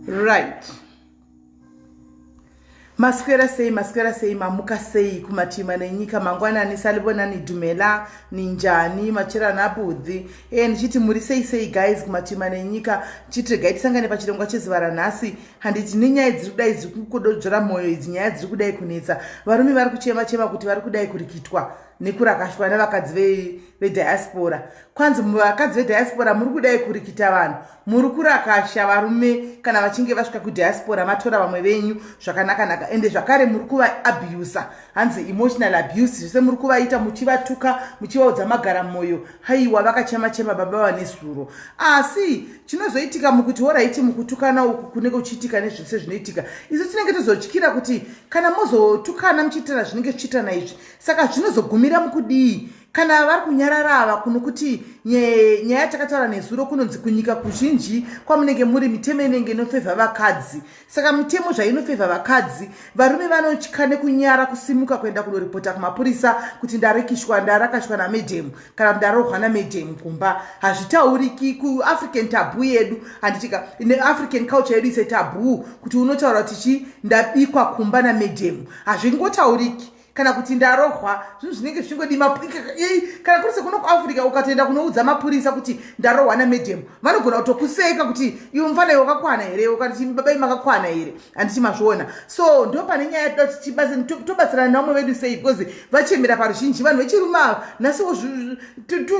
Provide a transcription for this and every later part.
Right. Maswera sei, maswera sei, mamuka sei kumatima nenyika mangwanani salibonani dumela ninjani macherana abudhi e ndichiti muri sei sei guys kumatima nenyika ndichiti regai tisangane pachirongwa chezuva ranhasi handiti nenyaya dziri kudai dziri kukododzvora mwoyo idzi nyaya dziri kudai kunetsa varume vari kuchema chema kuti vari kudai kurikitwa nekurakashwa nevakadzi vediaspora kwanzi vakadzi vediaspora muri kudai kurikita vanhu muri kurakasha varume kana vachinge vasvika kudiaspora matora vamwe venyu zvakanakanaka ende zvakare muri kuvaabusa hanzi emotional abuse zvese muri kuvaita muchivatuka muchivaudza magara mwoyo haiwa vakachema chema baba vane zuro asi chinozoitika mukuti horaiti mukutukana uku kunenge kuchiitika nezvese zvinoitika isu tinenge tozotyira kuti kana mozotukana muchiitana zvinenge zvichiitana izvi saka zvinozogumira mukudii kana vari kunyarara ava kuno kuti nyaya yatakataura nezuro kunonzi kunyika kuzhinji kwamunenge muri mitemo inenge inofevha vakadzi saka mitemo zvainofevha vakadzi varume vanotya nekunyara kusimuka kuenda kunoripota kumapurisa kuti ndarikishwa ndarakashwa namedhemu kana kuti ndarohwa namedhemu kumba hazvitauriki kuafrican taboo yedu handitika neafrican culture yedu ise taboo kuti unotaura kuti chi ndabikwa kumba namedhemu hazvingotauriki kana kuti ndarohwa zvinhu zvinenge zvichingodii kana kuri sekuno kuafrica ukatoenda kunoudza mapurisa kuti ndarohwa namedhemu vanogona kutokuseka kuti iwe mufana iwe wakakwana here ukati babai makakwana here handiti mazviona so ndo pane nyaya yatoda kuti tobatsirana nevamwe vedu sei because vachembera paruzhinji vanhu vechirume ava nhasiwo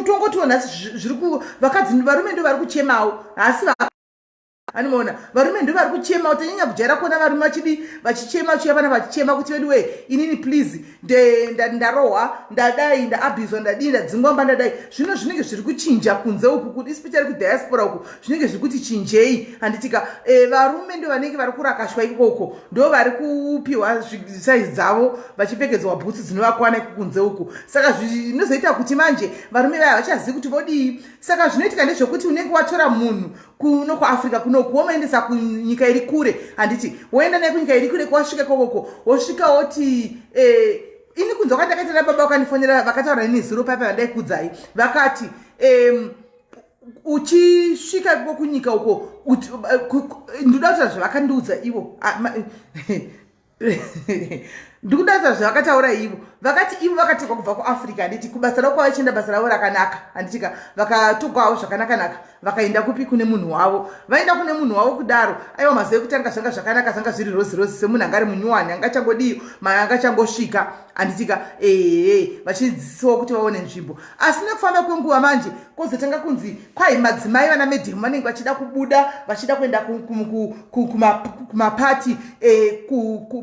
tongotiwo nhasi zviri ku vakadzi varume ndo vari kuchemawo hasi Anoona varume ndo vari kuchema tanyanya kujaira kuona varume vachidi vachichema vachiuya vana vachichema kuti vedu wee inini please ndarohwa ndadai ndaabhizwa ndadii ndadzingwa mba ndadai zvino zvinenge zviri kuchinja kunze uku kuti especially kudiaspora uku zvinenge zviri kuti chinjei handitika e, varume ndo vanenge vari kurakashwa ikoko ndo vari kupiwa saizi dzavo vachipfekedzwa bhutsu dzinovakwana iko kunze uku saka zvinozoita kuti manje varume vaya vachazivi kuti vodii saka zvinoitika ndezvekuti unenge watora munhu kuno kuafrica kunoku womaendesa kunyika iri kure handiti woenda naye kunyika iri kure kwasvika ikokoko wosvika woti eh, ini kunzwa kwandakaita nababa vakandifonera vakataura neni zuro paipa vandaikudzai vakati um, uchisvika ikoko kunyika uko ndoda kutaura zvavakandiudza ivo ndikuda zvavakataura ivo vakati ivo vakatorwa kubva kuafrica handiti kubasa ravo kwavachienda basa ravo rakanaka handitika vakatogwawo zvakanakanaka vakaenda kupi kune munhu wavo vaenda kune munhu wavo kudaro aiwa mazuva ekutanga zvanga zvakanaka zvanga zviri rozi rozi semunhu anga ari munyuwani anga achangodiyo anga achangosvika handitika ehe vachidzidzisiwa kuti vaone nzvimbo asi nekufamba kwenguva manje kozotanga kunzi kwai madzimai vana medhemu vanenge vachida kubuda vachida kuenda kumapati eh,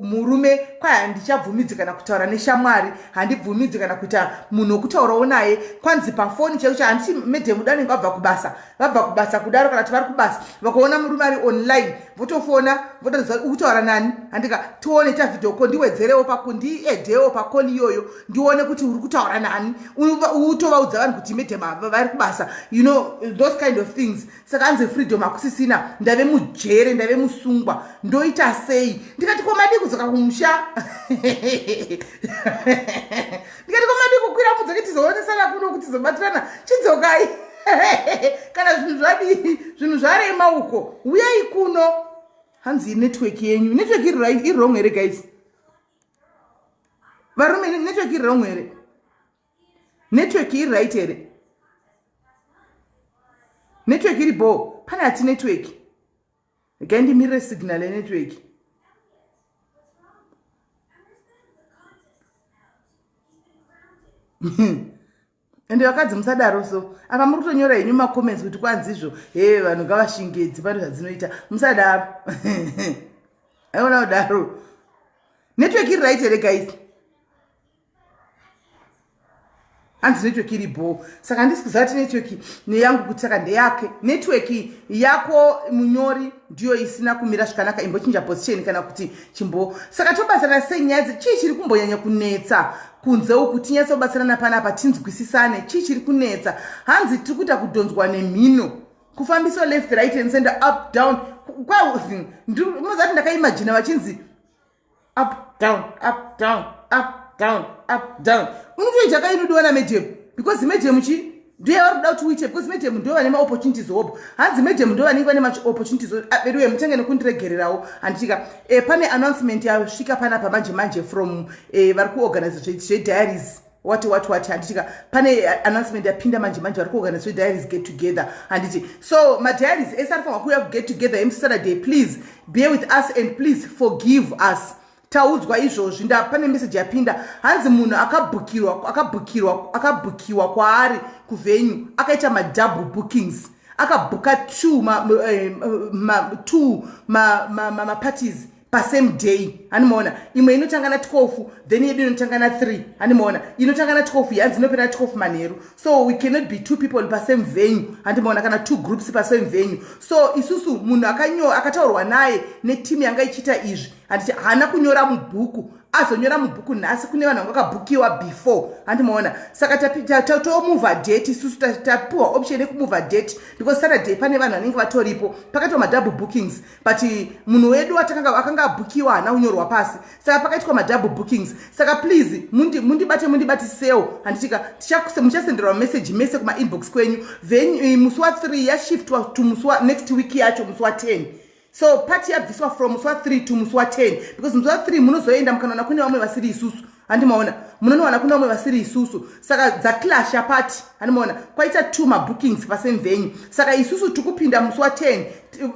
murume kwai handichabvumidzi kana kutaura neshamwari handibvumidzi kana kuita munhu wekutaurawo naye kwanzi pafoni chaicho cha handiti medhemu danenge vabva kubasa vabva kubasa kudaro kana kuti vari kubasa vakaona murume ari online votofona votoziva ukutaura nani handika tione ta video ko ndiwedzerewo pako ndiedewo pakoli iyoyo ndione kuti uri kutaura nani utovaudza vanhu kuti madam vari kubasa you know those kind of things saka anzi freedom hakusisina ndave mujere ndave musungwa ndoita sei ndikati ko madii kudzoka kumusha ndikati ko madii kukwira mudzoke tizoonesana kuno kuti tizobatirana chidzokai kana zvinhu zvadii zvinhu zvarema uko uyai kuno hanzi network yenyu network iri right iri wrong here guys varume network iri wrong here network iri right here network iri bho pane ati network regai ndimirire signal yenetwork ende vakadzi musadaro so apa muri kutonyora henyu macomments kuti kwanzi izvo he vanhu ngavashingedzi pane zvadzinoita musadaro aiona kudaro network iri right here guys hanzi network iri bho saka handisi kuziva kuti network neyangu kuti saka ndeyake network yako munyori ndiyo isina kumira zvakanaka imbochinja position kana kuti chimbo saka tobatsirana sei nyaya dzi chii chiri kumbonyanya kunetsa kunze uku tinyatsobatsirana panapa tinzwisisane chii chiri kunetsa hanzi tiri kuita kudhonzwa nemhino kufambiswa left right and center up down mozati ndakaimajina vachinzi up down up down up down up down unotoita kainodiwa namedhemu because medhemu chi Ndiye vari kuda kuti uite, because madam ndo vane maopportunities hope. Hanzi madam ndo vanenge vane maopportunities. Veduwe, mutange nekundiregererawo, handitika? Pane announcement yasvika panapa manje manje from vari kuorganize zvediaries, what what what, handitika? Pane announcement yapinda manje manje, vari kuorganize zvediaries get together, handiti? So madiaries ese arifanirwa kuuya kuget together emuSaturday, please bear with us and please forgive us. Taudzwa izvozvi, nda pane meseji yapinda, hanzi munhu akabhukirwa, akabhukirwa, akabhukiwa kwaari kuvenue, akaita madouble bookings, akabhuka two ma, two maparties pasame day, hanimaona? Imwe inotanga na12, then yedu inotanga na3, hanimaona? Inotanga na12, yanzi inopera 12 manheru. So we cannot be two people pasame venue, handimaona? Kana two groups pasame venue. So isusu munhu akataurwa naye netimu yanga ichiita izvi, handiti, haana kunyora mubhuku, azonyora mubhuku nhasi kune vanhu vanga vakabhukiwa before, handimaona? Saka tomuvha date. Isusu tapiwa option yekumuvha date because Saturday pane vanhu vanenge vatoripo. Pakaitwa madouble bookings, but munhu wedu akanga abhukiwa haana kunyorwa pasi, saka pakaitwa madouble bookings. Saka please mundibate, mundibatisewo, handitika? Muchasenderwa message mese kumainbox kwenyu. Musi wa3 yashiftwa to musi wa next week yacho, musi wa10. So party yabviswa from musi wa3 to musi wa10, because musi wa3 munozoenda mukanoona kune vamwe vasiri isusu, handimaona? Munonowana kune vamwe vasiri isusu, saka dzaclasha party, handimaona? Kwaita two mabookings pasame venue. Saka isusu tikupinda musi wa10.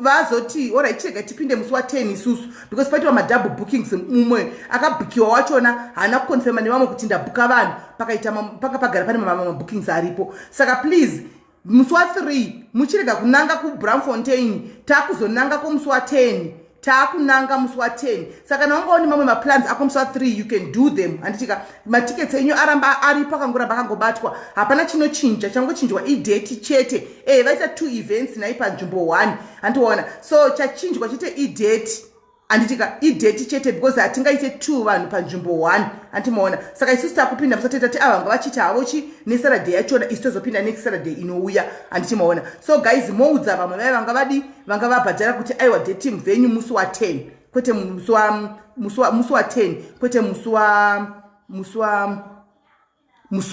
Vazoti alright, chirega tipinde musi wa10 isusu, because paitwa madouble bookings. Mumwe akabhukiwa wachona haana kuconfirma nevamwe kuti ndabhuka vanhu. Pakaita panga pagara pane mabookings aripo. Saka please, musi wa3 muchirega kunanga kuBramfontein, taakuzonanga kwomusi wa10, taakunanga musi wa10. Saka kana wangaoni mamwe maplans ako musi wa3, you can do them, handitika? Matickets enyu aramba aripo, akangoramba akangobatwa, hapana chinochinja. Changochinjwa idate chete. Vaita two events nai panzvimbo 1, handiona? So chachinjwa chete idate, handitika? Idate chete, because hatingaite two vanhu panzvimbo 1, handimaona? Saka isusu takupinda musateta ti ava ngavachiita havo chi neSaturday yachona, isu tozopinda next Saturday inouya, handichimaona? So guys, moudza vamwe vaya vanga vadi, vanga vabhadhara kuti aiwa, date venue musi wa10, kwete musi wa10, kwete musi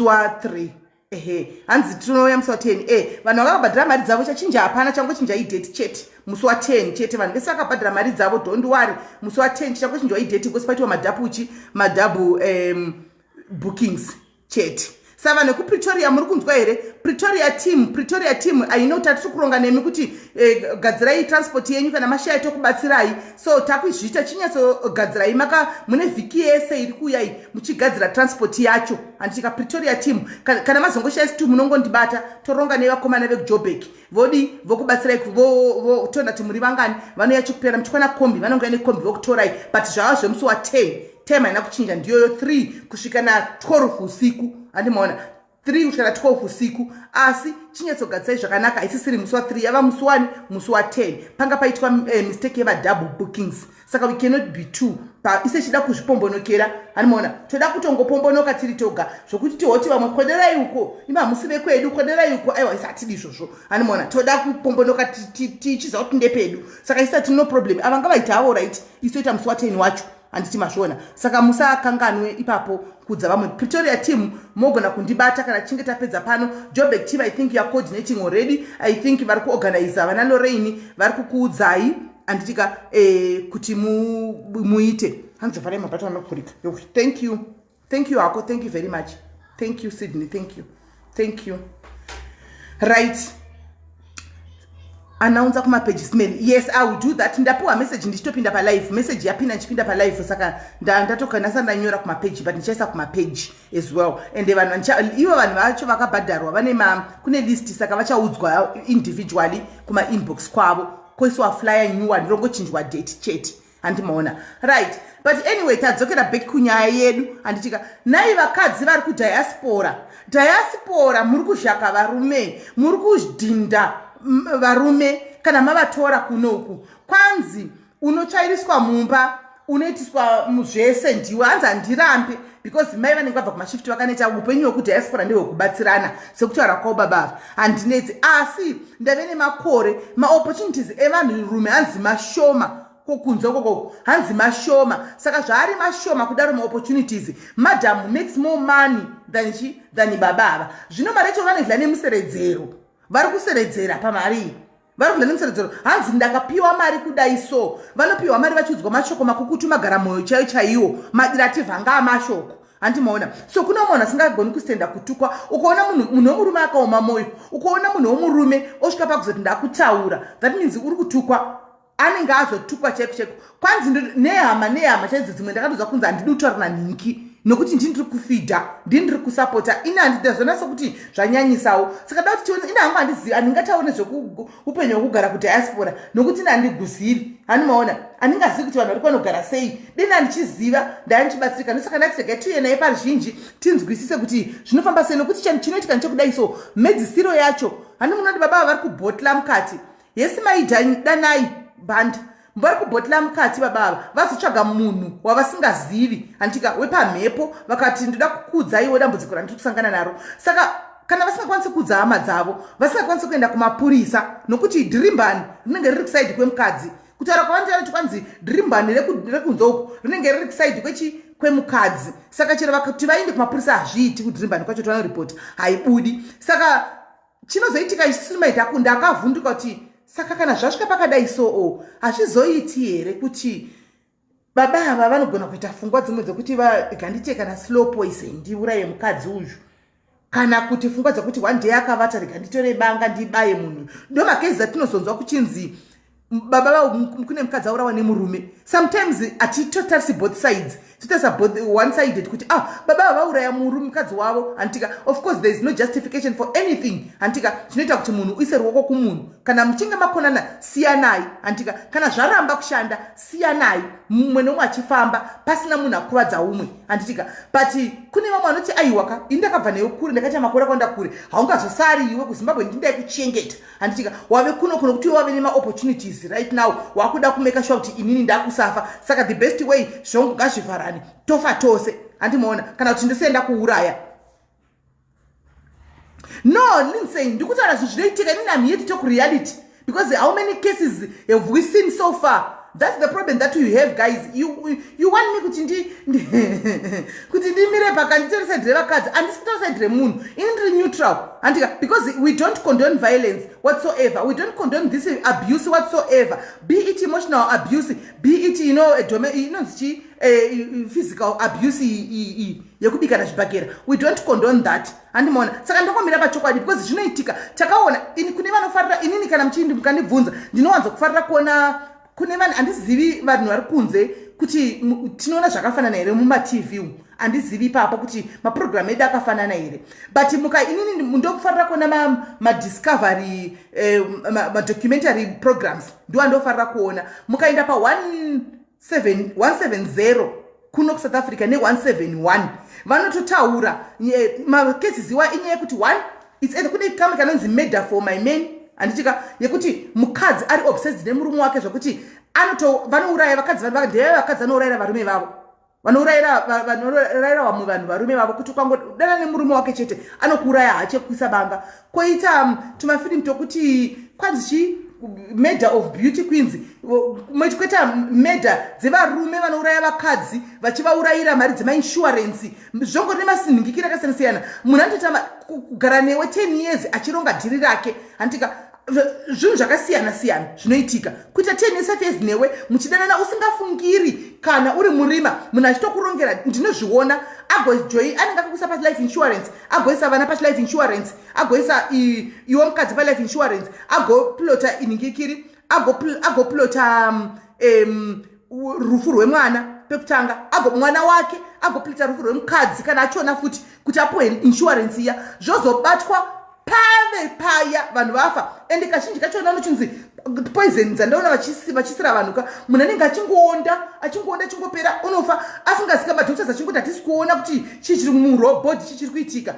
wa3. Ehe, hanzi tinouya musi wa10. Vanhu vakabhadhara mari dzavo, chachinja hapana, changochinja idate chete, musi wa10 chete. Vanhu vese vakabhadhara mari dzavo, don't worry, musi wa10 changochinjwa idate, because paitwa madouble madouble bookings chete. Saka vanhu vekuPretoria, muri kunzwa here? Pretoria team, Pretoria team, aino tatiri kuronga nemi kuti gadzirai transport yenyu. Kana mashaya, tokubatsirai. So takuzviita, chinyatsogadzirai, maka mune vhiki yese iri kuuyai muchigadzira transport yacho, handitika? Pretoria team, kana mazongoshaya stu, munongondibata, toronga nevakomana vekuJobek, vodi vokubatsirai, toona kuti muri vangani vanouya chikupera muchikwana kombi, vanongoya nekombi vokutorai. But zvava zvemusi wa10, time haina kuchinja, ndiyoyo 3 kusvika na12 usiku, handimaona? 3 kusvika na12 usiku. Asi chinyatsogadzisai zvakanaka. Haisisiri musi wa3, yava musi 1, musi wa10. Panga paitwa mistake yemadouble bookings, saka we cannot be two. Ise chida kuzvipombonokera, handimaona? Toda kutongopombonoka tiri toga, zvokuti tihoti vamwe kwederai uko, imi hamusi vekwedu, kwederai uko. Aiwa, isi hatidi izvozvo, handimaona? Toda kupombonoka tichiziva kuti ndepedu. Saka isati no problem, ava ngavaita havo right, isu toita musi wa10 wacho, handiti mazviona? Saka musakanganwe ipapo kudza vamwe. Pretoria team, mogona kundibata kana tichinge tapedza pano. Jobek team, I think you are coordinating already. I think vari kuorganiza, vana Lorraine vari kukuudzai, handitika? Kuti muite. Hanzi vharai mabhata anokurika. Thank you, thank you hako, thank you very much. Thank you, Sydney, thank you, thank you. Right, announcer kumapages mail. Yes, I will do that. Ndapiwa message ndichitopinda palive, message yapinda ndichipinda palive, saka ndatokanasa ndanyora kumapeji, but ndichaisa kumapeji as well. And vanhu ivo, vanhu vacho vakabhadharwa, vane kune list, saka vachaudzwa individually kumainbox kwavo, koiswa flyer new one, rongochinjwa date chete, handimaona? Right, but anyway, tadzokera back kunyaya yedu, handitika? Nai vakadzi vari kudiaspora, diaspora, muri kuzhaka varume, muri kudhinda varume kana mavatora kunoku. Kwanzi unotsvairiswa mumba, unoitiswa zvese ndiwe. Hanzi handirambe, because mai vanenge vabva kumashifti vakanoita. Upenyu hwekudiaspora ndehwekubatsirana, sekutaura kwavo babava. Handinetsi, asi ndave nemakore, maopportunities evanhurume hanzi mashoma. Kunze ukoko hanzi mashoma. Saka zvaari mashoma kudaro maopportunities, madam makes more money than chi, than baba ava. Zvino mari yacho vanodla nemuseredzero, vari kuseredzera pamari iyi, vari kudla nemuseredzero. Hanzi ndakapiwa mari kudai, so vanopiwa mari vachiudzwa mashoko makukutu, magara mwoyo chaiyo chaiwo, madirativhanga amashoko, handimaona. So kuna munhu asingagoni kustenda kutukwa. Ukaona munhu wemurume akaoma mwoyo, ukaona munhu wemurume osvika pakuzoti ndakutaura, that means uri kutukwa, anenge azotukwa chaiko chaiko. Kwanzi nehama, nehama chaidzo dzimwe ndakatozwa kunzi handidi kutaura nanhingi nokuti ndini ndiri kufidha, ndini ndiri kusapota. Ini handidazona sekuti zvanyanyisawo. Saka da kuti tione. Ini hangu handizivi, handingatauri nezveupenyu hwekugara kudiaspora nokuti ini handiguzivi, handimaona. Handingazivi kuti vanhu vari kwanogara sei. Dini handichiziva, ndai ndichibatsirika. Ndosaka ndati regai tiuye naye paruzhinji, tinzwisise kuti zvinofamba sei, nokuti chinoitika ndechekudai. So mhedzisiro yacho, handi munoti baba vari kubhotla mukati yesi maidanai bhanda, vari kubhotla mukati. Baba ava vazotsvaga munhu wavasingazivi, handika, wepamhepo, vakati ndoda kukuudzaiwo dambudziko randiri kusangana naro. Saka kana vasingakwanisi kuudza hama dzavo, vasingakwanisi kuenda kumapurisa nokuti dhirimbani rinenge riri kuside kwemukadzi. Kutaura kwavanoti kwanzi dhirimbani rekunze uku rinenge riri kuside kwechi, kwemukadzi. Saka chero vakati vaende kumapurisa, hazviiti. Kudhirimbani kwacho tavanoripota, haibudi. Saka chinozoitika isisi maita, ndakavhunduka kuti saka kana zvasvika pakadai, soo hazvizoiti here kuti baba ava vanogona kuita pfungwa dzimwe dzekuti gandite kana slow poison, ndiuraye mukadzi uyu, kana kuti pfungwa dzekuti one day akavata, rega nditore banga ndibaye munhu? Ndo macases atinozonzwa kuchinzi baba kune mukadzi aurawa nemurume. Sometimes hatitotarisi both sides, totarisa both one sided kuti ah, baba ava vauraya murume, mukadzi wavo, handitika. Of course there is no justification for anything, handitika, zvinoita kuti munhu uise ruoko kumunhu. Kana muchinge makonana, siyanai, handitika. Kana zvaramba kushanda, siyanai, mumwe nomwe achifamba pasina munhu akuvadza umwe, handitika. But kune vamwe vanoti aiwaka, ini ndakabva neyo kure, ndakaita makore akawanda kure, haungazosari iwe kuZimbabwe, ndindai kuchengeta, handitika. Wave kuno kuno kuti wave nemaopportunities right now, wakuda kumake sure kuti inini ndakusafa. Saka the best way, zvongu ngazvivharani, tofa tose, handimaona, kana kuti ndosienda kuuraya. No, Lindsay, ndikutaura zvinhu zvinoitika. Inini am here to talk reality, because how many cases have we seen so far? That's the problem that you have, guys. You want me kuti ndimire paka nditori side revakadzi? Handisi kutora side remunhu, ini ndiri neutral, handika, because we don't condone violence whatsoever. We don't condone this abuse whatsoever, be it emotional abuse, be it inonzi chi, physical abuse yekubikana zvibhakera. We don't condone that, handimaona. Saka ndongomira pachokwadi because zvinoitika, takaona. Ini kune vanofarira, inini kana muchindi mukandibvunza, ndinowanza kufarira kuona kune vanhu. Handizivi vanhu vari kunze kuti tinoona zvakafanana here mumaTV umu. Handizivi ipapo kuti mapurogiramu edu akafanana here, but muka inini ndokufarira kuona madiscovery, madocumentary programs, ndo andofarira kuona. Mukaenda pa170 kuno kuSouth Africa ne171, vanototaura macases iwa. Inyaya yekuti one, it's either kune kamwe kanonzi Murder for My Man, handitika, yekuti mukadzi ari obsessed nemurume wake zvokuti anoto vanouraya vakadzi. Ndeve vakadzi vanourayira varume vavo, vanourayira vamwe vanhu varume vavo, kuti ukangodana nemurume wake chete, anokuuraya hache kuisa banga. Koita tumafirimu tokuti kwanzi chi, Murder of Beauty Queens, kweta murder dzevarume vanouraya vakadzi vachivaurayira mari dzemainsurance. Zvongori nemasinhingikiro akasiyana siyana. Munhu anotoita kugara newe 10 years achironga dhiri rake, handitika. Zvinhu zvakasiyana siyana zvinoitika. Kuita 10 years, 5 years newe muchidanana, usingafungiri kana uri murima, munhu achitokurongera. Ndinozviona, agojoi anenge akakuisa palife insurance, agoisa vana pachilife insurance, agoisa iwe mukadzi palife insurance, agoplota inhingikiri, agoplota rufu rwemwana pekutanga, mwana wake, agoplota rufu rwemukadzi kana achiona futi kuti apuwe insurance iya. Zvozobatwa pave paya vanhu vafa. Ende kazhinji kachona unochinzi poison dzandaona vachisira vanhu ka, munhu anenge achingoonda, achingoonda, achingopera, unofa asingazika. Madoctors achingoti hatisi kuona kuti chii chiri mubody, chii chiri kuitika,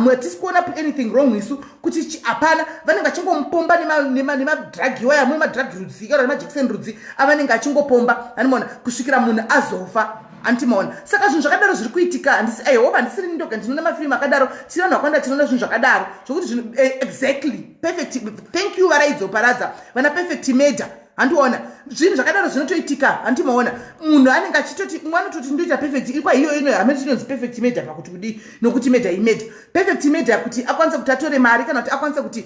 hatisi kuona anything wrong isu, kuti hapana. Vanenge vachingomupomba nemadrug iwaya, amwe madrug rudzi kana nemajekiseni rudzi avanenge achingopomba, anomaona, kusvikira munhu azofa, andimaona. Saka zvinhu zvakadaro zviri kuitika. I hope handisiri ndoga ndinoona mafirimu akadaro. Tiri vanhu vakawanda tinoona zvinhu zvakadaro zvokuti zvinhu exactly. Perfect, thank you, Varaidzo Paradza, vana Perfect Murder. Handiona zvinhu zvakadaro zvinotoitika. Handimaona munhu anenge achitoti umwe anototi ndoita perfect ikwa iyo ino hamene chinonzi perfect murder pakuti kudii, nokuti murder imurder, perfect murder kuti akwanise kuti atore mari kana kuti akwanise kuti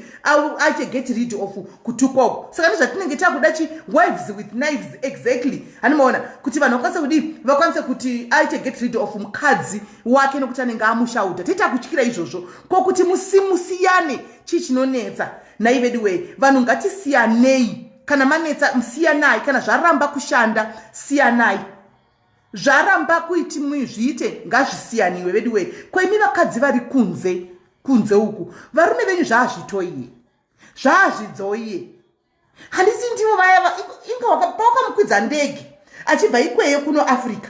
aite get rid of kutukwa uko. Saka ndozvatinenge takuda chi wives with knives, exactly. Handimaona kuti vanhu vakwanise kudii, vakwanise kuti aite get rid of mukadzi wake nokuti anenge amushauta. Toita kutyira izvozvo ko kuti musimusiyane. Chii chinonetsa nai vedu wei? Vanhu ngatisiyanei. Kana manetsa, siyanai. Kana zvaramba kushanda, siyanai. Zvaramba kuiti zviite, ngazvisiyaniwe vedu wei. Koimi vakadzi vari kunze kunze uku, varume venyu zvaazvitoiye, zvaazvidzoiye, handisi ndivo vaya inga pawakamukwidza ndege achibva ikweyo kuno Africa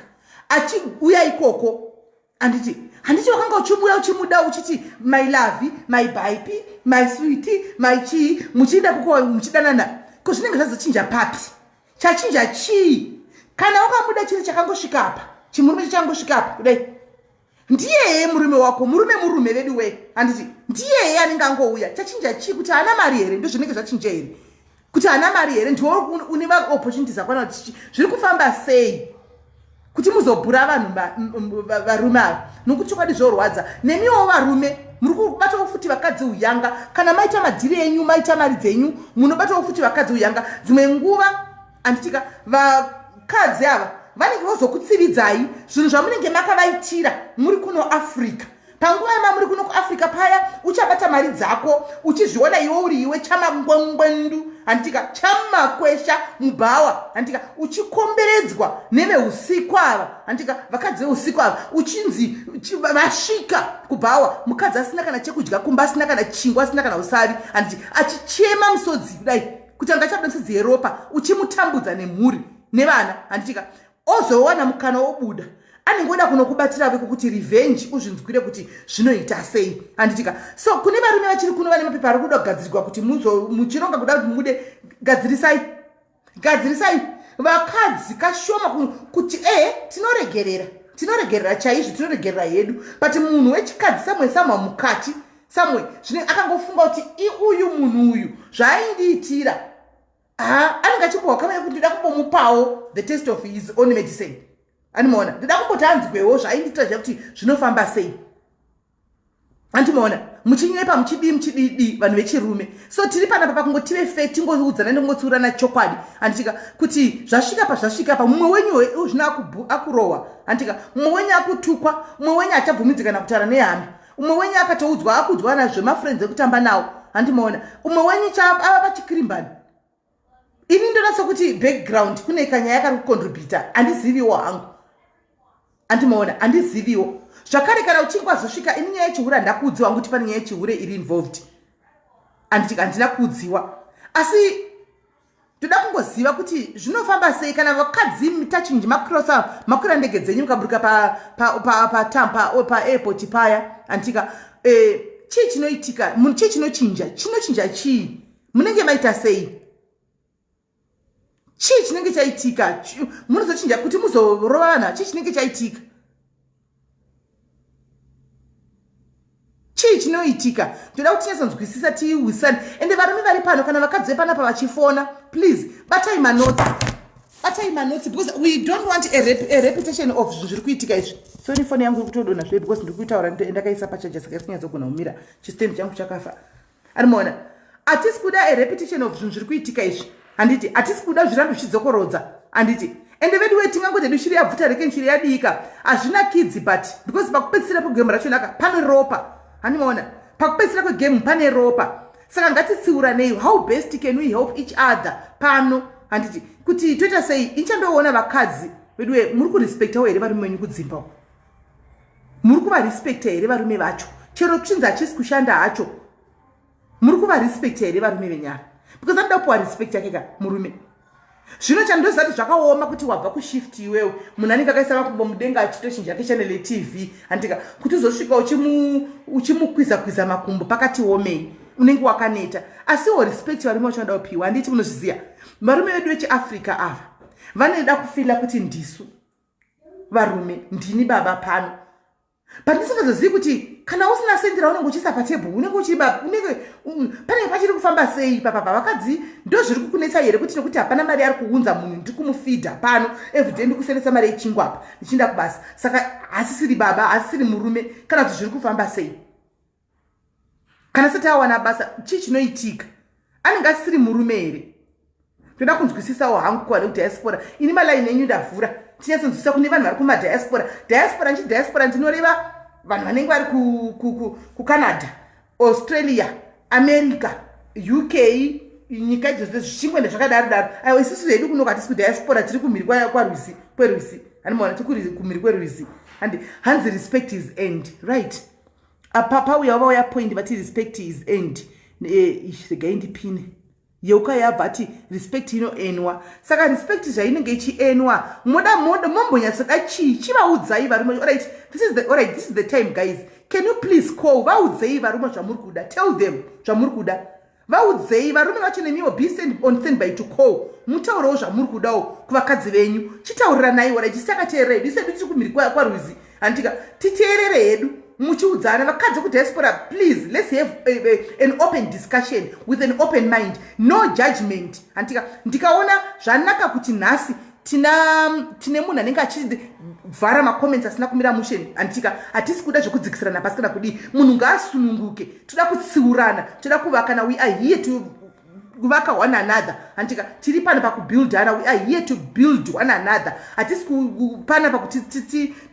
achiuya ikoko, handiti? Handiti wakanga uchimuya uchimuda, uchiti my love, my baby, my sweet, my chii, muchienda kuko muchidanana? Ko zvinenge zvazochinja papi? Chachinja chii? Kana wakamuda chiri chakangosvika apa, chimurume chichangosvika apa kudai, ndiyeye murume wako. Murume murume vedu we, handiti? Ndiyeye anenge angouya. Chachinja chii? Kuti haana mari here? Ndo zvinenge zvachinja here? Kuti haana mari here? Ndiwo une maopportunities akwana kuti zviri kufamba sei kuti muzobhura vanhu varume ava? Nokuti chokwadi zvorwadza. Nemiwo varume muri kubatawo futi vakadzi uyanga. Kana maita madhiri enyu, maita mari dzenyu, munobatawo futi vakadzi uyanga dzimwe nguva, handitika? Vakadzi ava vanenge vozokutsividzai zvinhu zvamunenge makavaitira muri kuno Africa. Panguva yamamuri kuno kuAfrica paya, uchabata mari dzako uchizviona iwe uri iwe chamangwengwendu, handitika? Chamakwesha mubhawa, handitika? Uchikomberedzwa neveusiku ava, handitika? Vakadzi veusiku ava, uchinzi vasvika kubhawa, mukadzi asina kana chekudya kumba, asina kana chingwa, asina kana usavi, handiti? Achichema musodzi kudai kuti anga achabuda misodzi yeropa, uchimutambudza nemhuri nevana, handitika? Ozowana mukana wobuda, anenge oda kunokubatira veko kuti revenge, uzvinzwire kuti zvinoita sei, handitika? So kune varume vachiri kuno vane mapepa ari kuda kugadzirwa kuti muchironga kuda kuti mubude, gadzirisai, gadzirisai. Vakadzi kashoma kuti e tinoregerera, tinoregerera chaizvo, tinoregerera hedu, but munhu wechikadzi samwe samwa mukati samwe zvine akangofunga kuti iuyu munhu uyu zvaaindiitira, ha, anenge achimbowa kama yekuti ndoda kumbomupawo the taste of his own medicine. Animaona, ndoda kumboti anzwewo zvaaindiitira zviya kuti zvinofamba sei. Andimaona muchinyepa, muchidii, muchididi, vanhu vechirume. So tiri panapa pakungotive fe tingoudzana nekungotsiurana chokwadi, handitika? Kuti zvasvika pazvasvika pa, mumwe wenyu zvino akurohwa, handitika? Mumwe wenyu akutukwa, mumwe wenyu achabvumidzika kana kutaura nehama, umwe wenyu akatoudzwa, akuudzwa nazvemafriends ekutamba nawo. Handimaona umwe wenyu ava pachikirimbani. Ini ndoda sekuti background kune kanyaya kari kucontributa, handiziviwo hangu. Andimaona, handiziviwo zvakare. Kana uchinge wazosvika, ini nyaya yechihure handakuudziwa hangu kuti pane nyaya yechihure iri involved, handiti? Handina kuudziwa, asi toda kungoziva kuti zvinofamba sei kana vakadzi tachinji makrosa makwira ndege dzenyu, mukaburuka paairport paya, anditika? Chii chinoitika? Chii chinochinja? Chinochinja chii? Munenge maita sei? Chii chinenge chaitika? Munozochinja kuti muzorova vanhu? Chii chinenge chaitika? Chii chinoitika? Ndoda kuti tinyatsonzwisisa, tiwisane. Ende varume vari pano kana vakadzi vepanapa vachifona, please batai manotes, batai manotes, because we don't want a repetition of zvinhu zviri kuitika izvi. Sorry, foni yangu iri kutodonha zve because ndiri kutaura ndakaisa pacharger, saka isinyatsogona kumira. Chistand changu chakafa. Arimaona, hatisi kuda a repetition of zvinhu zviri kuitika izvi, handiti? Hatisi kuda zvirambe zvichidzokorodza, handiti? Ende vedu we, tingangoti hedu shiri yabvuta reke shiri yadika, hazvinakidzi, but because pakupedzisira kwegame rachonaka pane ropa. Handimaona, pakupedzisira kwegame pane ropa. Saka ngatitsiuranei. How best can we help each other pano, handiti? Kuti toita sei? Inchandoona vakadzi veduwe, muri kurespektawo here varume venyu kudzimba uko? Muri kuvarespekta here varume vacho? Chero chinzi hachisi kushanda hacho, muri kuvarespekta here varume venyara? Because anoda kupiwa respect yake ka murume. Zvino chandoziva kuti zvakaoma kuti wabva kushift iwewe, munhu anenge akaisa makumbo mudenga achitochinja ke channel yeTV, handika? Kuti uzosvika uchimukwiza kwiza makumbo pakati omei, unenge wakaneta. Asiwo respect varume vacho vanoda kupiwa, handiti? Munozviziva, varume vedu vechiAfrica ava vanoda kufeela kuti ndisu varume, ndini baba pano. But ndisingazozivi kuti kana usina sendi raunenge uchiisa patable, unenge uchiba, unenge panenge pachiri kufamba sei papapa. Vakadzi, ndo zviri kukunetsa here kuti nekuti hapana mari ari kuunza munhu, ndiri kumufeeda pano everyday, ndikusendesa mari yechingwa apa ndichienda kubasa, saka hasisiri baba, hasisiri murume, kana kuti zviri kufamba sei? Kana sati awana basa, chii chinoitika? Anenge asisiri murume here? Toda kunzwisisawo hangu kuva nekudiaspora. Ini malaini enyu ndavhura, tinyatsonzwisisa kune vanhu vari kumadiaspora. Diaspora, nchi diaspora ndinoreva vanhu vanenge vari kuCanada, Australia, America, UK, nyika idzodzo, zvichingwende zvakadaro daro. Aiwa, isusu hedu kuno hatisi kudiaspora, tiri kumhiri kwarwizi, kwerwizi. Handimaona tiri kumhiri kwerwizi. Handi hanzi respect is earned, right? Apa pauya vauya point vati respect is earned. Regai ndipine yeuka yabva ati respect inoenwa. Saka respect zvainenge ichienwa, moda moda mombonyatsoda chii? Chivaudzai varume. Alright, this is the, alright, this is the time, guys. Can you please call? Vaudzei varume zvamuri kuda. Tell them zvamuri kuda. Vaudzei varume vacho. Nemiwo be on standby to call, mutaurewo zvamuri kudawo kuvakadzi venyu. Chitauriranai. Alright, tisakateerera hedu, isedu tiri kumhiri kwarwizi, handika? Titeerere hedu muchiudzana. Vakadzi vekudiaspora, please, let's have an open discussion with an open mind, no judgment, handika? Ndikaona zvanaka kuti nhasi tina tine munhu anenge achivhara macomments asina kumira musheni, handitika? Hatisi kuda zvekudzikisirana pasi kana kudii. Munhu ngaasununguke. Toda kutsiurana, toda kuvakana. We are here to kuvaka one another, handika? Tiri pano pakubuildana. We are here to build one another. Hatisi pana pakuti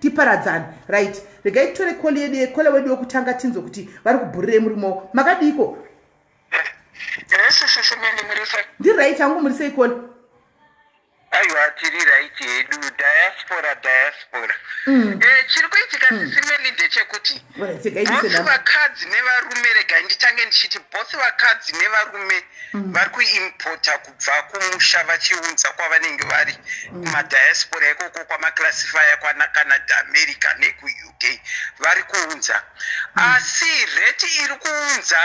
tiparadzane. Right, regai titore call yedu, caller wedu wekutanga, tinzwe kuti vari kubhurirei. Murimo makadiko? Ndiri right hangu. Muri sei, caller? Aiwa, tiri right hedu. Diaspora, diaspora. Chiri kuitika, Sisi Melly, ndechekuti both vakadzi nevarume, regai nditange ndichiti both vakadzi nevarume vari kuimpota kubva kumusha vachiunza kwavanenge vari kumadiaspora ikoko, kwamaclassifya kwana Canada, America nekuUK, vari kuunza. Asi rate iri kuunza,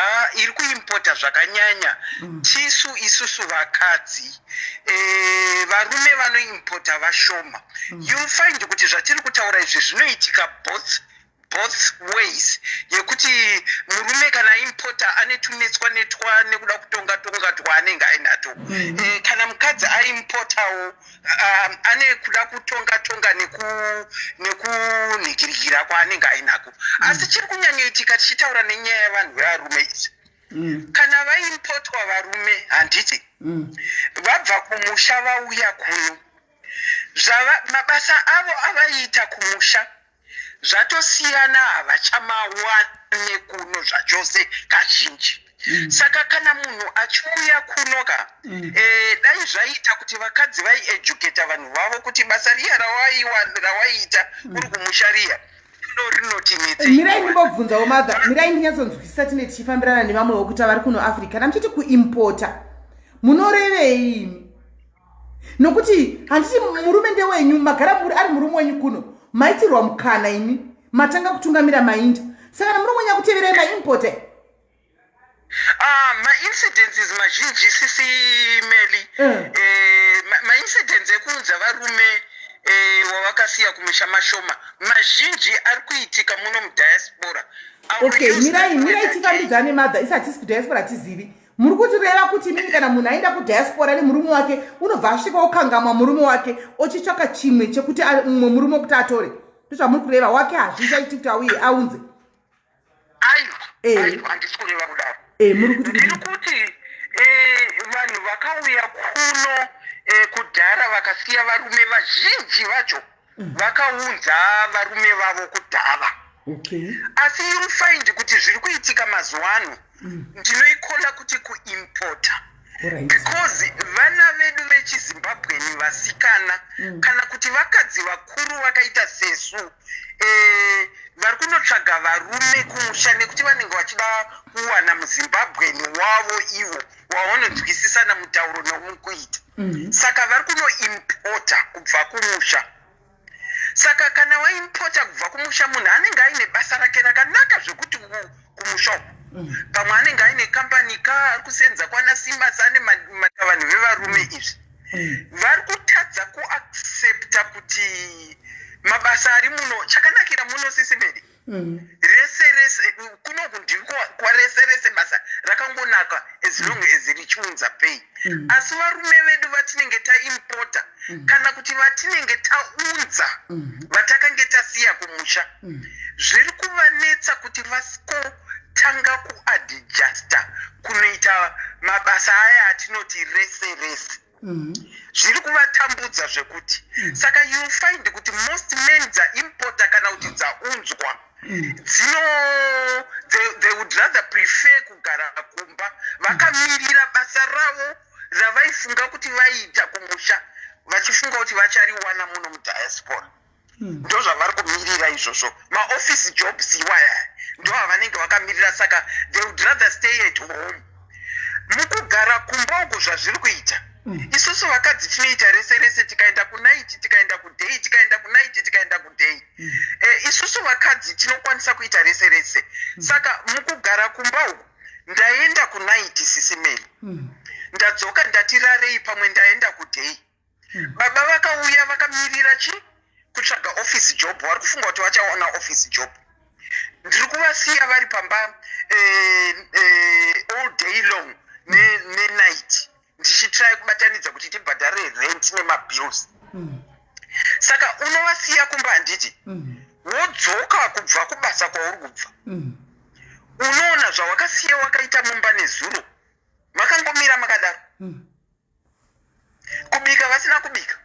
iri kuimpota zvakanyanya tisu isusu vakadzi. Varume vanoimpota vashoma. You find kuti zvatiri kutaura izvi zvinoitika both ways, yekuti murume kana aimpota ane tunetswa netwa nekuda kutonga tonga twaanenge ainato. Kana mukadzi aimpotawo, ane kuda kutonga tonga nekunhikirikira kwaanenge ainako. Asi chiri kunyanyoitika, tichitaura nenyaya yevanhu vevarume izvi, kana vaimpotwa varume, handiti, vabva kumusha vauya kuno, mabasa avo avaiita kumusha zvatosiyana, havachamawane kuno zvachose kazhinji. Saka kana munhu achiuya kuno ka, dai zvaita kuti vakadzi vaieducata vanhu vavo kuti basa riya rawaiita uri kumusha riya kuno rinoti. Mirai ndimbobvunzawo, mother. Mirai ndinyatsonzwisisa. Tine tichifambirana nevamwe vokuti vari kuno Africa. Kana muchiti kuimpota, munorevei imi? Nokuti handiti murume ndewenyu, magara muri ari murume wenyu kuno, maitirwa mukana, imi matanga kutungamira mainda. Saka kana murume wenyu akuteverai, maimpota? Ah, maincidences mazhinji, Sisi Melly, maincidents ekuunza varume wavakasiya kumusha mashoma. Mazhinji ari kuitika muno mudiaspora. Okay, mirai, mirai, tifambidzane, mother. Isi hatisi kudiaspora, hatizivi. Muri kutireva kuti mimi kana munhu aenda kudiaspora nemurume wake, unobva asvika okangamwa murume wake, ochitsvaka chimwe chekuti mumwe murume wekuti atore? Ndozvamuri kureva? Wake hazvichaiti kuti auye aunze? Aiwa. Aiwa, handisi kureva kudaro. Muri kuti? Ndiri kuti vanhu vakauya kuno kudhara vakasiya varume, vazhinji vacho vakaunza varume vavo kudhara. Asi you find kuti zviri kuitika mazuva ano, ndinoicalla kuti kuimpota, because vana vedu vechiZimbabweni, vasikana kana kuti vakadzi vakuru vakaita sesu, vari kunotsvaga varume kumusha nekuti vanenge vachida kuwana muZimbabweni wavo ivo wavanonzwisisana mutauro nomukuita. Saka vari kunoimpota kubva kumusha. Saka kana waimpota kubva kumusha, munhu anenge aine basa rake rakanaka zvekuti kumusha uku, pamwe anenge aine kambani ka ari kusenza kwana Simas, ane vanhu vevarume izvi vari kutadza kuaccepta kuti mabasa ari muno, chakanakira muno, Sisi Melly. Rese rese kunoku ndiri kwarese rese, basa rakangonaka as long as richiunza pay. Asi varume vedu vatinenge taimpota kana kuti vatinenge taunza, vatakange tasiya kumusha, zviri kuvanetsa kuti vasikotanga kuadjusta kunoita mabasa aya atinoti rese rese. Zviri kuvatambudza zvekuti saka you find kuti most men dzaimpota kana kuti dzaunzwa dzino they would rather prefer kugara kumba vakamirira basa ravo ravaifunga kuti vaiita kumusha, vachifunga kuti vachariwana muno mudiaspora. Ndo zvavari kumirira izvozvo, maoffice jobs iwaya ndo avanenge vakamirira. Saka they would rather stay at home. Mukugara kumba uko, zvazviri kuita, isusu vakadzi tinoita rese rese, tikaenda kunight, tikaenda kuday, tikaenda kunight, tikaenda kuday. Isusu vakadzi tinokwanisa kuita rese rese. Saka mukugara kumba uku, ndaenda kunight, Sisi Melly, ndadzoka, ndati rarei, pamwe ndaenda kuday. Baba vakauya vakamirira chi kutsvaga office job, vari kufunga kuti vachaona office job. Ndiri kuvasiya vari pamba all day long nenight, ndichitry kubatanidza kuti tibhadhare rent nemabills. Saka unovasiya kumba, handiti? Wodzoka kubva kubasa kwauri kubva, unoona zvawakasiya wakaita mumba nezuro makangomira makadaro. Kubika vasina kubika.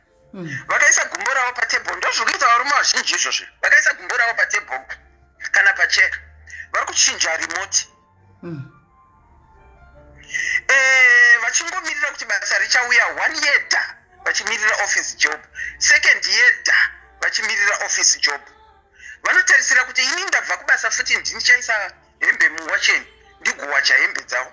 Vakaisa gumbo ravo patebhuru. Ndozviri kuita varume vazhinji izvozvo, vakaisa gumbo ravo patebhuru kana pachair, vari kuchinja remote, vachingomirira kuti basa richauya. One year da vachimirira office job, second year da vachimirira office job. Vanotarisira kuti ini ndabva kubasa futi, ndinichaisa hembe muwacheni, ndigowacha hembe dzavo,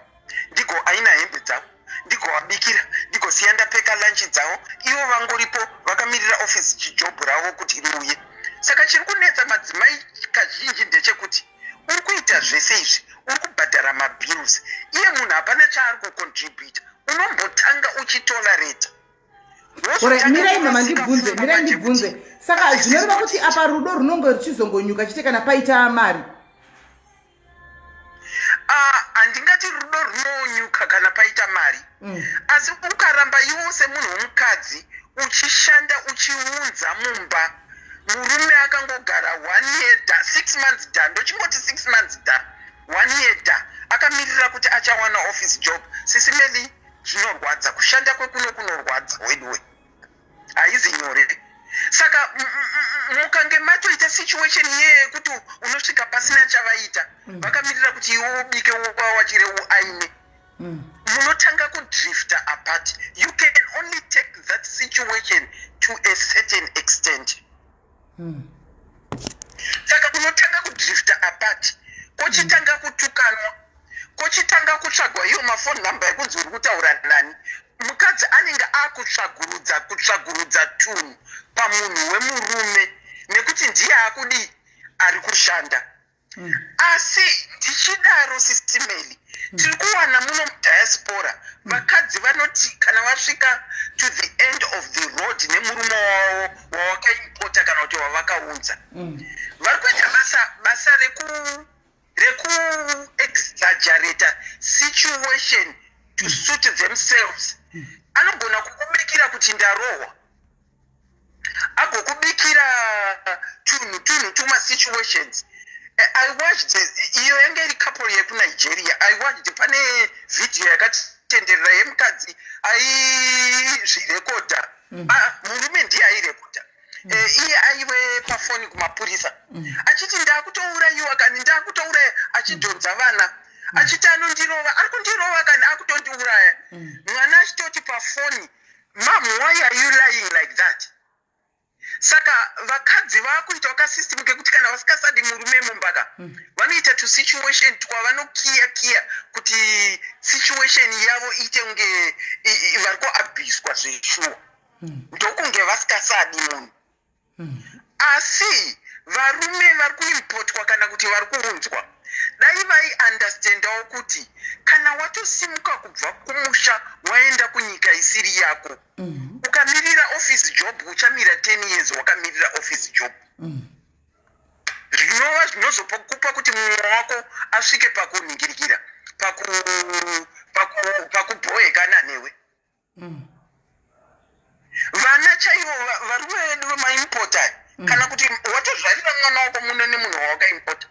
ndigoaina hembe dzavo, ndigovabikira, ndigosiya ndapeka lunch dzavo, ivo vangoripo vakamirira office job ravo kuti riuye. Saka chiri kunetsa madzimai kazhinji ndechekuti uri kuita zvese izvi, uri kubhadhara mabills, iye munhu hapana chaari kucontributa. Unombotanga uchitolerata. Mirai mama, ndibvunze, mirai ndibvunze. Saka zvinoreva kuti apa rudo runonge ruchizongonyuka chete kana paita mari? Handingati rudo runonyuka kana paita mari. Asi ukaramba iwo semunhu womukadzi uchishanda, uchiunza mumba, murume akangogara one year da, 6 months da, ndochingoti 6 months da, one year da, akamirira kuti achawana office job, Sisi Melly, zvinorwadza. Kushanda kwekuno kunorwadza weduwe, haizi nyore. Saka mukange matoita situation iyeye yekuti unosvika pasina chavaita, vakamirira kuti iwe ubike, wawachire, uaine, munotanga kudrifta apart. You can only take that situation to a certain extent. Saka unotanga kudrifta apart, kochitanga kutukanwa, kochitanga kutsvagwa iyo mafoni number ekunzi uri kutaura nani. Mukadzi anenge akutsvagurudza, kutsvagurudza tunhu pamunhu wemurume, nekuti ndiye akudi ari kushanda. Asi ndichidaro, Sisi Melly, tiri kuwana muno mudiaspora vakadzi vanoti kana vasvika to the end of the road nemurume wavo wawakaimpota kana kuti wavakaunza, vari kuita basa rekuexaggerata situation to suit themselves. Anogona kukubikira kuti ndarohwa, agokubikira tunhu tunhu tumasituations. I watched iyo yange iri couple yekuNigeria. I watched pane vhidhiyo yakatenderera yemukadzi aizvirekodha. Ah, murume ndiye airekodha. Iye aive pafoni kumapurisa achiti, "Ndakutourayiwa kani, ndakutouraya," achidhonza vana achiti, "Anondirova, ari kundirova kani, akutondiuraya." Mwana achitoti pafoni, "Mum, why are you lying like that?" Saka vakadzi vaakuitawo kasystem kekuti kana vasikasadi murume mumbaka, vanoita tusituation twavanokiya kiya kuti situation yavo iite kunge vari kuabhuswa zveshuwa, ndokunge vasikasadi munhu. Asi varume vari kuimpotwa kana kuti vari kuunzwa, dai vaiunderstandawo kuti kana watosimuka kubva kumusha waenda kunyika isiri yako, ukamirira office job, uchamira 10 years wakamirira office job. Zvinova zvinozokupa kuti mumwe wako asvike pakunhingirikira, pakubhohekana newe. Vana chaivo, varume vedu vemaimpota, kana kuti watozvarira mwana wako muno nemunhu wawakaimpota,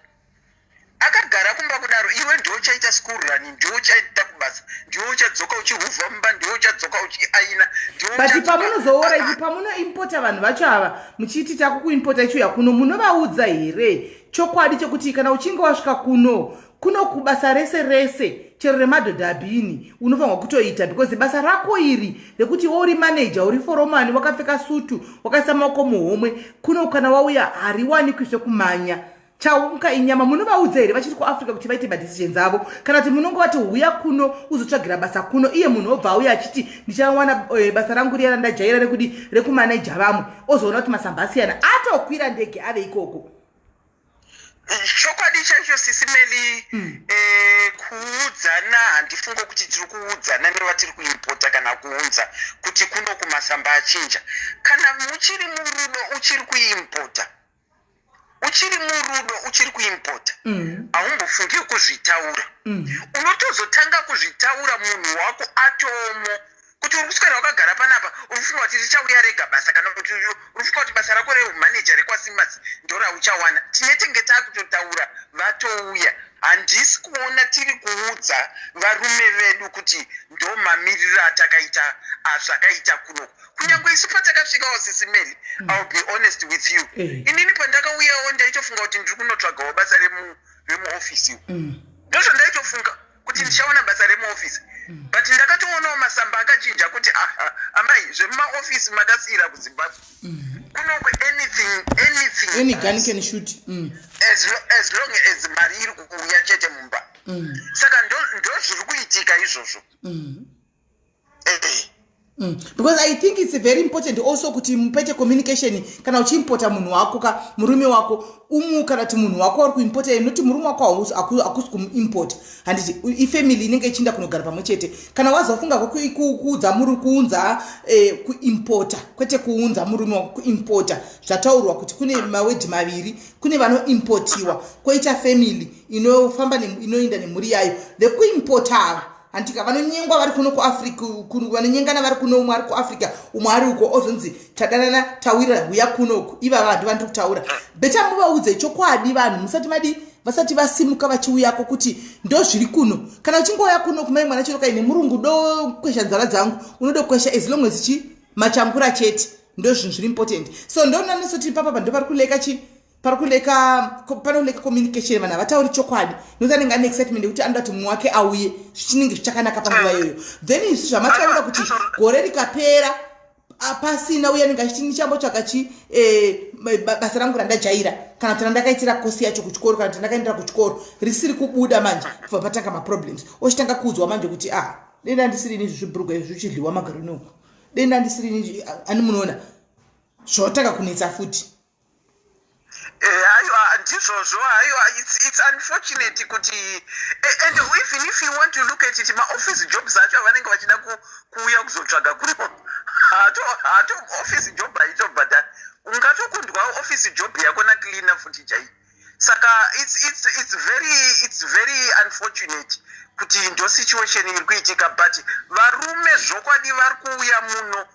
akagara kumba kudaro, iwe ndiwo uchaita school run, ndiwo uchaita kubasa, ndiwo uchadzoka uchihuvha mumba, ndiwo uchadzoka uchiaina. But pamunozoora ivi, pamunoimpota vanhu vacho ava, muchiti takukuimpota ichiuya kuno, munovaudza here chokwadi chekuti kana uchinge wasvika kuno, kuno kubasa rese rese, chero remadhodhabhini, unofanirwa kutoita, because basa rako iri rekuti iwe uri manager, uri foromani, wakapfeka sutu, wakaisa maoko muhomwe, kuno kana wauya hariwanikwi zvekumanya, chaunga inyama. Munovaudza here vachiri kuAfrica kuti vaite madecisions avo, kana kuti munongovati huya kuno uzotsvagira basa kuno, iye munhu obva auya achiti ndichawana basa rangu riya randajaira rekudi rekumaneja vamwe, ozoona kuti masamba asiyana, atokwira ndege ave ikoko? Chokwadi chaicho, Sisi Meli, kuudzana handifunge kuti tiri kuudzana nevatiri kuimpota kana kuunza kuti kuno kumasamba achinja. Kana muchiri murudo, uchiri kuimpota, uchiri murudo, uchiri kuimpota, haumbofungi kuzvitaura. Unotozotanga kuzvitaura munhu wako atomo, kuti uri kuswera wakagara panapa, uri kufunga kuti richauya rega basa, kana kuti uri kufunga kuti basa rako reumaneja rekwaSimas ndo rauchawana. Tinetenge taakutotaura vatouya. Handisi kuona tiri kuudza varume vedu kuti ndo mamiriro atakaita, azvakaita kunoku. Kunyange isu patakasvikawo, Sisi Meli, I will be honest with you, inini pandakauyawo ndaitofunga kuti ndiri kunotsvagawo basa remuofisi. Ndozvandaitofunga kuti ndichaona basa remuofisi, but ndakatoonawo masamba akachinja, kuti aha, amai, zvemumaofisi makasiyira kuZimbabwe. Kunoku anything, anything Any gun can shoot. As long as mari iri kuuya chete mumba. Saka ndo zviri kuitika izvozvo. Because I think it's very important also kuti mupaite communication. Kana uchiimpota munhu wako ka, murume wako umu, kana kuti munhu wako uri kuimpota, noti murume wako hakusi kumuimpota, handiti? Ifamily inenge ichiinda kunogara pamwe chete. Kana wazofunga kuudza muri kuunza, kuimpota, kwete kuunza murume wako, kuimpota, zvataurwa kuti kune mawedhi maviri: kune vanoimpotiwa, kwoita family inofamba, inoenda nemhuri yayo. Vekuimpota ava, handika, vanonyengwa vari kuno kuAfrica, vanonyengana vari kuno, umwe ari kuAfrica, umwe ari uko, ozonzi tadanana, tawirira, huya kunoku. Ivava handi vandiri kutaura. Better muvaudze chokwadi vanhu musati madi, vasati vasimuka vachiuyako, kuti ndo zviri kuno. Kana uchingouya kuno kumai mwana chero kaine murungu, dokwesha nzara dzangu, unodokwesha as long as chi machangura chete. Ndo zvinhu zviri important. So ndonanesoti papapa ndo pari kuleka chi, pari kuleka, panoleka communication. Vanhu havatauri chokwadi, nokuti anenge ane excitement yekuti anoda kuti mumwe wake auye, zvichinenge zvichakanaka panguva iyoyo. Then isu zvamataura kuti gore rikapera pasina uye anenge achiti ndichambotsvaka chi basa rangu randajaira, kana kuti randakaitira kosi yacho kuchikoro, kana kuti ndakaendera kuchikoro, risiri kubuda manje, kubva patanga maproblems, ochitanga kuudzwa manje kuti ah, denda ndisirini izvi, zvibhurugwa izvi zvichidliwa magaroni uku, denda ndisirini ani. Munoona zvotanga kunetsa futi. Aiwa, ndizvozvo. Aiwa, it's unfortunate kuti and even if you want to look at it, maoffice jobs acho avanenge vachida kuuya kuzotsvaga kuno, hato office job haitobhadhari. Ungatokundwa office job yako nacleaner futi chai. Saka it's very unfortunate kuti ndo situation iri kuitika. But varume zvokwadi vari kuuya muno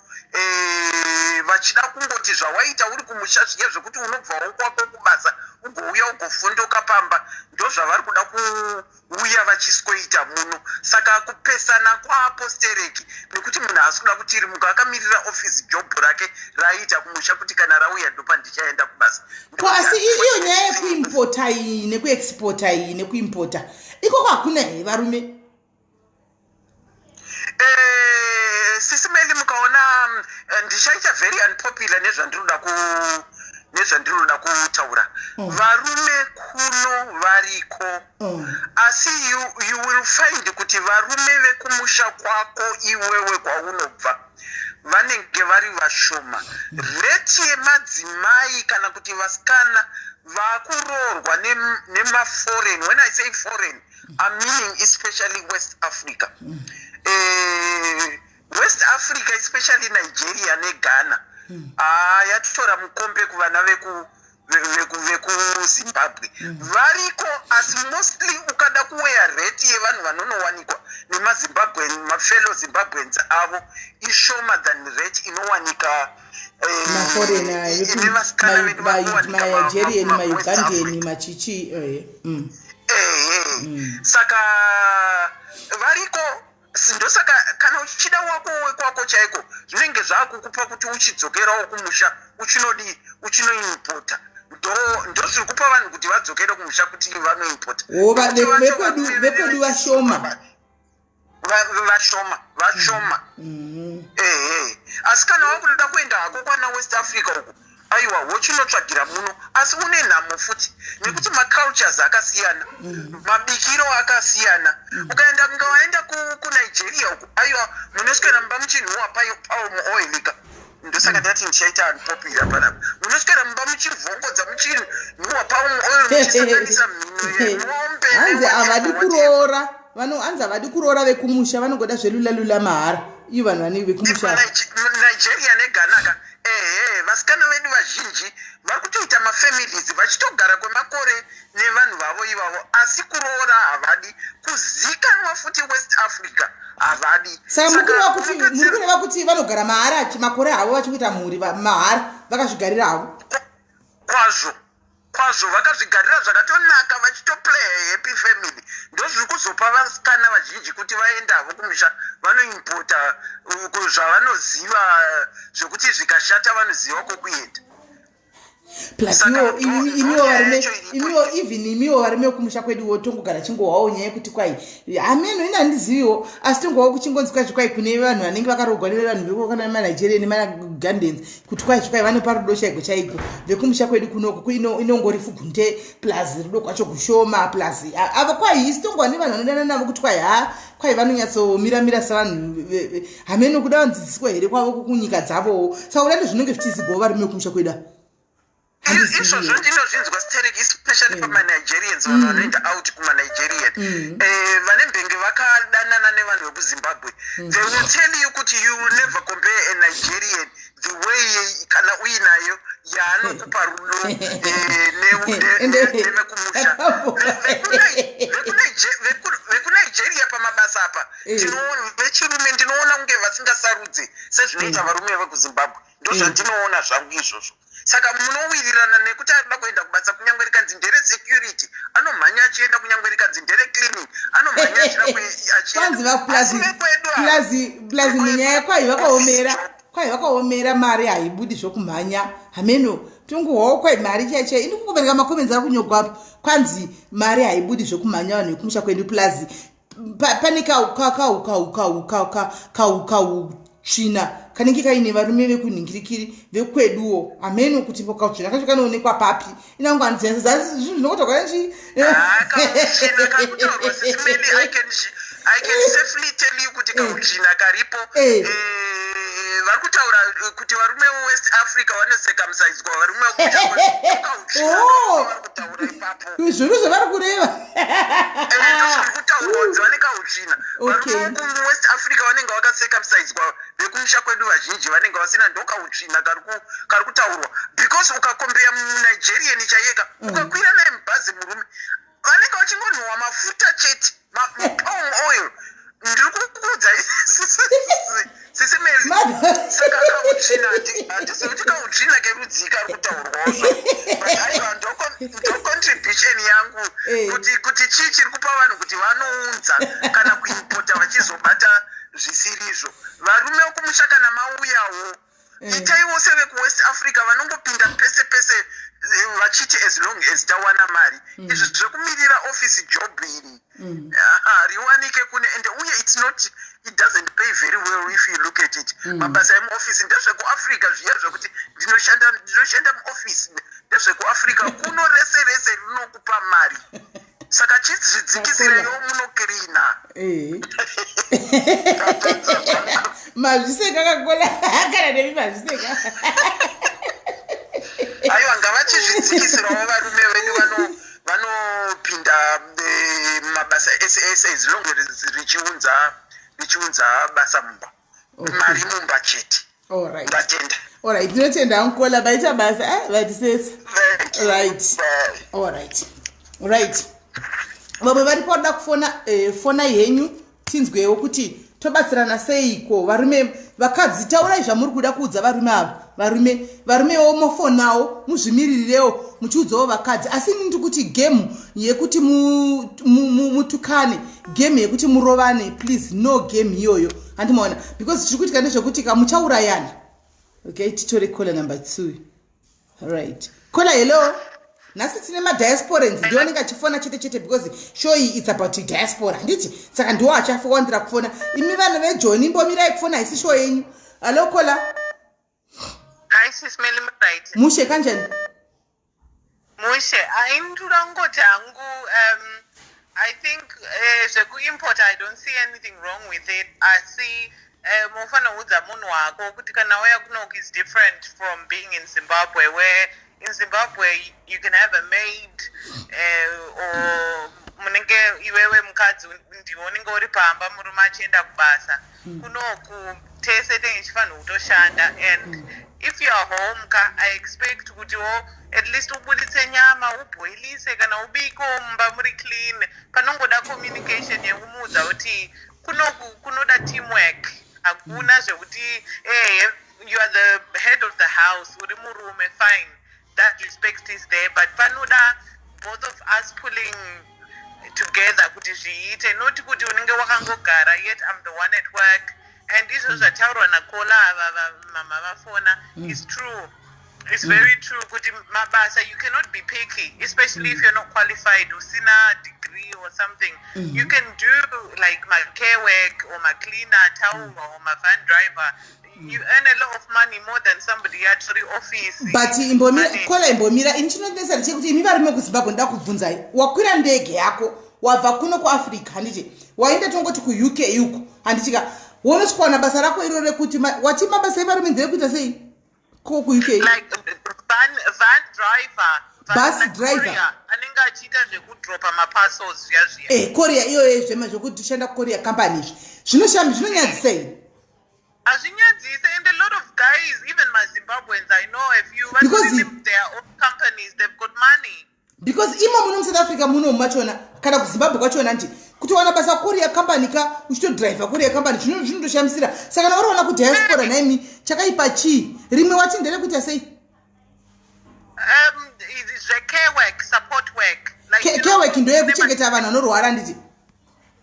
vachida kungoti zvawaita uri kumusha zviya, zvekuti unobvawo kwako kubasa ugouya ugofondoka pamba, ndo zvavari kuda kuuya vachiswoita muno. Saka kupesana kwaapostereki, nekuti munhu haasi kuda kutirimuka akamirira office job rake raiita kumusha, kuti kana rauya ndopandichaenda kubasa. Ko asi iyo nyaya yekuimpota iyi nekuexpota iyi nekuimpota ikoko, hakuna here varume? Sisi Meli, mukaona ndichaita very unpopular nezvandinoda kutaura. Varume kuno variko, asi you will find kuti varume vekumusha kwako iwewe kwaunobva vanenge vari vashoma. Rate yemadzimai kana kuti vasikana vakuroorwa nemaforeign, when I say foreign, I'm meaning especially West Africa, West Africa, especially Nigeria neGhana. Ah, yatora mukombe kuvana veku vekuZimbabwe variko, asi mostly ukada kuweigha rate yevanhu vanonowanikwa nemaZimbabwean, mafellow Zimbabweans avo, ishoma than rate inowanika maforeigner, nevasikana vedu vanowanika maNigerian, ma-West maUgandan, Africa. Machichi. Ehe, saka variko. Ndosaka kana uchida wako wekwako chaiko, zvinenge zvaakukupa kuti uchidzokerawo kumusha, uchinodii, uchinoimpota. Ndo zviri kupa vanhu kuti vadzokere kumusha kuti vanoimpota. Wo, Nekuti vacho vekwedu varume vashoma. Vashoma, vashoma. Ehe, asi kana wakuda kuenda hako kwana West Africa uku, aiwa, wochinotsvagira muno, asi une nhamo futi nekuti macultures akasiyana, mabikiro akasiyana. Ukaenda, kunge waenda kuNigeria uku, aiwa, munoswera mumba muchinhuwa palm oil ka. Ndosaka ndati ndichaita unpopular panapa. Munoswera mumba muchivhongodza, muchinhuwa palm oil, muchisanganisa mhino yemombe Hanzi newhatever, havadi whatever. kuroora. Hanzi havadi kuroora vekumusha, vanongoda zvelula lula mahara, ivo vanhu vane vekumusha. Nigeria neGhana ka. Ehe, vasikana vedu vazhinji vari kutoita mafamilies vachitogara kwemakore nevanhu vavo ivavo, asi kuroora havadi, kuzikanwa futi West Africa havadi. Saka muri unopedzera- kureva kuti vanogara mahara makore havo vachikuita mhuri mahara, vakazvigarira havo? Kwazvo, kwazvo, vakazvigarira zvakatonaka, vachitoplay happy family. Ndo zviri kuzopa vasikana vazhinji kuti vaendavo kumusha vanoimpota zvavanoziva, zvekuti zvikashata vanoziva kwokuenda. Plus Saka iwo imiwo ndo varume yacho iripo. Imiwo, even imiwo varume vekumusha kweduwo, tongogara chingohwawo nyaya yekuti kwai, hameno, ina handiziviwo, asi tongohwawo kuchingonzi kwai zvikwai kune vanhu vanenge vakarogwa nevanhu vekokana nemaNigeria nemaGandans, kuti kwai zvikwai vanopa rudo chaiko chaiko. Vekumusha kwedu kunoko inongori fugunde, plus rudo kwacho kushoma, plus ava kwai isi tongova nevanhu vanodana navo kuti kwai ha, kwai vanonyatsomiramira savanhu hameno kuda vandzidziswa here kwavo kunyika dzavowo. Saka kuda ndozvinenge zvichizigwawo varume vekumusha kwedu ava. Izvozvo ndinozvinzwa sterek, especially pamaNigerians, vanhu vanoenda out kumaNigerian. Vane mbenge vakadanana nevanhu vekuZimbabwe, they will tell you kuti you will never compare a Nigerian, the way kana uinayo yaanokupa rudo nevekumusha. VekuNigeria pamabasa apa, vechirume ndinoona kunge vasingasarudze sezvinoita varume vekuZimbabwe. Ndozvandinoona zvangu izvozvo. Saka munowirirana nekuti arikuda kuenda kubasa, kunyange rikanzi ndere security anomhanya achienda, kunyange rikanzi ndere cleaning anomhanya achida Kwanzi achienda. vaplazi Asi vekwedu ava, plus munyaya kwai vakaomera, mari haibudi zvokumhanya. Hameno, tongohwawo kwai mari chai chai ini kungoverenga macomments ari kunyogwa apo, kwanzi mari haibudi zvokumhanya vanhu vekumusha kwedu, plus pane kautsvina kanenge kaine varume vekunhingirikiri vekweduwo. Hameno kuti kautsvina kacho kanoonekwa papi. Inangu handiziva zvinhu zvinokotorwa nechi Ah, kautsvina kakutaurwa, Sis Melly, I can safely tell you kuti kautsvina karipo. Vari kutaura kuti varume veWest Africa vanocircumciswa, varume vekumusha, Oh. vari kutaura ipapo. Zvinhu zvavari kureva. Ndozviri kutaurwa kunzi vane kautsvina. Varume vekuWest Africa vanenge vakacircumciswa, vekumusha kwedu vazhinji vanenge vasina. Ndokautsvina kari kutaurwa, because ukacompare muNigerian chaiyeka, ukakwira naye mubhazi, murume vanenge vachingonhuhwa mafuta chete, palm oil. Ndiri kukuudza, Sis Melly. Saka kautsvina, handizivi kuti kautsvina kerudzii kari kutaurwawo zva, but aiwa, ndo contribution yangu kuti chii chiri kupa vanhu kuti vanounza kana kuimpota vachizobata zvisirizvo. Varume vekumusha, kana mauyawo, itaiwo sevekuWest Africa vanongopinda pese pese, vachiti as long as tawana mari. Izvi zvekumirira office job iri riwanike kune, and uye it's not, it doesn't pay very well if you look at it. Mabasa emuofisi ndezvekuAfrica zviya, zvekuti ndinoshanda muofisi, ndezvekuAfrica. Kuno rese rese rinokupa mari, saka chizvidzikisireyo munokirina. Mazviseka kakola kana nemi mazviseka. Aiwa, ngavachizvidzikisirawo varume vedu vanopinda mabasa ese ese, as long as richiunza basa mumba, mari mumba chete. Alright. Ndatenda. Alright, tinotenda, Nkola, baita basa, vatisesa. Thanks. Thank you. Right. Bye. All right, right. Vamwe varipo vanoda kufona, fonai henyu tinzwewo kuti tobatsirana seiko. Varume, vakadzi, taurai zvamuri kuda kuudza varume ava. Varume, varumewo mofonawo, muzvimiririrewo muchiudzawo vakadzi. Asi ini ndiri kuti game yekuti mutukane, game yekuti murovane, please, no game iyoyo, handimaona, because chiri kuitika ndezvekuti kamuchaurayana. Okay, titore caller number 2. Right, caller, hello. Nhasi tine madiasporans, ndiwo anenge achifona chete chete, because show iyi, it's about diaspora, handiti? Saka ndiwo achawandira kufona. Imi vanhu vejoni, imbomirai kufona, haisi show yenyu. Hallo, caller. Hi, Sis Melly, right. Mushe, kanjani? Mushe, aindura ngoti hangu, I think zvekuimport, I don't see anything wrong with it. Asi mufanira kuudza munhu wako kuti kana uya kunoku is different from being in Zimbabwe, where in Zimbabwe you can have a maid or munenge iwewe mukadzi ndiwe unenge uri pamba, murume achienda kubasa. Kunoku tese tinenge tichifanira kutoshanda, and if you are home ka, I expect kutiwo at least ubuditse nyama, ubhoilise, kana ubikewo mumba muri clean. Panongoda communication yekumuudza kuti kunoku kunoda teamwork. Hakuna zvekuti you are the head of the house, uri murume, fine, that respect is there, but panoda both of us pulling together kuti zviite, not kuti unenge wakangogara yet I'm the one at work. And izvo zvataurwa nacaller ava, mama vafona, is true. It's very true kuti mabasa, you cannot be picky, especially if you're not qualified, usina degree or something. You can do like my care work or my cleaner taurwa or my van driver. You earn a lot of money, more than somebody atori office. But imbomira, caller, imbomira. Ini chinondinetsa ndechekuti imi varume kuZimbabwe, ndoda kubvunzai. Wakwira ndege yako, wabva kuno kuAfrica, handiti? Waenda tongoti kuUK uko, handitika? Wonosvikawana basa rako iro rekuti wati mabasa evarume nderekuita sei ko kuUK? Like van driver. Bus like driver. Courier, anenge achiita zvekudropa maparcels zviya zviya. Courier iyoyo, zvema zvekuti shanda courier company, izvi zvinoshami zvinonyadzisa here? Hazvinyadzise, and a lot of guys, even maZimbabweans, I know a few vatori their own companies, they've got money. Because imo muno muSouth Africa muno machona, kana kuZimbabwe kwachona, nti kuti wana basa courier company ka, uchitodhiraivha courier company, zvinotoshamisira. Saka kana uriwana kudiaspora naimi, chakaipa chii? Rimwe wati nderekuita sei? Zvecare work, support work, like, you Care know, work ndoyekuchengeta vanhu vanorwara, handiti?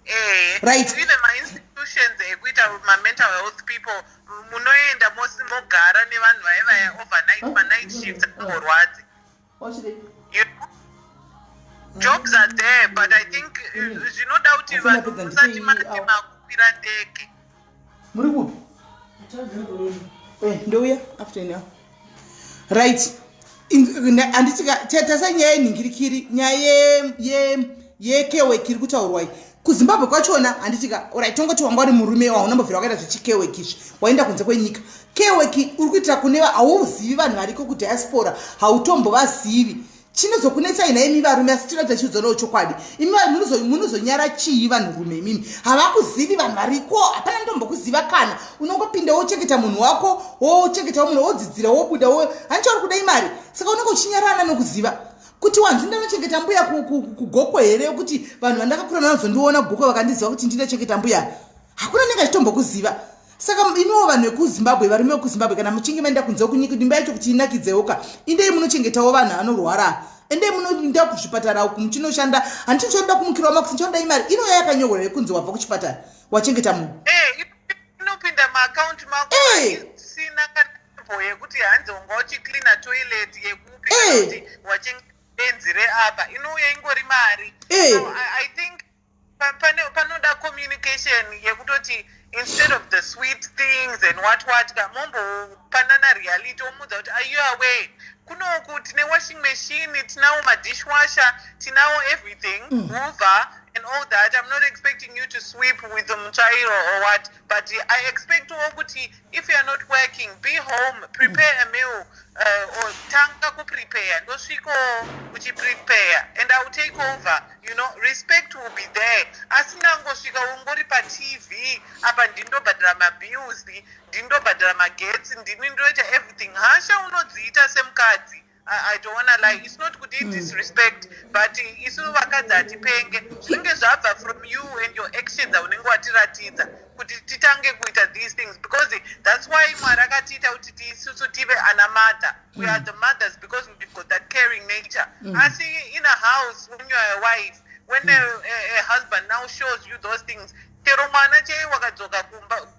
Eh, even mainstitutions ekuita ma-mental health people, munoenda mosi mogara nevanhu vaya vaya overnight, manight shifts angorwadzi. You know? Jobs are there, but I think zvinoda kuti Asi vanhu ndapedza musati ndipei mati makukwira ndege. Muri kupi? Ndouya after now. Right, handiti tasai nyaya yenhingirikiri, nyaya yecare work iri kutaurwa iyi kuZimbabwe kwachona, handitika? Right, tongoti wanga uri murume, waunambobvira wakaita zvechicare work izvi, waenda kunze kwenyika. Care work uri kuitira kune hauzivi vanhu variko kudiaspora, hautombovazivi. Chinozokunetsai naimi varume, asi tinoita chiudzonawo chokwadi, imi munozonyara chii? Vanhurume imimi havakuzivi vanhu variko, hapana ndombokuziva. Kana unongopinda wochengeta munhu wako, wochengetawo munhu, wodzidzira, wobuda, handichauri kuda imari. Saka unenge uchinyarana nokuziva kuti wanzi ndanochengeta mbuya kuGokwe here, kuti vanhu vandakakura vanozondiona Gokwe vakandiziva kuti ndinochengeta mbuya? Hakuna nenge achitombokuziva. Saka imiwo vanhu vekuZimbabwe, varume vekuZimbabwe, kana muchinge maenda kunze kunyika, imba yacho kuti inakidzewo ka, indei munochengetawo vanhu vanorwara, endei munoenda kuzvipatara uku muchinoshanda. Handichichoda kumukirawo makusi, ndichoda imari inoya yakanyorwa yekunzi wabva kuchipatara, wachengeta munhu. Inopinda maakaunti mako isina kana yekuti hanzi unga uchicleana toilet yekupi, kana kuti wachengeta benzi reapa. Inouya ingori mari. So I think panoda communication yekutoti instead of the sweet things and what what ka, mombopanana reality, omuudza kuti, "Are you aware kunoku tine washing machine, tinawo madishwasher, tinawo everything, hoover and all that. I'm not expecting you to sweep with mutsvairo or what, but I expect wo kuti if you are not working, be home, prepare a meal, or tanga kuprepare, ndosviko uchiprepare and I will take over." Respect will be there. Asingangosvika ungori paTV apa, ndindobhadhara mabills, ndindobhadhara magetsi, ndini ndoita everything. Hasha unodziita semukadzi. I don't wanna lie. It's not kuti disrespect, but isu vakadzi hatipenge. Zvinenge zvabva from you and your actions aunenge watiratidza kuti titange kuita these things, because that's why Mwari akatiita kuti isusu tive ana mother. We are the mothers because we've got that caring nature. Asi in a house, when you are a wife, when a husband now shows you those things, chero mwana chei wakadzoka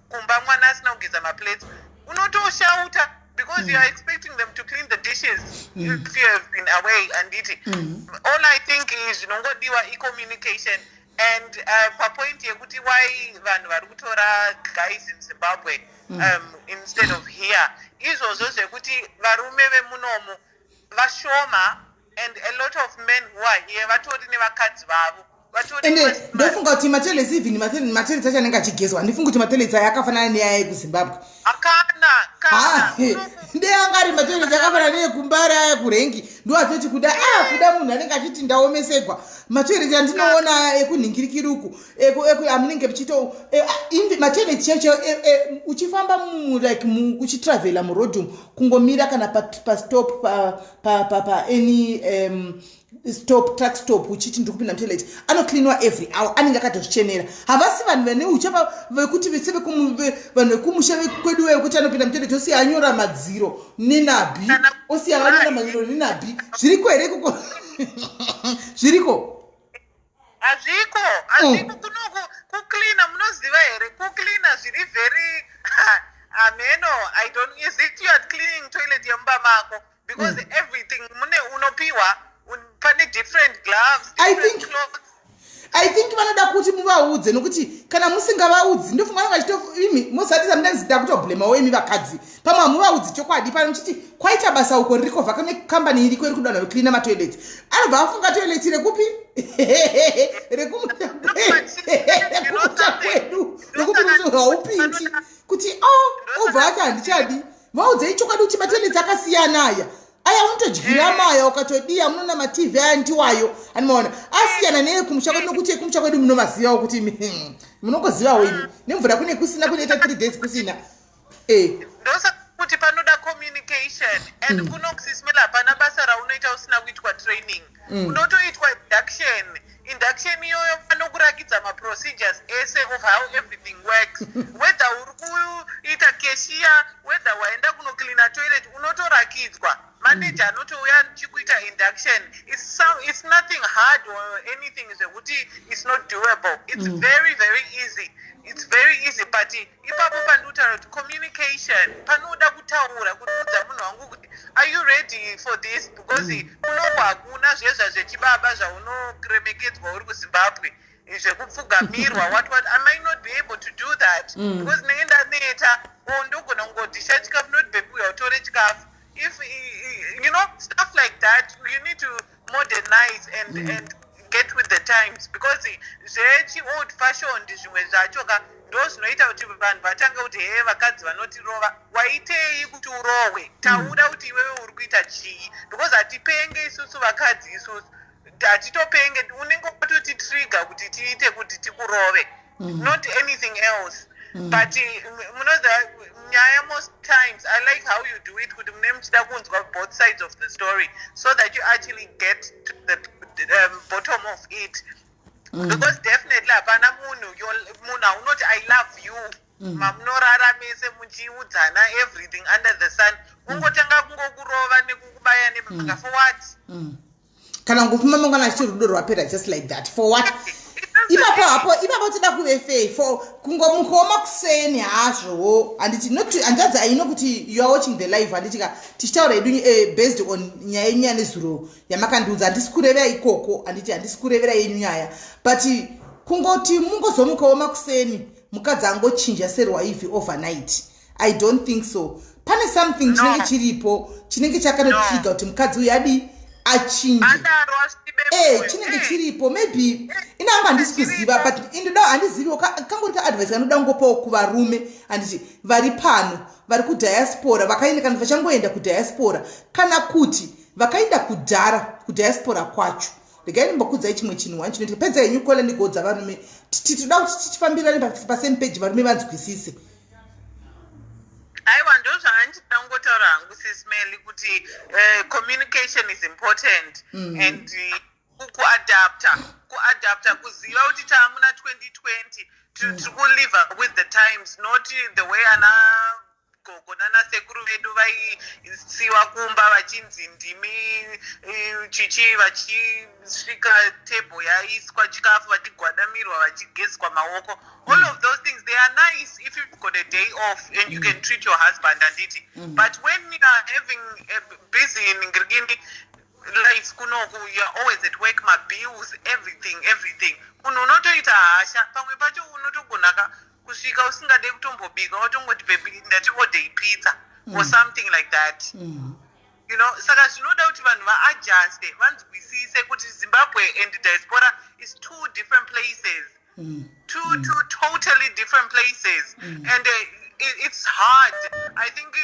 kumba mwana asina kugeza maplates, unotoshauta because you are expecting them to clean the dishes if you have been away, anditi? All I think is zvinongodiwa icommunication. And papoint yekuti why vanhu vari kutora guys in Zimbabwe instead of here, izvozvo zvekuti varume vemunomu vashoma, and a lot of men who are here vatori nevakadzi vavo, vatori Ende ndofunga kuti matoilets, even matoilets acho anenge achigezwa, handifungi kuti matoilets aya akafanana neaya ekuZimbabwe. Akana Ha, kana. Ndeanga ari matoilets akafanana neekuMbare aya kurengi, ndo atoti kuda kuda munhu anenge achiti ndaomesegwa. Matoilets andinoona ekunhingirikiri uku amunenge muchito matoilets chacho, uchifamba like uchitravhela muroad umu, kungomira kana pastop, pa any stop, truck stop, uchiti ndiri kupinda mutoilet, anocleanwa every hour, anenge akatozvichenera. Havasi vanhu vane uchapa vekuti vese vanhu vekumusha kwedu vekuti anopinda mutoilet osiya anyora madziro nenabhi, osiya anyora madziro nenabhi. Zviriko here ikoko? Zviriko? Hazviko, hazviko. Kunoku kucleana, munoziva here, kucleana zviri very ameno. I don't, is it you are cleaning toilet yemumba mako? Because everything mune unopiwa pane different gloves, I different clothes. I think vanoda kuti muvaudze, nokuti kana musingavaudzi, ndofunga vanenge vachito imi mozati sometimes ndakutobhlemawo imi vakadzi, pamwe hamuvaudzi chokwadi. Pano muchiti kwaita basa uko ririko, kane kambani iriko iri kuda vanhu vekucleana matoilets, anobva afunga toilet rekupi? Rekumusha kwedu, rekuti haupindi kuti o obva ati handichadi. Vaudzei chokwadi kuti matoilets akasiyana aya. Aya unotodyira maya, ukatodiya munoona maTV aya ndiwayo, animaona asiyana neekumusha kwedu, nokuti ekumusha kwedu munomazivawo kuti imi munongozivawo imi nemvura kune kusina, kunoita 3 days kusina e. Ndosaka kuti panoda communication. And kuno kusismela hapana basa raunoita usina kuitwa training. Unotoitwa induction. Induction iyoyo vanokurakidza maprocedures ese of how everything works, whether uri kuita cashier, whether waenda kunocleana toilet, unotorakidzwa. Manager anotouya chikuita induction. It's nothing hard or anything zvekuti it's not doable. It's very, very easy. It's very easy. But ipapo pandikutaura kuti communication, panoda kutaura, kuudza munhu wangu kuti, "Are you ready for this?" Because kunoku hakuna zvezva zvechibaba zvaunoremekedzwa uri kuZimbabwe, zvekupfugamirwa, what what. I might not be able to do that because ndinenge ndaneta, or ndogona kungodhisha chikafu, not baby, uya utore chikafu. If you know stuff like that, you need to modernize and get with the times, because zvechi old fashioned zvimwe zvacho ka ndo zvinoita kuti vanhu vatange kuti, "Hee, vakadzi vanotirova." Waitei kuti urohwe? Taura kuti iwewe uri kuita chii, because hatipenge isusu vakadzi, isusu hatitopenge. Unenge watoti trigger kuti tiite kuti tikurove, not anything else. But munoziva nyaya, most times I like how you do it, kuti mune muchida kunzwa both sides of the story so that you actually get to the bottom of it, because definitely hapana munhu munhu aunoti, "I love you," mamunorara mese muchiudzana everything under the sun, ungotanga kungokurova nekukubaya nebanga, for what? Kana ngofuma mangwana achiti rudo rwapera, just like that, for what? Ipapo hapo ipapo toda kuve fair for kungomukaoma kuseni hazvowo, handiti? Not hanzvadzi, aino kuti you are watching the live, handiti ka? Tichitaura hedu based on nyaya yenyu yanezuro yamakandiudza. Handisi kurevera ikoko, handiti? Handisi kurevera yenyu nyaya, but kungoti mungozomukaoma kuseni, mukadzi angochinja serwaivhi overnight, I don't think so. Pane something No. chinenge chiripo, chinenge chakanotrigger kuti mukadzi uyu adi achinje. Adaro asvibe mwoyo. Chinenge chiripo, maybe inangu handisi kuziva, but indoda handiziviwo kangori kaadvice kanoda kungopawo kuvarume, handiti, vari pano, vari kudiaspora, vakaenda kana vachangoenda kudiaspora, kana kuti vakaenda kudhara kudiaspora kwacho. Regai ndimbokudzai chimwe chinhu wani chinoitika. Pedza henyu kola, ndigodza varume. Toda kuti tichifambirane pasame page, varume vanzwisise. Aiwa, ndozvandida kungotaura hangu, Sis Melly, kuti communication is important and kuadapta, kuziva kuti taamuna 2020, tiri kulive with the times, not the way ana gogo nanasekuru vedu vaisiwa kumba vachinzi ndimi chichi, vachisvika table yaiswa chikafu, vachigwadamirwa, vachigezwa maoko. All of those things, they are nice if you've got a day off and you can treat your husband, anditi? But when you are having a busy ngirikini life kunoku, you're always at work, mabills, everything, everything, munhu unotoita hasha. Pamwe pacho unotogonaka kusvika usingade kutombobika, watongoti, "Baby, ndati order pizza," or something like that. Saka zvinoda kuti vanhu vaadjuste, vanzwisise kuti Zimbabwe and diaspora is two different places, two totally different places, and it's hard. I think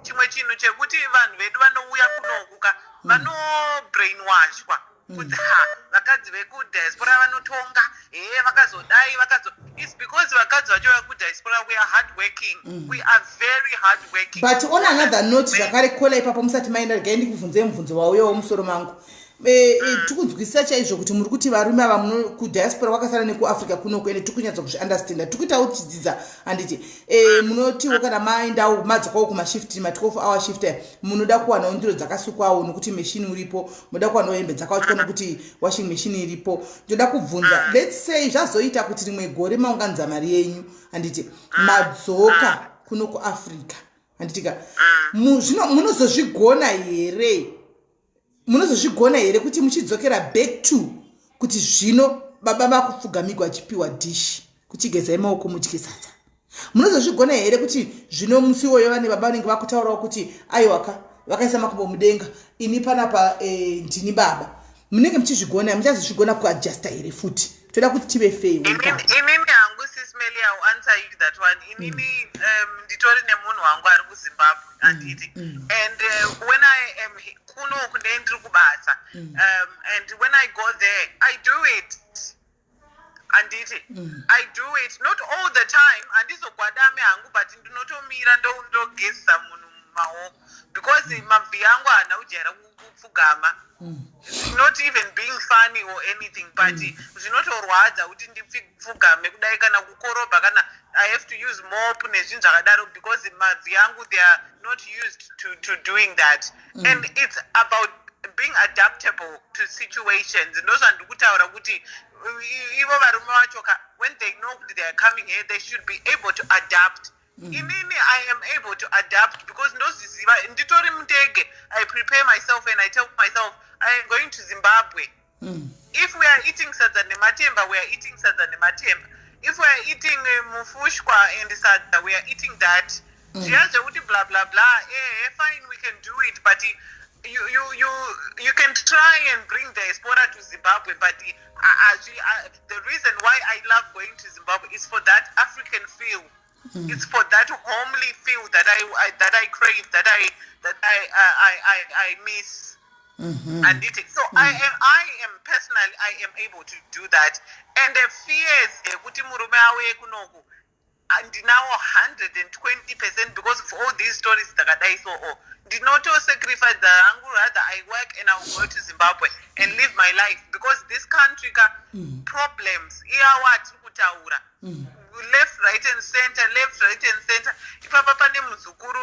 chimwe chinhu chekuti vanhu vedu vanouya kunoku ka, vanobrainwashwa kuti ha, vakadzi vekudiaspora vanotonga he, vakazodai, vakazo. It's because vakadzi vacho vekudiaspora, we are hard working. We are very hard working. But on another note zvakare, kola ipapo musati maenda, regai ndikubvunzei mubvunzo wauyawo musoro mangu. Tikunzwisisa chaizvo kuti muri kuti varume ava kudiaspora vakasara nekuAfrica kunoku, ende tikunyatsa kuzviunderstanda, tikuitawo tichidzidza, handiti? Munotiwo kana maendawo, madzokawo kumashift, ma12 hour shift aya, munoda kuwanawo ndiro dzakasukwawo nokuti machine uripo, munoda kuwanawo hembe dzakawachwa nokuti washing machine iripo. Ndoda kubvunza, let's say zvazoita kuti rimwe gore maunganidza mari yenyu, handiti? Madzoka kuno kuAfrica, handitika? Zvino munozozvigona here, munozozvigona here kuti muchidzokera back to kuti zvino baba vakupfugamigwa achipiwa dhishi, kuchigezai maoko, mudye sadza? Munozozvigona here kuti zvino musi iwoyo vane baba vanenge vakutaurawo kuti aiwaka, vakaisa makumbo mudenga, ini panapa ndini baba? Munenge muchizvigona, muchazozvigona kuadjusta here futi? Toda kuti tive fair. Inini hangu, Sis Melly, I will answer you that one. Inini nditori nemunhu wangu ari kuZimbabwe, handiti? And when I am kunoku, ndee ndiri kubasa, and when I go there, I do it, handiti? I do it, not all the time, handizogwadame hangu, but ndinotomira, ndogezisa munhu mumaoko, because mabvi angu haana kujaira kupfugama. Not even being funny or anything, but zvinotorwadza kuti ndipfugame kudai, kana kukorobha, kana I have to use mop nezvinhu zvakadaro, because mabvi angu, they are not used to doing that. And it's about being adaptable to situations. Ndozvandiri kutaura kuti ivo varume vacho ka, when they know kuti they are coming here, they should be able to adapt. Inini I am able to adapt because ndozviziva, nditori mundege, I prepare myself and I tell myself, "I am going to Zimbabwe." If we are eating sadza nematemba, we are eating sadza nematemba. If we are eating mufushwa and sadza, we are eating that. Zviya zvekuti blah blah blah, fine, we can do it, but you can try and bring diaspora to Zimbabwe, but the reason why I love going to Zimbabwe is for that African feel. It's for that homely feel that I crave, that I miss. Anditi? So I am personally, I am able to do that. And the fears ekuti murume auye kunoku, ndinawo 120% because of all these stories dzakadai. So oh, ndinotosacrifice hangu. Rather I work and I will go to Zimbabwe and live my life, because this country ka, problems iyawo atiri kutaura, left, right and center, left, right and center. Ipapa pane muzukuru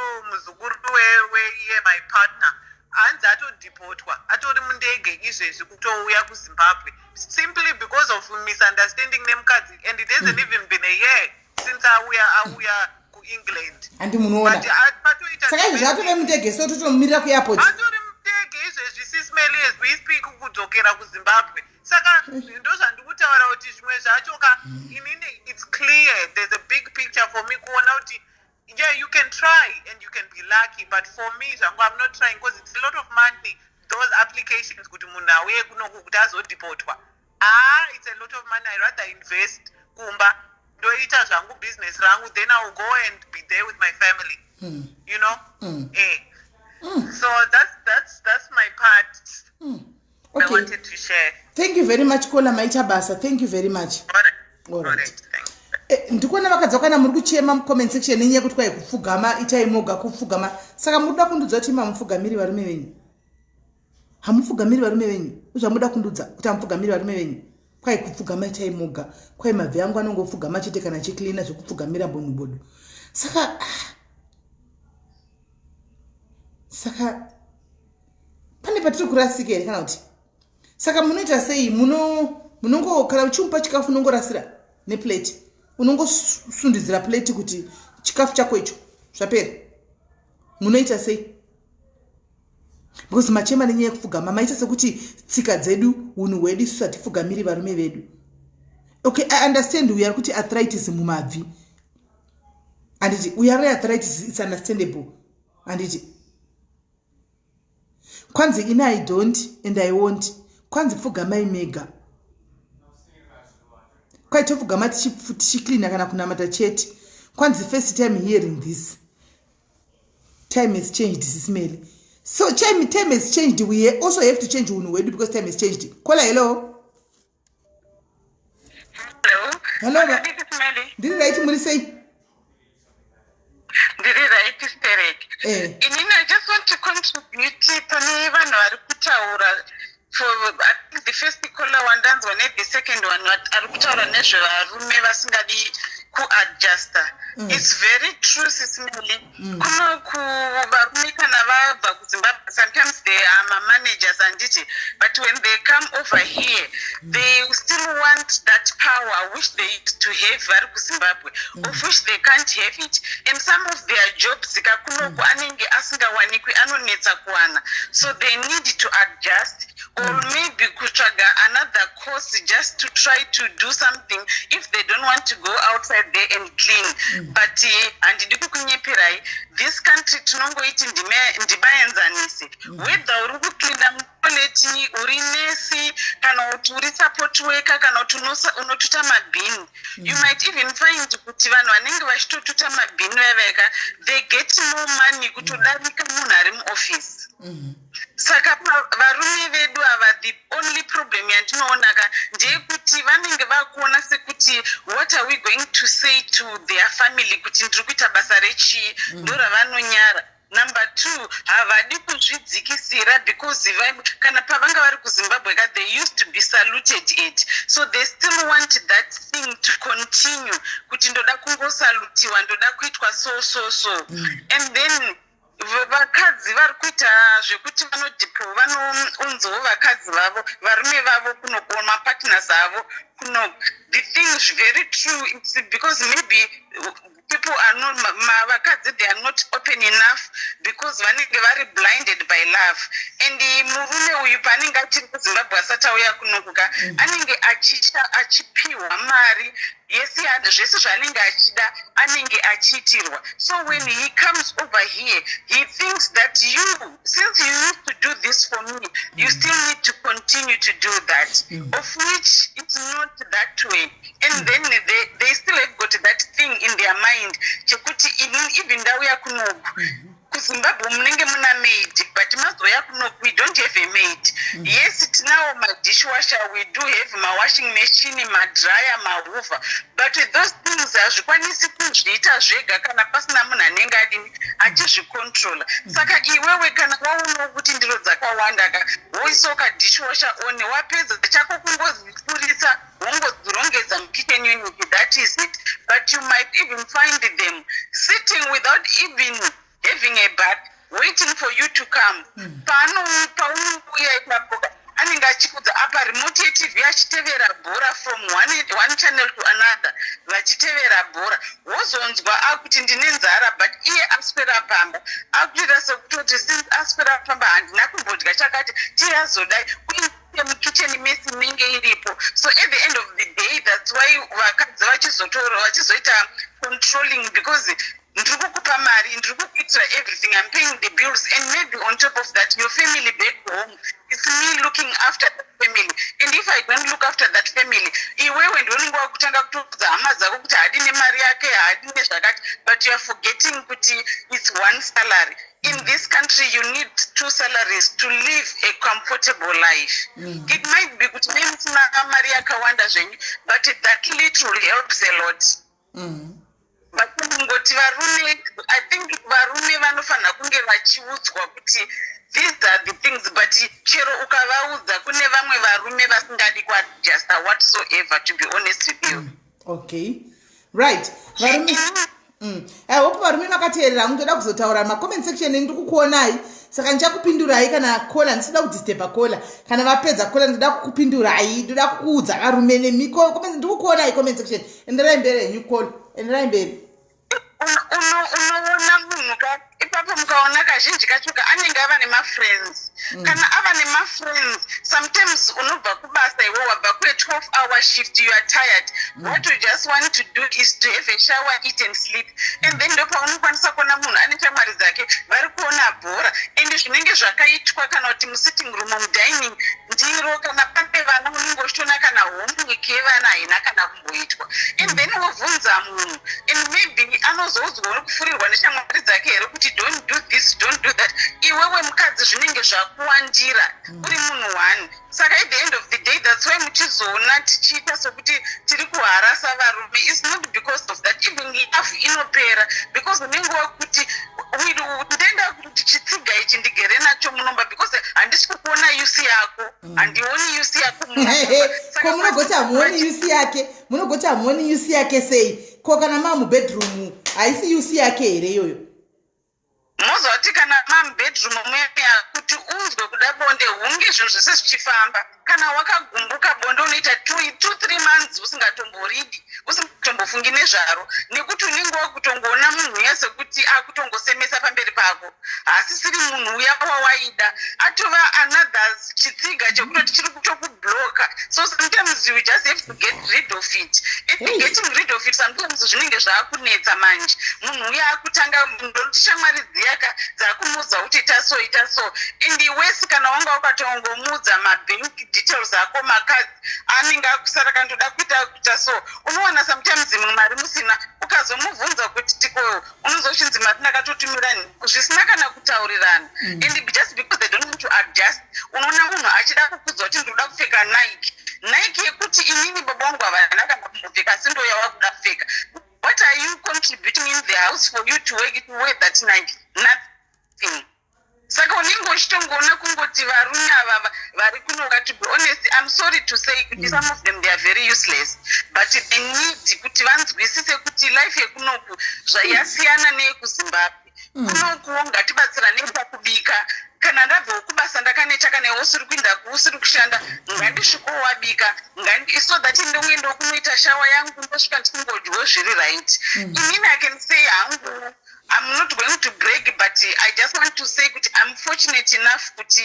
weiye my partner, hanzi atodhipotwa, atori mundege izvezvi kutouya kuZimbabwe, simply because of misunderstanding nemukadzi, and it hasn't even been a year since auya kuEngland. Handi munoona? But patoita Saka izvi zvatove mundege, so totomumirira kuairport. Atori mundege izvezvi, Sis Melly, as we speak, kudzokera kuZimbabwe. Saka ndozvandikutaura kuti zvimwe zvacho ka, inini it's clear, there's a big picture for me kuona kuti yeah, you can try and you can be lucky, but for me zvangu, I'm not trying because it's a lot of money, those applications, kuti munhu auye kunoku kuti azodhipotwa. Ah, it's a lot of money. I rather invest kumba, ndoita zvangu business rangu, then I will go and be there with my family. So that's my part I wanted to share. Thank you very much, Kola. Maita basa, thank you very much. All right. All right. All right. Thanks. Ndikuona vakadzi vakana muri kuchema mucomment section nenyaya yekuti kwai kupfugama itai moga kupfugama. Saka munoda kundudza kuti mamupfugamiri varume venyu? Hamupfugamiri varume venyu? Zvamuda kundudza kuti hamupfugamiri varume venyu? Kwai kupfugama itai moga, kwai mabvi angu anongopfugama chete kana achiklina, zvekupfugamira bonhu bodo. Saka pane patiri kurasika here kana kuti? Saka munoita sei? Munongo kana uchimupa chikafu, unongorasira neplate, unongosundidzira plate kuti chikafu chako icho zvapera? Munoita sei? Because machema nenyaya yekupfugama, maita sekuti tsika dzedu, unhu hwedu isusu hatipfugamiri varume vedu. Okay, I understand uyo ari kuti arthritis mumabvi, handiti? Uyo ari arthritis, it's understandable, handiti? Kwanzi ini I don't and I won't. Kwanzi pfugamai mega. Kwaitopfugama tichiklina kana kunamata chete. Kwanzi first time hearing this. Time has changed, Sis Melly. So time has changed, we also have to change unhu hwedu because time has changed. Caller, hello. Hello. Hello. Makadii, Sis Melly? Ndiri right, muri sei? Ndiri right sterek. Inini I just want to contribute pane vanhu vari kutaura. For I think the first caller wandanzwa nethe second one ari kutaura nezvevarume vasingadi kuadjusta. It's very true, Sis Melly. Kuno kuvarume kana vabva kuZimbabwe, sometimes they are mamanagers, handiti? But when they come over here, they still want that power which they used to have vari kuZimbabwe, of which they can't have it. And some of their jobs kakunoku anenge asingawanikwi, anonetsa kuwana, so they need to adjust or maybe kutsvaga another course just to try to do something if they don't want to go outside there and clean. But handidi kukunyeperai, this country tinongoiti ndibaenzanisi. Whether uri kucleana mutoilet, uri nesi, kana kuti uri support worker, kana kuti unotuta mabhini, you might even find kuti vanhu vanenge vachitotuta mabhini vaveka, they get more money kutodarika munhu ari muoffice. Saka varume vedu ava, the only problem yandinoonaka ndeyekuti vanenge vakuona sekuti, what are we going to say to their family kuti ndiri kuita basa rechii? Ndo ravanonyara. Number two, havadi kuzvidzikisira because kana pavanga vari kuZimbabwe ka, they used to be saluted at, so they still want that thing to continue, kuti ndoda kungosalutiwa, ndoda kuitwa so so so. And then vakadzi vari kuita zvekuti vanodipo vanounzawo vakadzi vavo, varume vavo kuno, mapartners avo kuno. The thing is very true. It's because maybe people are not, vakadzi, they are not open enough because vanenge vari blinded by love. And murume uyu paanenge achiri kuZimbabwe asati auya kunokuka, anenge achipiwa mari yese, zvese zvaanenge achida anenge achiitirwa. So when he comes over here, he thinks that you, since you used to do this for me, you still need to continue to do that, of which it's not that way. And then they still have got that thing in their mind chekuti ini even ndauya kunoku, kuZimbabwe munenge muna maid, but mazouya kunoku we don't have a maid. Yes, tinawo madishwasher, we do have mawashing machine, madryer, mahoover, but those things hazvikwanisi kuzviita zvega kana pasina munhu anenge adini, achizvicontrola. Saka iwewe kana waonawo kuti ndiro dzakawanda ka, woisawo kadishwasher on, wapedza chako kungozifurisa, wongodzirongedza mukitchen unit, that is it. But you might even find them sitting without even having a bath, waiting for you to come. Paunouya ipapo anenge achikudza apa remote yeTV, achitevera bhora from one channel to another, vachitevera bhora. Wozonzwa akuti ndine nzara, but iye aswera pamba akutoita sekutoti since aswera pamba handina kumbodya chakati, tiyazodai mukitchen mess inenge iripo. So at the end of the day, that's why vakadzi vachizotora vachizoita controlling, because ndiri kukupa mari, ndiri kukuitira everything, I'm paying the bills, and maybe on top of that, your family back home, it's me looking after that family. And if I don't look after that family, iwewe ndonenge wakutanga kutoudza hama dzako kuti haadi nemari yake, haadi nezvakati. But you are forgetting kuti it's one salary. In this country you need two salaries to live a comfortable life. It might be kuti me musina mari yakawanda zvenyu, but that little helps a lot. But kungoti varume, I think varume vanofanira kunge vachiudzwa kuti these are the things, but chero ukavaudza, kune vamwe varume vasingadi kuadjusta whatsoever, to be honest with you. Okay, right, varume. I hope varume makateerera. Mutoda kuzotaura macomment section, ndiri kukuonai, saka ndichakupindurai kana caller, ndisida kudisturba caller. Kana vapedza caller, ndoda kukupindurai, ndoda kukuudza varume nemi. Ndiri kukuonai comment section. Enderai mberi henyu, caller, enderai mberi. Unoona munhu ipapo, mukaona kazhinji kacho ka anenge ava nemafriends. Kana ava nemafriends, sometimes unobva kubasa iwe, wabva kue12 hour shift, you are tired. What you just want to do is to have a shower, eat and sleep, and then ndopaunokwanisa kuona munhu ane shamwari dzake vari kuona bhora, and zvinenge zvakaitwa kana kuti musitting room, mudining, ndiro kana pane vana, unenge uchitoona kana homework yevana haina kana kumboitwa. And then wobvunza munhu, and maybe anozoudzwa nekufurirwa neshamwari dzake here kuti don't do this, don't do that. Iwewe mukadzi zvinenge zvakuwandira uri munhu one. Saka at the end of the day, that's why muchizoona tichiita sokuti tiri kuharasa varume. Is not because of that. Even love inopera because unenge wakuti ndenda kuti chitsiga ichi ndigere nacho munomba, because handisi kukuona use yako, handioni use yako. Ko munogoti hamuoni use yake? Munogoti hamuoni use yake sei? Ko kana mamubedroom, haisi use yake here iyoyo? Mozoti kana mamubedroom muya, kuti unzwe kuda bonde, hunge zvinhu zvese zvichifamba. Kana wakagumbuka, bonde unoita 2, 3 months usingatomboridi, usingatombofungi nezvaro, nekuti unenge wakutongoona munhu uya sekuti akutongosemesa pamberi pako. Haasisiri munhu uya wawaida, atova another chitsiga chekutoti chiri kutokubloka. So sometimes you just have to get rid of it, and getting rid of it sometimes zvinenge zvaakunetsa. Manje munhu uya akutanga ndoti shamwari dziyaka dzakumuudza kuti ita so, ita so, and wesi kana wanga ukatongomuudza mabank details ako, makadzi anenge akusara kandoda kuita kuita so. Unowana sometimes imwe mari musina, ukazomubvunza kuti tiko, unozochinzi mari ndakatotumira, zvisina kana kutaurirana. And just because they don't want to adjust, unoona munhu achida kukudza kuti ndinoda kupfeka Nike, Nike yekuti inini baba vangu havana kana kumbopfeka, asi ndo yawakuda kupfeka. What are you contributing in the house for you to wear that Nike? Nothing. Saka unenge uchitongoona kungoti varume ava vari kunoka, to be honest, I'm sorry to say kuti some of them, they are very useless, but they need kuti vanzwisise kuti life yekunoku zvayasiyana neyekuZimbabwe. Kunokuwo ngatibatsiranei pakubika. Kana ndabvawo kubasa ndakaneta, kana iwe usiri kuinda, usiri kushanda, ngandisvikowo wabika, so that ndongoendawo kunoita shower yangu, ndosvika ndichingodyawo zviri right. Inini I can say hangu, I'm not going to brag, but I just want to say kuti I'm fortunate enough kuti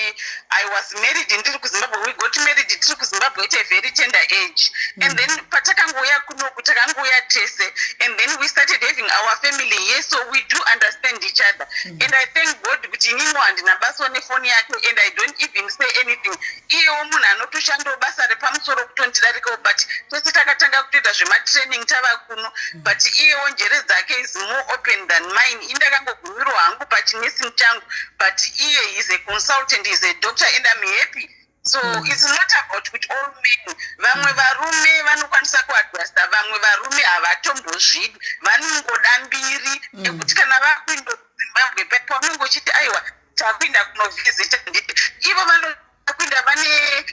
I was married ndiri kuZimbabwe. We got married tiri kuZimbabwe at a very tender age. And then patakangouya kunoku, takangouya tese, and then we started having our family here, so we do understand each other. And I thank God kuti ininiwo handina basa nefoni yake, and I don't even say anything. Iyewo munhu anotoshandawo basa repamusoro kutondidarikawo, but tese takatanga kutoita zvematraining tava kuno, but iyewo njere dzake is more open than mine. Indakangogumirwa hangu pachinursing changu, but iye is a consultant, is a doctor, and I'm happy. So it's not about kuti all men. Vamwe varume vanokwanisa kuadjusta, vamwe varume havatombozvidi, vanongoda mbiri ekuti kana vakuinda kuZimbabwe, paunenge uchiti aiwa, takuinda kunovhizita, nditi ivo vanokuinda vane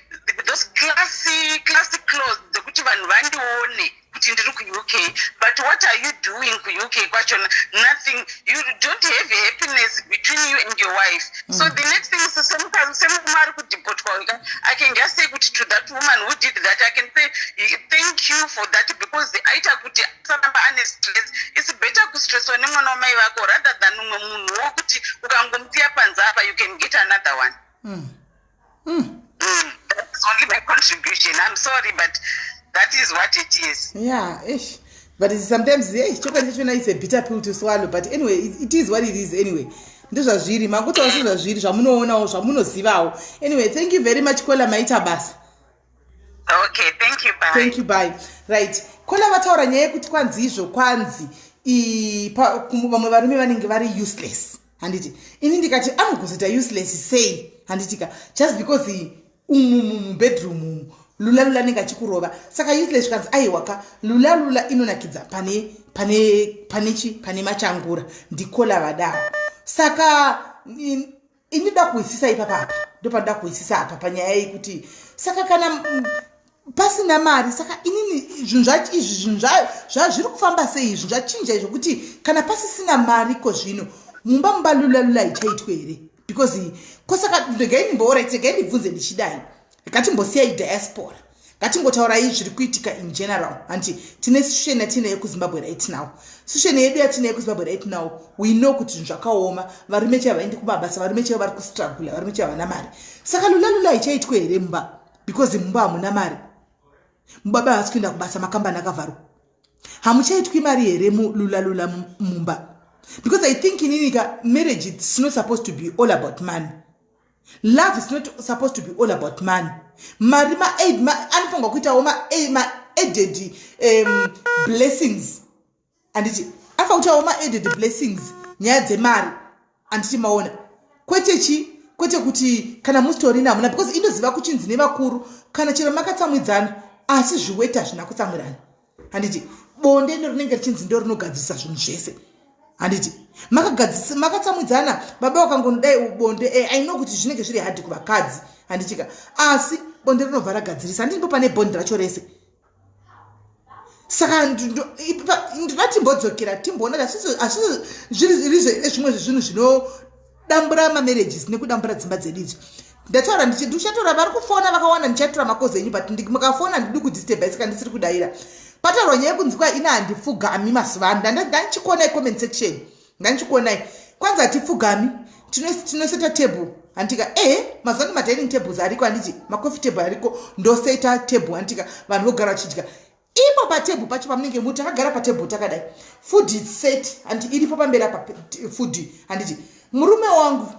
those classy clothes dzekuti vanhu vandione kuti ndiri kuUK. But what are you doing kuUK kwachona? Nothing. You don't have happiness between you and your wife. So the next thing is, semurume ari kudhipotwa weka, I can just say kuti to that woman who did that, I can say thank you for that, because aita kuti asaramba ane stress. It's better kustresswa nemwana wamai vako rather than umwe munhu wokuti ukangomusiya panze apa, you can get another one. That is only my contribution. I'm sorry, but that is what it is. Yeah, ish. But it's sometimes, eh, chokwadi chachona, it's a bitter pill to swallow, but anyway, it is what it is. Anyway, ndezvazviri, mangotaura sezvazviri, zvamunoonawo, zvamunozivawo. Anyway, thank you very much, caller, maita basa. Okay, thank you, bye. Thank you, bye. Right, caller vataura nyaya yekuti kwanzi izvo, kwanzi vamwe varume vanenge vari useless, handiti? Ini ndikati anogozoita useless sei, handitika? Just because umu mubedroom umu. Lula lula anenge achikurova. Saka useless zvikanzi aiwa ka, lula lula inonakidza pane pane pane chi pane machangura ndikola vadaro. Saka ini ndoda kuhwisisa ipapa apa, ndopanoda kuhwisisa apa panyaya yekuti saka kana pasina mari, saka inini zvinhu zvacho izvi zvinhu zvazviri kufamba sei, zvinhu zvachinja izvo kuti kana pasisina mari ko zvino mumba mumba lula lula ichaitwe here? Because ko saka regai ndimboora, regai ndibvunze ndichidai, ngatimbosiyai diaspora, ngatingotaurai zviri kuitika in general. Hanti tine situation yatinayo kuZimbabwe right now? Situation yedu yatinayo kuZimbabwe right now, we know kuti zvinhu zvakaoma. Varume chaivo vaendi kumabasa, varume chaivo vari kustrugula, varume chaivo havana mari. Saka lula lula ichaitwe here mumba? Because mumba hamuna mari, mubaba havasi kuenda kubasa, makambani akavharwa, hamuchaitwi mari here mulula lula mumba? Because I think ininika marriage, it's not supposed to be all about money. Love is not supposed to be all about money. Mari anofanirwa kuitawo ma-added blessings, handiti? Anofanira kuitawo ma-added blessings nyaya dzemari, handiti? Maona, kwete chi kwete kuti kana musitorina hamuna, because inoziva kuchinzi nevakuru kana chero makatsamwidzana asi zviweta hazvina kutsamwirana, handiti? Bonde ino rinenge richinzi ndo rinogadzirisa zvinhu zvese, handiti? Makatsamwidzana, baba vakangonodai bonde, I know kuti zvinenge zviri hard kuvakadzi, handitika? Asi bonde rinobva ragadzirisa, handiti? Ndipo pane bond racho rese. Saka ndoda timbodzokera timboona asi zviri zvimwe zvezvinhu zvinodambura mamarriages nekudambura dzimba dzedu idzo ndataura. Ndichatora vari kufona vakawanda, ndichatora makozi enyu, but mukafona handidi kudisturba, saka ndisiri kudayira. Pataurwa nyaya yekunzi kwa ina handipfugami mazuva ano. Ndandichikonai comment section, ndandichikonai kwanzi hatipfugami, tinoseta table, handika? Ehe, mazuva ano madining tables ariko, handiti? Macoffee table ariko, ndoseta table, handika? Vanhu vogara vachidya ipo patable pacho pamunenge muri takagara patable takadai, food is set, handi? Iripo pamberi apa food, handiti? Murume wangu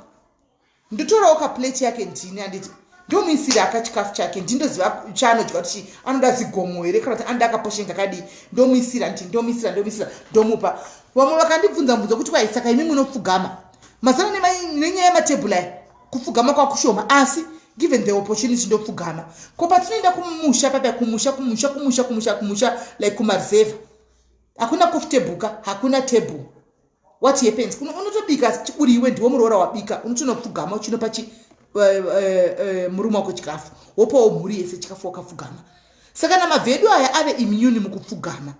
ndotorawo kaplate yake ndini, handiti? Ndomuisira aka chikafu chake, ndindoziva chaanodya kuti anoda zigomo here kana kuti anoda kaportion kakadii. Ndomuisira, nditi ndomuisira, ndomuisira, ndomupa. Vamwe vakandibvunza mubvunzo kuti kwai saka imi munopfugama mazana nenyaya yematebhula aya, kupfugama kwakushoma, asi given the opportunity ndopfugama. Ko patinoenda kumusha papa, kumusha, kumusha, kumusha, kumusha, kumusha, like kumareserve, hakuna coffee table ka, hakuna table. What happens? Unotobika chiburiwe, ndiwo muroora wabika, unotonopfugama uchinopa chi murume wako chikafu, wopawo mhuri yese chikafu wakapfugama. Saka namabvi edu aya ave immune mukupfugama.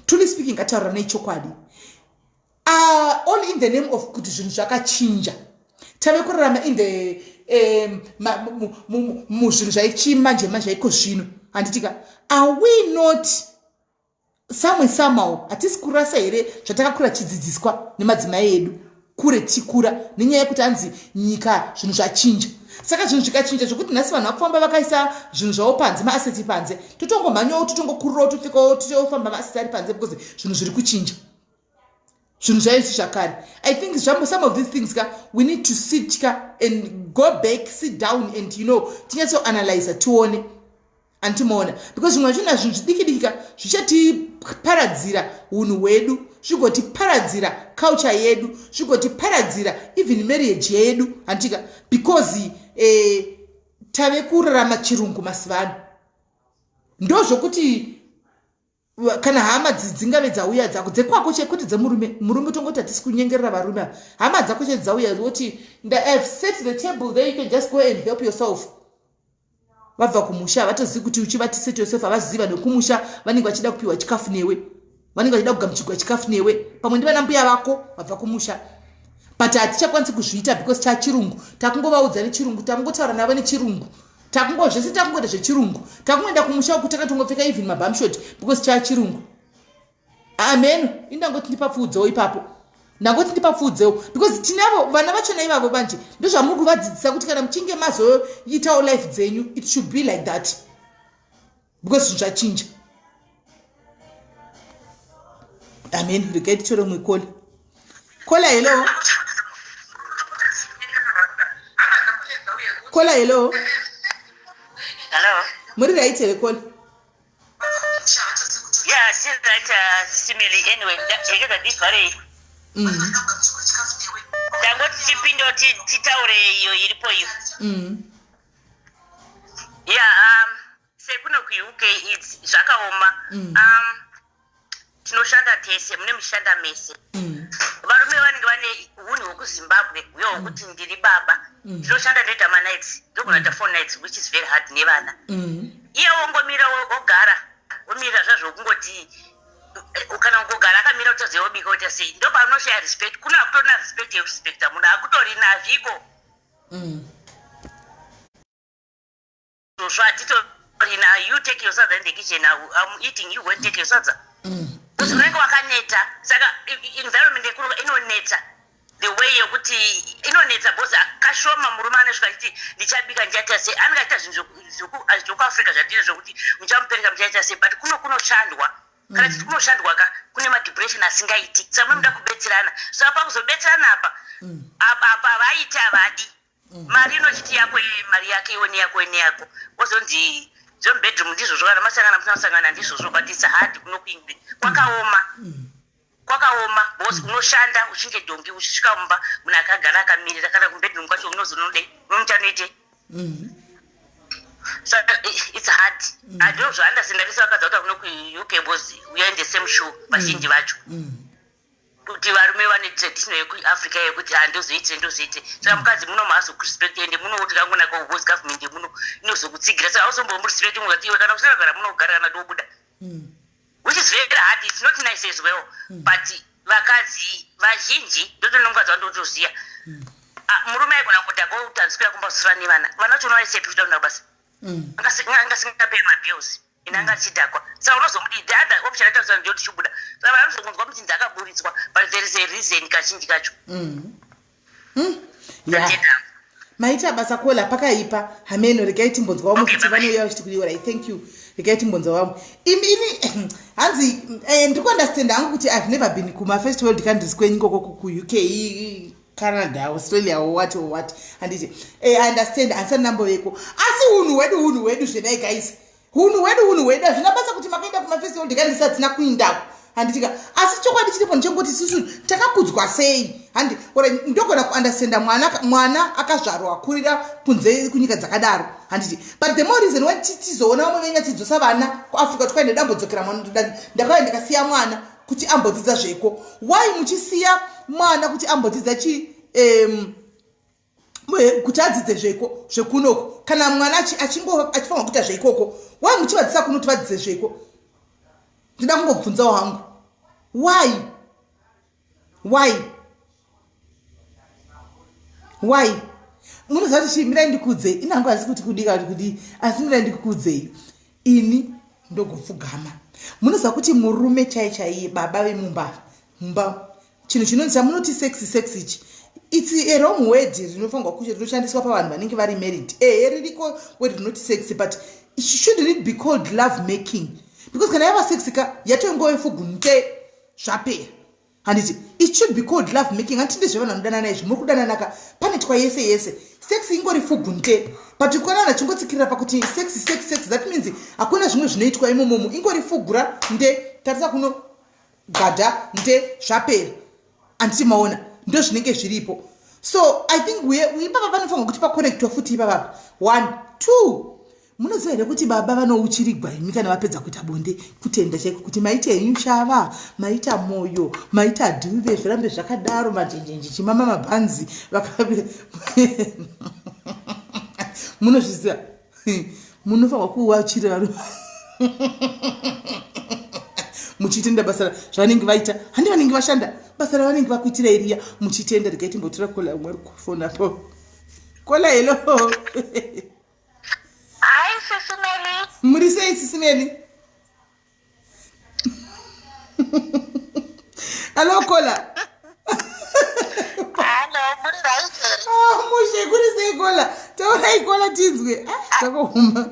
Truly speaking, ngataura nechokwadi, all in the name of kuti zvinhu zvakachinja, tave kurarama in the muzvinhu zvaichimanje manje iko zvino, handitika? Are we not somewhere somehow hatisi kurasa here zvatakakura chidzidziswa nemadzimai edu kure tichikura, nenyaya yekuti hanzi nyika zvinhu zvachinja? Saka zvinhu zvikachinja zvokuti nhasi vanhu vakufamba vakaisa zvinhu zvavo panze, maassets panze, totongomhanyawo, totongokurirawo, topfekawo, totofamba maassets ari panze because zvinhu zviri kuchinja, zvinhu zvaizvi zvakare. I think some of these things ka, we need to sit ka and go back, sit down and tinyatsoanalyza tione, andimoona, because zvimwe zvachona zvinhu zvidiki diki ka zvichatiparadzira unhu hwedu, zvigotiparadzira culture yedu, zvigotiparadzira even marriage yedu, handika? Because tave kurarama chirungu mazuva ano. Ndozvokuti kana hama dzingave dzauya dzako dzekwako chekuti dzemurume, murume tongoti hatisi kunyengerera varume ava, hama dzako chete dzauya, woti, "I've set the table there, you can just go and help yourself." Vabva kumusha havatozivi kuti uchivati set yourself, havazivi. Vanhu vekumusha vanenge vachida kupiwa chikafu newe, vanenge vachida kugamuchirwa chikafu newe, pamwe ndivana mbuya vako vabva kumusha, but hatichakwanisi kuzviita because chachirungu. Takungovaudza nechirungu, takungotaura navo nechirungu, takungo zvese takungoita zvechirungu, takungoenda kumusha uku takatongopfeka even mabumshort because chachirungu. Amen. Indangoti ndipapfuudzewo ipapo, ndangoti ndipapfuudzewo because tinavo vana vachona ivavo manje, ndozvamuri kuvadzidzisa kuti kana muchinge mazoitawo life dzenyu, it should be like that because zvinhu zvachinja. Amen. Regai titore mumwe caller. Caller, hello. Caller, hello. Hello. Muri right here, caller? Yeah, still right, Simili. Anyway, ndega ndivharei. Ndangoti tipinde titaure iyo iripo iyo. Yeah, yekuno kuUK its zvakaoma. Tinoshanda tese, mune mushanda mese. Varume vanenge vane unhu hwekuZimbabwe huye hwekuti ndiri baba, ndinoshanda, ndoita manights, ndogona kuita four nights, which is very hard nevana. Iye wongomira, wogara omirira zvazvo, kungoti kana kungogara akamira kuti azoyobika oita sei. Ndo paunoshaya respect. Kuno hakutorina respect yekurespecta munhu, hakutorina, hazviko. Zvozvo hatitorina. You take your sadza in the kitchen, I'm eating, you go and take your sadza, because unenge wakaneta. Saka environment yekuno inonetsa, the way yekuti inonetsa, because kashoma murume anosvika achiti ndichabika, ndichaita sei. Anenge achiita zvinhu zvokuAfrica zvatine zvokuti muchamupereka, muchaita sei, but kuno kunoshandwa. Kana titi kunoshandwa ka, kune madepression asingaiti. Saka munoda kubetserana. Saka pakuzobetserana apa, apa havaiti, havadi mari inochiti yako iye, mari yake iwe neyako neyako, wozonzi zvemubedroom ndizvozvo. Kana masangana, musina kusangana, ndizvozvo. But it's hard kuno kuEngland, kwakaoma, kwakaoma, because unoshanda uchinge dhongi, uchisvika mumba munhu akagara akamirira. Kana kumubedroom kwacho unozonodei, unomuchanoitei? Saka it's hard. Handino zvaandasenda vese vakadza kuti kuno kuUK, because we are in the same shoe vazhinji vacho, kuti varume vane traditional yekuAfrica yekuti handozoite, ndozoite. Saka mukadzi muno maazokurespect, ende muno kuti kangonaka because government yemuno inozokutsigira. Saka auzombomurespect mukati iwe kana usina kugara muno, kugara kana tobuda, which is very hard. It's not nice as well. But vakadzi vazhinji, ndotoona mukadzi wandotoziya. Ah, murume aigona kudhakwa kuti handisi kumba kusura nevana. Vana vacho unovaisepi kuita kuenda kubasa? Angasingapei mabills, ine anga achidhakwa. Saka unozomudi the other option ataura ndeyoti chibuda. Saka vanozongonzwa kuti ndakaburitswa, but there is a reason kazhinji kacho. Ya, maita basa kola. Pakaipa, hameno. Regai timbonzwa vamwe kuti vanouya vachiti kudi. Alright, thank you. Regai timbonzwa vamwe. Ini hanzi ndiri kuunderstand hangu kuti I've never been kuma-first world countries kwenyu ikoko kuUK, Canada, Australia or what or what, handiti? I understand, handisati ndamboveko. Asi unhu hwedu, unhu hwedu zvenai guys, hunhu hwedu, hunhu hwedu. Hazvina basa kuti makaenda kumafirst world countries, hatina kuindako, handitika? Asi chokwadi chiripo ndechekuti isusu takakudzwa sei, handi? Ora ndogona kuunderstanda mwana, mwana akazvarwa akurira kunze kunyika dzakadaro, handiti? But the more reason why tizoona vamwe venyu achidzosa vana kuAfrica, kuti kwaine dambodzokera mwana, ndakauya ndikasiya mwana kuti ambodzidza zveko. Why muchisiya mwana kuti ambodzidza chi kuti adzidze zveko zvekunoko, kana mwana achifanirwa kuita zveikoko? Why muchivadzisa kuno kuti vadzidze zveko? Ndida kungobvunzawo hangu, why, why, why? Munoziva kuti chii? Mirai ndikudzei. Inangu hasi kuti kudika kuti kudii, asi mirai ndikukudzei. Ini ndogopfugama. Munoziva kuti murume chai chaiye, baba vemumba, mumba, chinhu chinonzi chamunoti sex, sex ichi, it's a wrong word. Rinofanirwa kuti rinoshandiswa pavanhu vanenge vari married. Ehe, ririko word rinoti sex, but shouldn't it be called love making? Because kana yava sex ka, yatongove fugunte, zvapera, handiti? It should be called love making. Handiti ndezvevanhu vanodanana izvi? Muri kudananaka, panoitwa yese yese. Sex ingori fugunte, but kuona vanhu vachingotsikirira pakuti sex, sex, sex, that means hakuna zvimwe zvinoitwa imomomo. Ingori fugura nde tarisa kuno gadha nde zvapera, handiti? Maona, ndo zvinenge zviripo. So I think ipapa panofanirwa kuti pacorrectwa futi ipapapa. One, two, munoziva here kuti baba vanouchirigwa imi kana vapedza kuita bonde, kutenda chaiko kuti maita henyu shava, maita mwoyo, maita dhuve, zvirambe zvakadaro, majenjenje, chimama, mabhanzi? Munozviziva, munofanirwa kuwachira muchitenda basa zvavanenge vaita, handi? Vanenge vashanda basa ravanenge vakuitira iriya, muchitenda. Regai timbotora kola umwe ari kufona po. Kola, hello. Hi, Sisi Melly. Muri sei, Sisi Melly? Hello, kola. Hello, muri right here? Ah, mushe, kuri sei, kola? Taurai, kola, tinzwe. Ah, zvakaoma.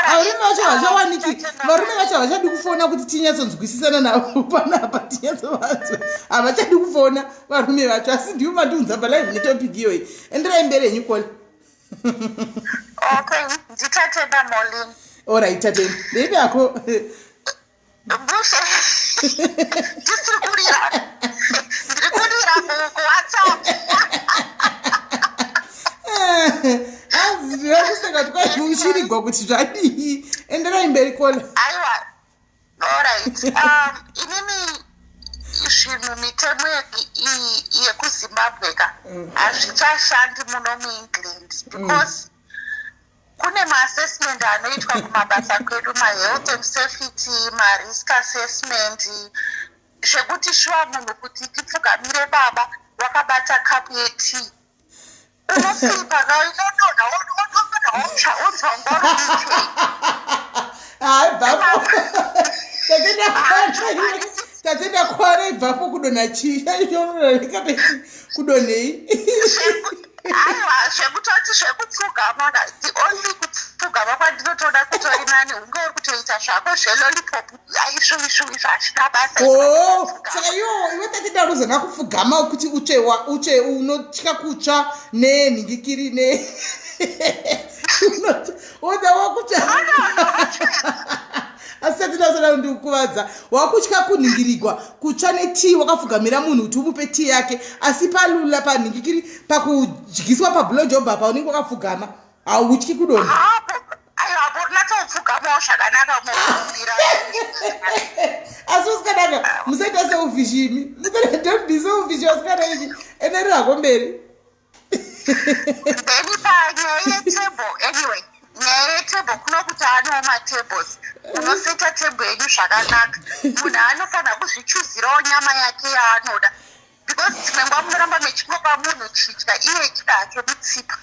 Varume vacho havachawaniki, varume vacho havachadi kufona kuti tinyatsonzwisisana navo panapa, tinyatsovanzwe. Havachadi kufona varume vacho, asi ndivo mandiunza palive netopic iyoyi. Enderai mberi henyu, kola. Okay, nditatenda Molin. Alright, tatenda. Ndeipi ako? Bushe. Ndisiri kurira. Ndiri kurira kuWhatsApp. Ndirakuseka kuti kwai kuti zvadii. Enderai mberi, caller. Aiwa, alright. Inini zvinhu, mitemo yekuZimbabwe ka, hazvichashandi muno muEngland, because kune maassessment anoitwa kumabasa kwedu, mahealth and safety, marisk assessment, zvekuti shuwa munhu kuti tipfugamire baba wakabata kapu yetii, unoslipa ka, inodonha, wodonha, wotsva, wonzwa ngoro. Hayi, bvapo, tatenda kwara. Ibvapo, kudonha chii? Chaichoonekapeti kudonhei? Aiwa, zvekutoti zvekupfugama ka, the only kupfugama kwandinotoda kutori nani hunge uri kutoita zvako zvelollipop. Aizvo izvo izvo hazvina basa. O, saka iwo iwe tatenda unozona kupfugama kuti utsve, utsve, unotya kutsva nenhingikiri ne oda wakutya, asi tatenda usada kundikuvadza. Wakutya kunhingirigwa, kutsva netii wakapfugamira munhu kuti umupe tii yake, asi palula panhingikiri, pakudyiswa, pablowjob apa unenge wakapfugama, hautyi kudonha. Hapo, aiwa, apo rinatopfugamawo zvakanaka mokumbira. Asi usikanaka, musaita selfish imi. Don't be selfish, wasikana ichi. Enderera hako mberi. Then panyaya yetable, anyway, nyaya yetable kuno kuti anewo matables, unoseta table yenyu zvakanaka. Munhu anofanira kuzvichuzirawo nyama yake yaanoda, because dzimwe nguva munoramba mechingopa munhu chidya, iye chida hake mutsipa.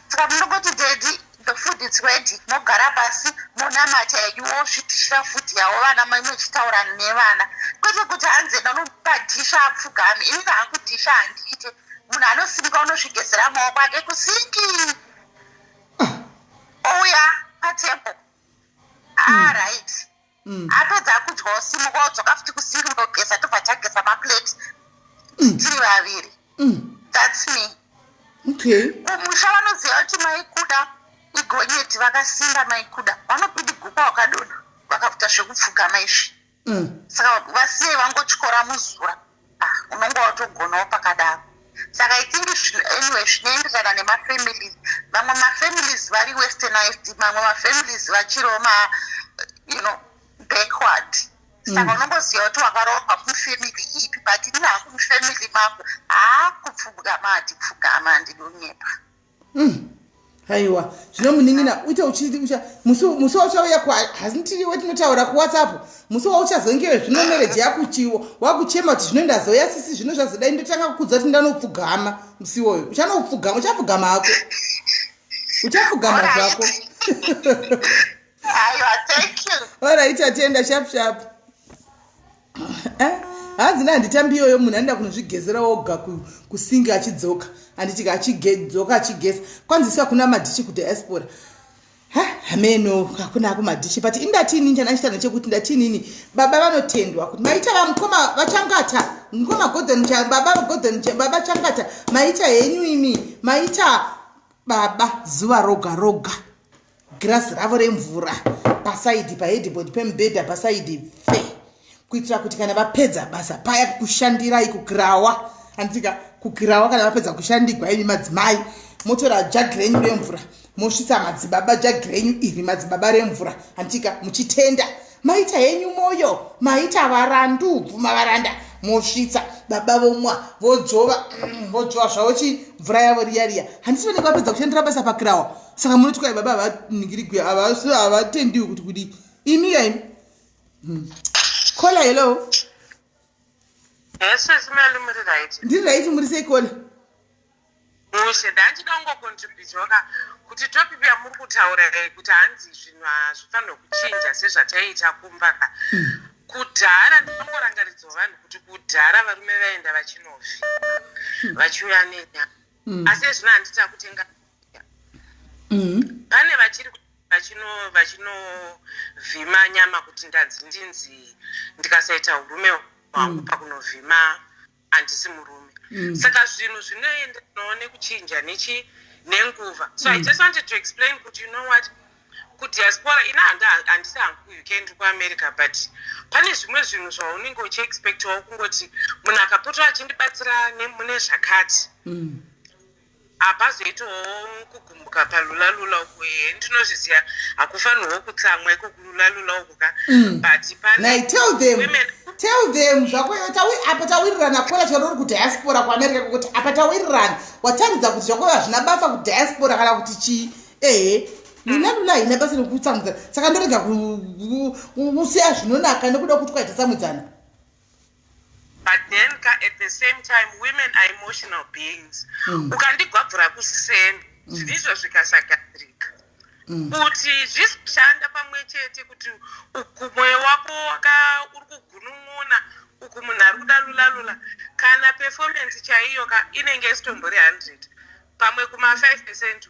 Saka munongoti, "Daddy, the food is ready." Mogara pasi, monamata yenyu, wozvidhishira food yavo vana, muchitaura nevana, kwete kuti hanzi enda unopadhisha apfugame. Inini hangu dhisha handiite. Munhu anosimuka, unozvigezera maoko ake kusink, ouya patable. Alright, apedza kudya, osimuka, odzoka futi kusink, unogeza, tobva tageza maplate tiri vaviri. That's me. Kumusha vanoziva kuti maikuda igonyeti, vakasimba maikuda, vanopidiguka wakadonha vakaita zvekupfugama izvi. Saka vasiyei vangotyora muzura. Ah, unonge watogonawo pakadaro. Saka I think anyway zvinoenderana nemafamilies. Mamwe mafamilies vari westernized, mamwe mafamilies vachiriwo ma backward. Saka unongoziva kuti wakaroorwa mufamily ipi, but inini hangu mufamily mangu haa, kupfugama handipfugama, handidonyepa. Aiwa, zvino munin'ina uite musi wauchauya, hazintiri wetinotaura kuWhatsApp, musi wauchazongewe zvino marriage yakuchiwo wakuchema kuti zvino ndazouya sisi, zvino zvazodai, ndotanga kukudza kuti ndanopfugama. Musi iwoyo uchanopfugama, uchapfugama hako, uchapfugama zvako. Aiwa, thank you. Alright, atenda. Sharp sharp. Hanzi handitambi iyoyo. Munhu anoda kunozvigezera oga kusink, achidzoka, handiti, achidzoka achigeza. Kwanzi isu hakuna madhishi kudiaspora. Ha, hameno, hakuna ako madhishi, but indatini chanachitano chekuti ndatinini baba vanotendwa kuti maita vamukoma vachangata, mukoma Godon, baba Godon, baba Changata, maita henyu imi, maita baba. Zuva roga roga girazi ravo remvura paside, paheadboard pemubhedha paside fe, kuitira kuti kana vapedza basa paya kushandirai kukirawa, handitika, kukirawa, kana vapedza kushandigwa imi madzimai motora jagi renyu remvura, mosvitsa madzibaba jagi renyu iri, madzibaba, remvura, handitika, muchitenda, maita henyu moyo, maita varandu, bvuma varanda. Mosvitsa baba, vomwa, vodzvova, vodzvova zvavo chi mvura yavo riya riya, handisi vanenge vapedza kushandira basa pakirawa. Saka munoti kwai baba havaningirigwi, havatendiwi kuti kudii? Imi kaimi. Caller, hello. Yes, Simeli, muri right? Ndiri right, muri sei, caller? Mushe, ndanchida kungocontributawo ka kuti topic yamuri kutaura iyi kuti hanzi zvinhu hazvifanirwe kuchinja sezvataiita kumba ka. Kudhara, ndinongorangaridzwa vanhu kuti kudhara varume vaenda vachinovhima, vachiuya nenyama, asi ezvino handiti akutenga. Pane vachiri vachinovhima nyama kuti ndanzi ndinzi ndikasaita urume hwangu pakunovhima handisi murume. Saka zvinhu zvinoendanawo nekuchinja nechi nenguva. So I just wanted to explain kuti, you know what, kudiaspora ina handisi hangu kuUK, ndiri kuAmerica, but pane zvimwe zvinhu zvaunenge uchiexpectawo kungoti munhu akapotwa achindibatsira mune zvakati. Hapazoitawo kugumbuka palulalula uku. Ehe, ndinozviziva, hakufanirwo kutsamwa iko kululalula uku ka. But pane tell them, tell them zvako. Apa tawirirana, caller, chero uri kudiaspora kuAmerica, kuti apa tawirirana, wataridza kuti zvako hazvina basa kudiaspora kana kuti chii. Ehe, lulalula haina basa nekutsamwidzana, saka ndorega kusiya zvinonaka nekuda kuti kwaita tsamwidzana. But then ka, at the same time, women are emotional beings. Ukandigwabvura kuseni, zvinizvo zvikasagadzirika, kuti zvizoshanda pamwe chete, kuti uku mwoyo wako uri kugunun'una, uku munhu ari kuda lulalula, kana performance chaiyo ka inenge isitombori 100, pamwe kuma5 percent,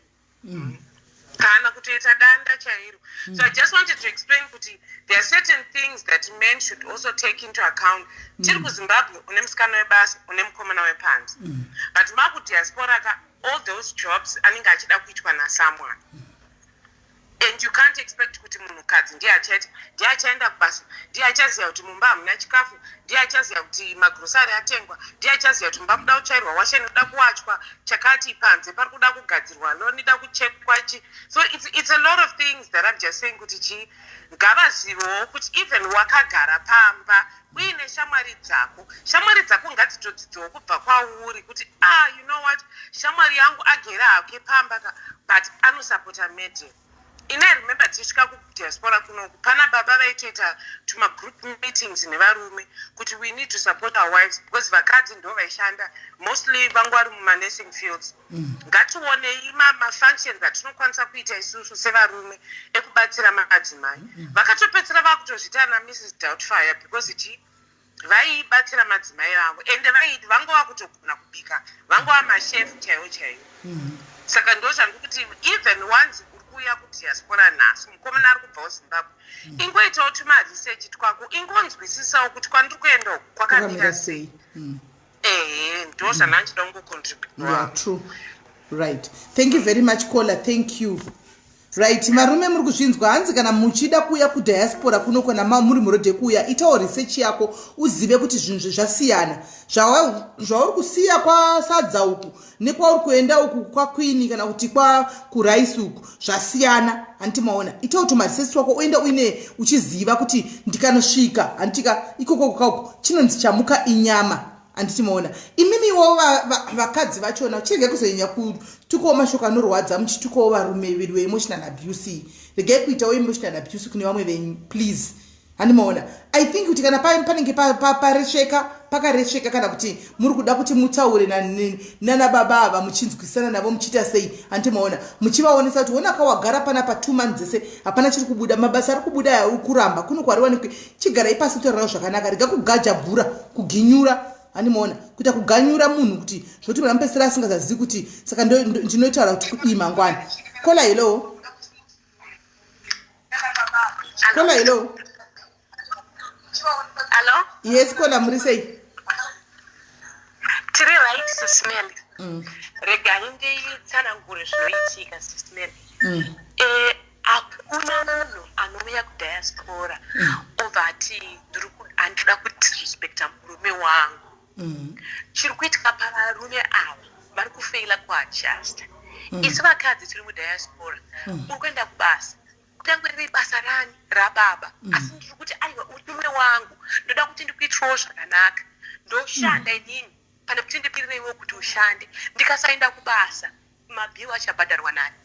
kana kutoita danda chairo. So I just wanted to explain kuti there are certain things that men should also take into account. Tiri kuZimbabwe, une musikana webasa, une mukomana wepanze, but makudiaspora ka, all those jobs anenge achida kuitwa nasomeone, and you can't expect kuti munhukadzi ndiye achaita, ndiye achaenda kubasa, ndiye achaziva kuti mumba hamuna chikafu, ndiye achaziva kuti magrosari atengwa, ndiye achaziva kuti mumba muda kutsvairwa, washeni kuda kuwachwa, chakati panze pari kuda kugadzirwa, lawn ida kuchekwa chi. So it's a lot of things that I'm just saying kuti chii, ngavazivewo kuti even wakagara pamba uine shamwari dzako, shamwari dzako ngadzitodzidzewo kubva kwauri kuti, ah, you know what, shamwari yangu agere hake pamba ka, but anosapota madam. Ini I remember tichisvika kudiaspora kunoku, pana baba vaitoita tumagroup meetings nevarume kuti we need to support our wives, because vakadzi ndo vaishanda mostly, vanga vari mumanursing fields. Ngationei mafunctions atinokwanisa kuita isusu sevarume ekubatsira madzimai. Vakatopedzisira vakutozviita ana Mrs Doubtfire, because chii, vaibatsira madzimai vavo, ende vanga vakutogona kubika, vanga vamashefu chaivo chaivo. Saka ndo zvandiri kuti, even once uri kuuya kudiaspora nhasi, mukomana ari kubvawo Zimbabwe, ingoitawo tumaresearch twako, ingonzwisisawo kuti kwandiri kuenda uku kwakamira sei. Ehe, ndo zvandanga kungocontribute. Yeah, true. Right, thank you very much, caller, thank you. Right, varume, muri kuzvinzwa. Hanzi kana muchida kuuya kudiaspora kuno, kana muri murodhe kuuya, itawo research yako, uzive kuti zvinhu zvasiyana. Zvauri kusiya kwasadza uku nekwauri kuenda uku kwaQueen kana kuti kwakuraisi uku zvasiyana, handiti maona? Itawo tumaresearch twako, uenda uine uchiziva kuti ndikanosvika, handitika, ikoko kauku chinonzi chamuka inyama, handiti maona? Imimiwo vakadzi vachona, chirege kuzonyanya kutukawo mashoko anorwadza, muchitukawo varume vedu veemotional abuse. Regai kuitawo emotional abuse kune vamwe venyu, please, handimaona? I think kuti kana panenge paresveka, pakaresveka, kana kuti muri kuda kuti mutaure nana baba ava, muchinzwisana navo, muchiita sei, handimaona? Muchivaonesa kuti onaka, wagara panapa 2 months dzese hapana chiri kubuda, mabasa ari kubuda aya uri kuramba kuno kwariwanikwe. Chigarai pasi, kutaurirawo zvakanaka. Rega kugaja bhura, kuginyura, handimaona? Kuita kuganyura munhu kuti zvoti munhu amupedzisira asingazazivi kuti saka ndinotaura kuti kudii mangwana. Caller, hello. Caller, hello. Hello? Yes, caller, muri sei? Tiri right, Sis Melly. Regai nditsanangure zvinoitika, Sis Melly. Hakuna munhu anouya kudiaspora obva ati handida kudisrespecta murume wangu. Chiri kuitika pavarume ava, vari kufeila kuadjusta. Isu vakadzi tiri mudiaspora, uri kuenda kubasa, kunyange riri basa rani rababa, asi ndiri kuti aiwa, murume wangu, ndoda kuti ndikuitirewo zvakanaka, ndoshanda inini pane kuti ndipirireiwo kuti ushande. Ndikasaenda kubasa, mabhiu achabhadharwa nani?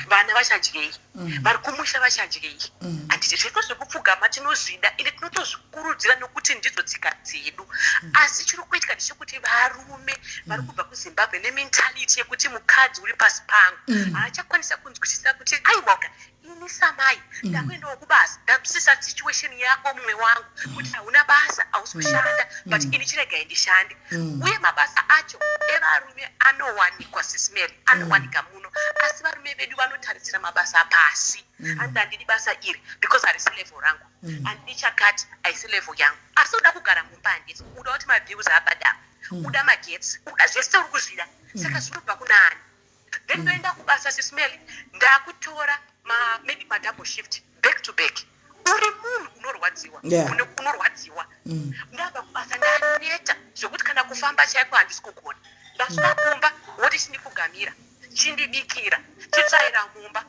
Vana vachadyei? Vari kumusha vachadyei? Handiti zvese zvekupfugama tinozvida, ende tinotozvikurudzira nokuti ndidzo tsika dzedu. Asi chiri kuitika ndechekuti varume vari kubva kuZimbabwe nementality yekuti mukadzi uri pasi pangu, haachakwanisa kunzwisisa kuti aiwa, ini samai ndakuendawo kubasa, ndazwisisa situation yako mumwe wangu kuti hauna basa, hausi kushanda, but ini chiregai ndishande. Uye mabasa acho evarume anowanikwa, Sis Melly, anowanika muno, asi varume vedu vanotarisira mabasa pasi. Hanzi handidi basa iri because harisi level rangu, handidi chakati, haisi level yangu. Asi uda kugara mumba, handiti uda kuti mabills abhadharwa, uda magetsi, uda zvese, uri kuzvida, saka zvinobva kunaani? Then ndoenda kubasa, Sis Melly, ndakutora maybe madouble shift back to back. Uri munhu unorwadziwa. Unorwadziwa. Ndabva kubasa ndaneta zvekuti kana kufamba chaiko handisi kugona. Ndasvika kumba, woti Woti chindipfugamira, chindibikira, chitsvaira mumba.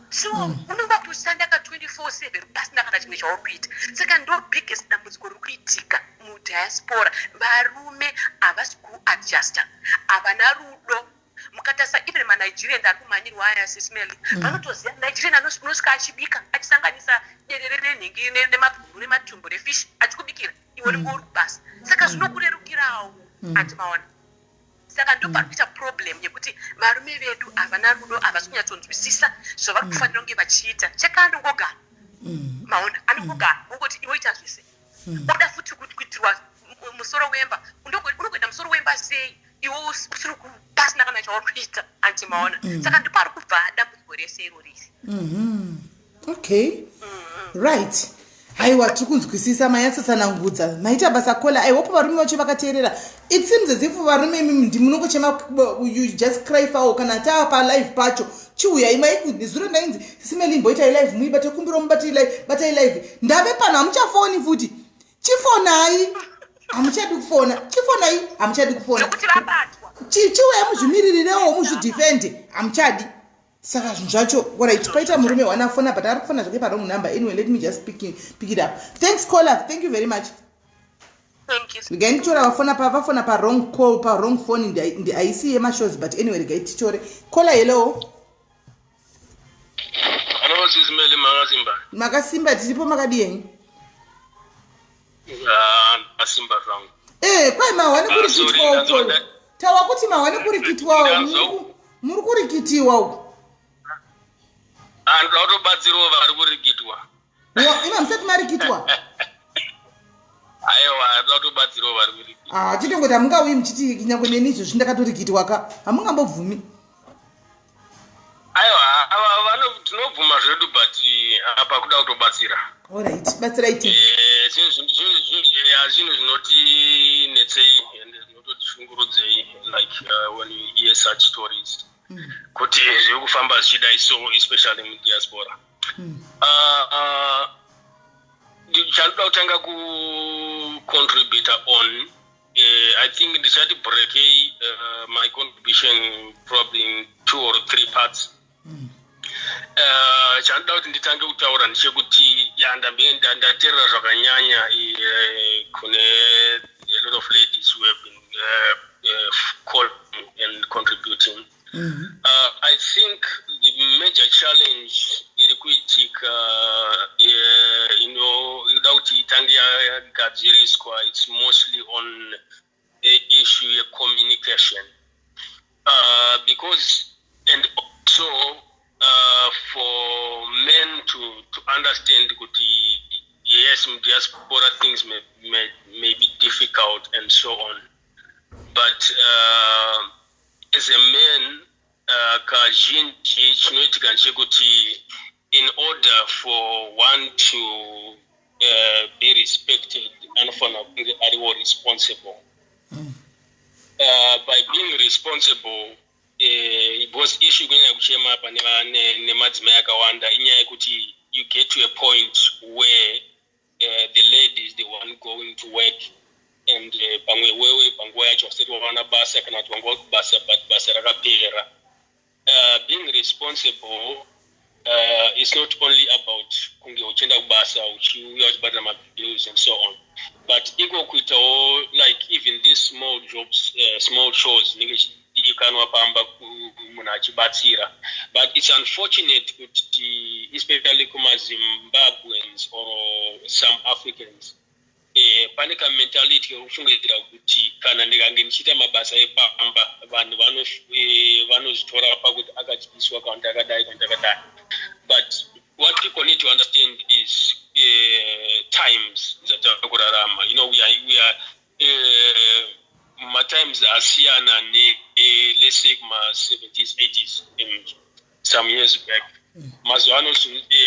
So unonga kutoshanda ka 24/7 pasina kana chimwe chauri kuita. Saka ndo biggest dambudziko riri kuitika mudiaspora. Varume havasi kuadjusta, havana rudo. Mukatarisa even maNigerian ari kumhanyirwa aya, Sis Melly, vanotoziva. Nigerian unosvika achibika, achisanganisa derere nenhingi nemabhuru nematumbu nefish, achikubikira iwe unenge uri kubasa. Saka zvinokurerukirawo, atimaona. Saka ndo pari kuita problem yekuti varume vedu havana rudo, havasi kunyatsonzwisisa zvavari kufanira kunge vachiita. Cheka anongogara, maona, anongogara ongoti iwe ita zvese. Oda futi kuitirwa musoro wemba. Unogoita musoro wemba sei iwe usiri pasina kana chauri kuita, anti maona? Saka ndopari kubva dambudziko rese iro riri. Okay, right. Haiwa, tiri kunzwisisa, manyatsotsanangudza, maita basa, caller. I hope varume vacho vakateerera. It seems as if varume imimi ndimunongochema, you just cry foul. Kana taa palive pacho, chiuyai. Maizuro ndainzi, "Sis Melly, imboitai live muibate kumbiro, mubatai live, batai live." Ndave pano, hamuchafoni futi. Chifonai, hamuchadi kufona. Chifonai, hamuchadi kufona. Nokuti vabatwa. Chiuyai muzvimiririrewo, muzvidefende, hamuchadi. Saka zvinhu zvacho, alright, paita murume wana afona, but ari kufona zvake parong number. Anyway, let me just pick it up. Thanks, caller, thank you very much. Thank you. Regai nditora vafona vafona parong call, parong phone. Haisi yemashows, but anyway, regai titore caller. Hello. Hello, Sis Melly, makasimba? Makasimba, tiripo, makadi yenyu? Ah, ndasimba zvangu. Kwai mahwani Ah, kurikitwa sorry, uko. Tawa kuti mahwani kurikitwawo. Muri kurikitiwa uko. Ah, ndoda kutobatsirawo vari kurikitwa. Ima musati marikitwa? Aiwa, ndoda kutobatsirawo vari kurikitwa. Ah, chitongoti hamungauyi muchiti nyangwe neni izvozvi ndakatorikitwa ka, hamungambobvumi. Aiwa, ava tinobvuma zvedu, but apa kuda kutobatsira. Alright, batsirai ti. Zvinhu zvinotinetsei ende zvinototishungurudzei, like when you hear such stories kuti zviri kufamba zvichidai so, especially mudiaspora. Chandoda kutanga kucontributa on, I think ndichati breakei my contribution probably in two or three parts. Chandoda kuti nditange kutaura ndechekuti, ya, ndateerera zvakanyanya kune a lot of ladies who have been calling and contributing. I think the major challenge iri kuitika inoda kuti itange yagadziriswa, it's mostly on a issue yecommunication, because and also for men to understand kuti yes, diaspora things may be difficult and so on, but as a man, kazhinji chinoitika ndechekuti in order for one to be respected, anofanira kunge ariwo responsible. By being responsible, because issue kunyanya kuchema pane nemadzimai akawanda inyaya yekuti you get to a point where the lady is the one going to work and pamwe wewe panguva yacho wasati wawana basa, kana kuti wanga kubasa but basa rakapera. Being responsible is not only about kunge uchienda kubasa, uchiuya uchibhadhara mabills and so on, but iko kuitawo like even these small jobs, small chores inenge ichidikanwa pamba, munhu achibatsira. But it's unfortunate kuti especially kumaZimbabweans or some Africans, pane kamentality kekufungidzira kuti kana ndikange ndichiita mabasa epamba, vanhu vanozvitora pakuti akatyiswa, kana kuti akadai, kana kuti akadai. But what people need to understand is times dzatava kurarama, we are matimes asiyana ne let's say kuma-70s, 80s and some years back. Mazuva ano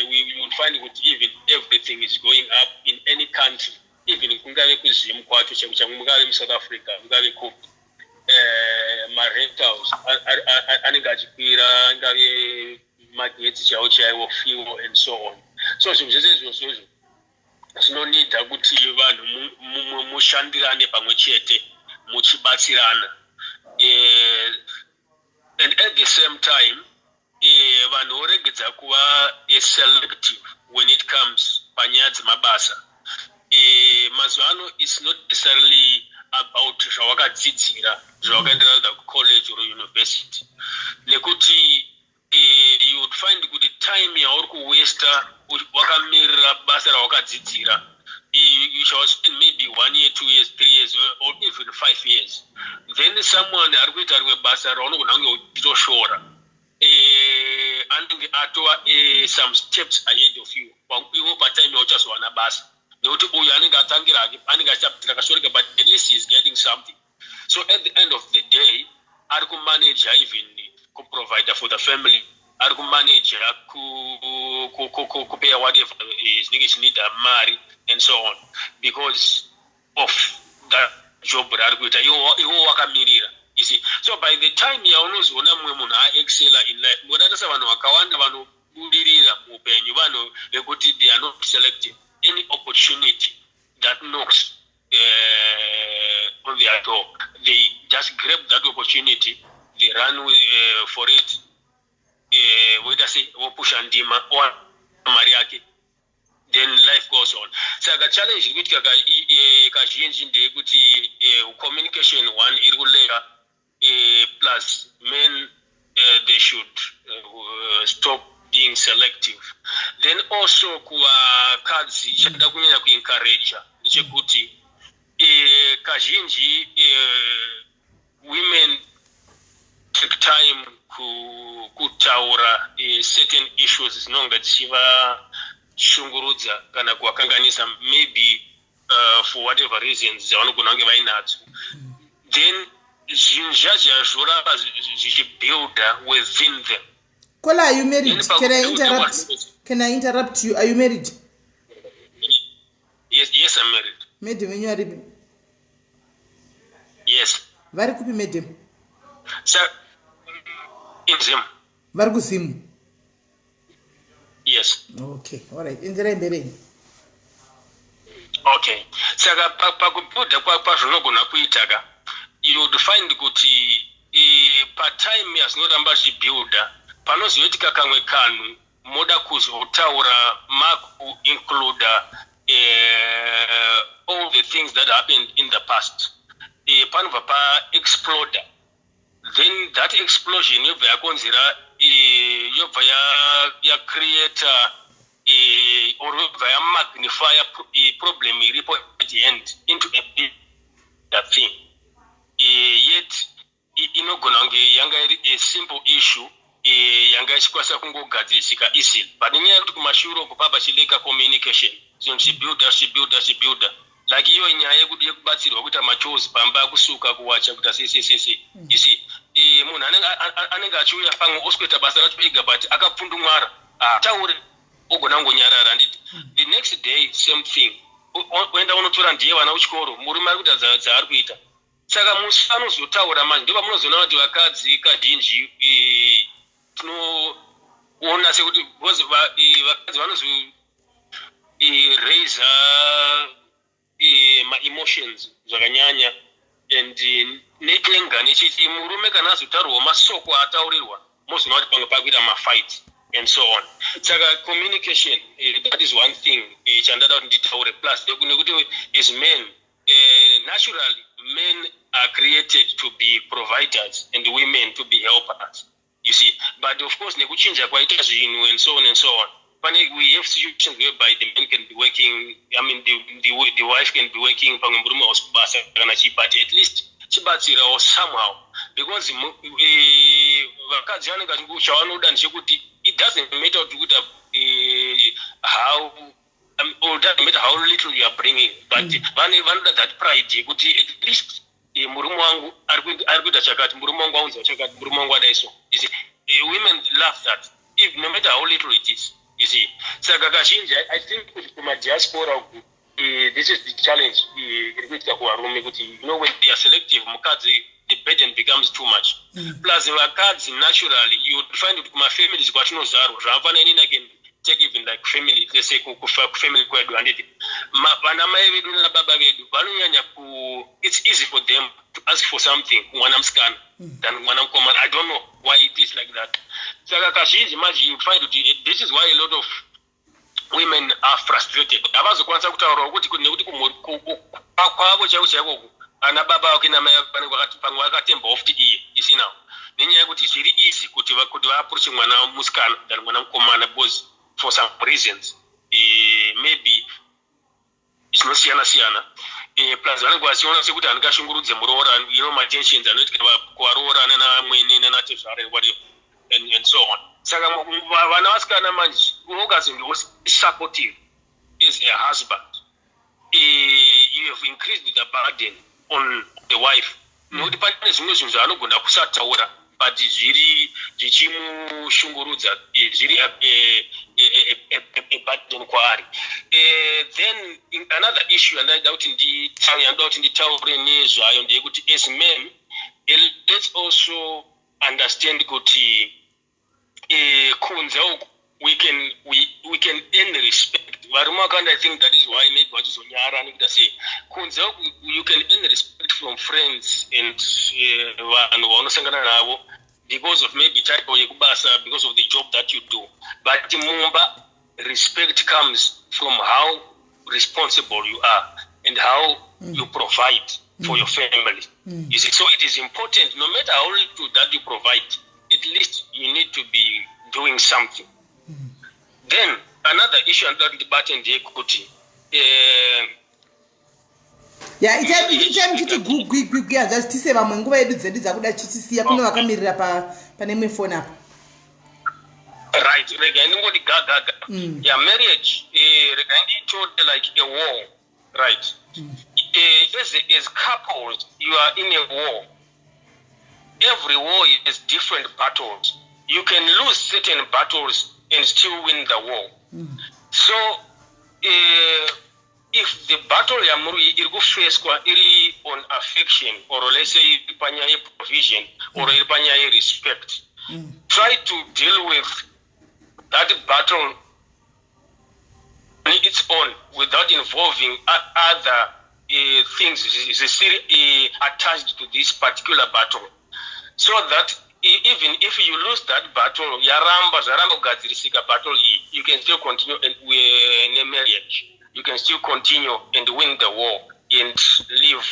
we will find kuti even everything is going up in any country, even kungave kuZimu kwacho chaiko chaiko, mungave muSouth Africa, mungave kupi, marentals anenge achikwira, angave magetsi chaiwo chaiwo, fuel and so on. So zvinhu zvese izvozvo izvo zvinonida kuti vanhu mushandirane pamwe chete muchibatsirana. And at the same time, vanhu voregedza kuva selective when it comes panyaya dzemabasa. Mazuva ano it's not necessarily about zvawakadzidzira, zvawakaendera either kucollege or university, nekuti you would find kuti time yauri kuwasta wakamirira basa rawakadzidzira, you shall spend maybe one year, 2 years, 3 years or even 5 years. Then someone ari kuita rimwe basa raunogona kunge uchitoshora, anenge atova some steps ahead of you iwo patime yauchazowana basa, nekuti uyu anenge atangira hake, anenge achitaputira kashoreka, but at least he is getting something. So at the end of the day, ari kumanaja even kuprovida for the family, ari kumanaja kupaya whatever zvinenge zvinida mari and so on, because of that job raari kuita iwo wakamirira, you see. So by the time yaunozoona mumwe munhu aexcela in life, mukatarisa vanhu vakawanda vanobudirira muupenyu, vanhu vekuti they are not selective. Any opportunity that knocks on their door, they just grab that opportunity, they run for it, voita sei, vopusha ndima, owana mari yake, then life goes on. Saka challenge iri kuitika kazhinji ndeyekuti communication one iri kulacka, plus men, they should stop being selective. Then also kuvakadzi, chada kunyanya kuencouraja ndechekuti kazhinji women take time kutaura certain issues dzinonga dzichivashungurudza kana kuvakanganisa, maybe for whatever reasons dzavanogona kunge vainadzo. Then zvinhu zvazviya zvoramba zvichibuilda within them. Kola, are you married? Can I interrupt? Can I interrupt you? Are you married? Yes, I'm married. Madam venyu aripi? Yes. Vari kupi madam? So in Zim. Vari kuZimu? Yes. Okay, alright, enderai mberi. Okay, saka pakubuilda kwazvinogona kuita ka, you would find kuti patime yazinoramba zvichibuilda, panozoitika kamwe kanhu, moda kuzotaura, makuincluda all the things that happened in the past, panobva paexploda. Then that explosion yobva yakonzera, yobva yacreata or yobva yamagnifya problem iripo at the end into a bigger thing. Yet inogona kunge yanga iri a simple issue yanga ichikwanisa kungogadzirisika easily, but nenyaya yekuti kumashure uko paba chilacka communication, zvinhu zvichibuilda, zvichibuilda, zvichibuilda, like iyo nyaya yekubatsirwa kuita machores pamba, kusuka, kuwacha, kuita sei sei sei sei, you see. Munhu anenge achiuya pamwe osikuita basa racho ega, but akapfundumwara, ataure, ogona kungonyarara, handiti? The next day, same thing, oenda unotora ndiye vana kuchikoro, murume ari kuita dzaari kuita. Saka musi anozotaura manje, ndo pamunozoona kuti vakadzi kazhinji, tinoona sekuti because vakadzi vanozo raisa maemotions zvakanyanya and neanger nechiti. Murume kana azotaurwawo masoko ataurirwa, mozoona kuti pamwe pakuita mafights and so on. Saka communication, that is one thing chandada kuti nditaure. Plus nekuti as men, naturally men are created to be providers and women to be helpers, you see. But of course, nekuchinja kwaita zvinhu and so on and so on, pane we have situations whereby the man can be working, I mean, the wife can be working, pamwe murume hausi kubasa kana chii, but at least chibatsirawo somehow, because vakadzi vanenge chavanoda ndechekuti it doesn't matter kuti kuita how or it doesn't matter how little you are bringing, but vanoda that pride yekuti at least murume wangu ari kuita chakati, murume wangu aunza chakati, murume wangu adai. So you see, women love that, if no matter how little it is, you see. Saka kazhinji I think kuti kumadiaspora uku, this is the challenge iri kuitika kuvarume, kuti when they are selective, mukadzi, the burden becomes too much. Plus vakadzi naturally, you would find kuti kumafamilies kwatinozvarwa, zvakafanana, inini I can take even like family, let's say kufamily kwedu, handiti? Vana mai vedu nababa vedu vanonyanya ku it's easy for them to ask for something kumwana musikana than kumwana mukomana. I don't know. why it is like that. Saka kazhinji manje you find kuti this is why a lot of women are frustrated. Havazokwanisa kutaurawo kuti nekuti kwavo chaiko chaiko ana baba vake namai vake pamwe vakatembawo futi iye, you see now, nenyaya yekuti zviri easy kuti vaapproache mwana musikana than mwana mukomana, because for some reasons, maybe zvinosiyana siyana. Plus vanenge vachiona sekuti handingashungurudze muroora, matensions anoitika kuvaroorana navamwene nanatezvara, whatever and so on. Saka vana vasikana manje, ukazonge supportive as a husband, you have increased the burden on the wife, nekuti pane zvimwe zvinhu zvaanogona kusataura, but zviri zvichimushungurudza, zviri a burden kwaari. Then another issue yandaida kuti nditaure nezvayo ndeyekuti as men, let's also understand kuti kunze uku we can earn respect. Varume vakawanda, I think that is why maybe vachizonyara nekuita sei. Kunze uku you can earn respect from friends and vanhu vaunosangana navo because of maybe title yekubasa, because of the job that you do, but mumba respect comes from how responsible you are and how you provide for your family, you see. So it is important, no matter how little that you provide, at least you need to be doing something. Then another issue anoda kuti ndibate ndeyekuti Ya, itai muchiti gwigwigwigwi, hazvazvi tise vamwe nguva yedu dzedu dzakuda chitisiya kune vakamirira pane imwe foni apa. Right, regai ndingoti gagaga. Ya, marriage, regai ndiitore like a war, right? As couples you are in a war. Every war is different battles. You can lose certain battles and still win the war. So if the battle yamuri iri kufeswa iri on affection, or let's say iri panyaya yeprovision, or iri panyaya yerespect, try to deal with that battle on its own without involving other things zvisiri attached to this particular battle, so that even if you lose that battle, yaramba, zvaramba kugadzirisika battle iyi, you can still continue and nemarriage, you can still continue and win the war and live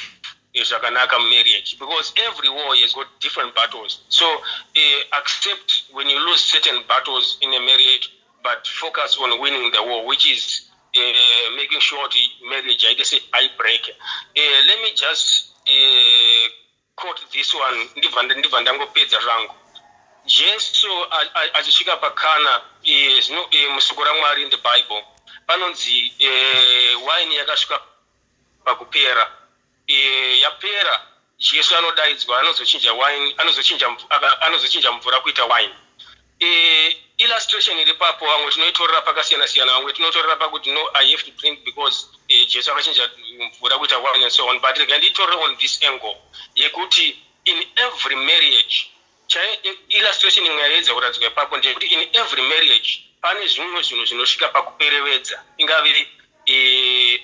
zvakanaka marriage, because every war has got different battles. So accept when you lose certain battles in a marriage, but focus on winning the war, which is making sure the marriage aite se break. Let me just quote this one, ndibva ndangopedza zvangu. Jesu achisvika paKana, zvino mushoko raMwari, in the Bible, panonzi waini yakasvika pakupera. Yapera, Jesu anodaidzwa, anozochinja wine, anozochinja mvura kuita wine. Illustration iri papo, vamwe tinoitorera pakasiyana siyana. Vamwe tinotorera pakuti, "No, I have to drink because Jesu akachinja mvura kuita wine," and so on. But rega ndiitorere on this angle yekuti in every marriage, illustration imwe yaedza kuratidzwa ipapo ndeyekuti in every marriage pane zvimwe zvinhu zvinosvika pakuperevedza, ingave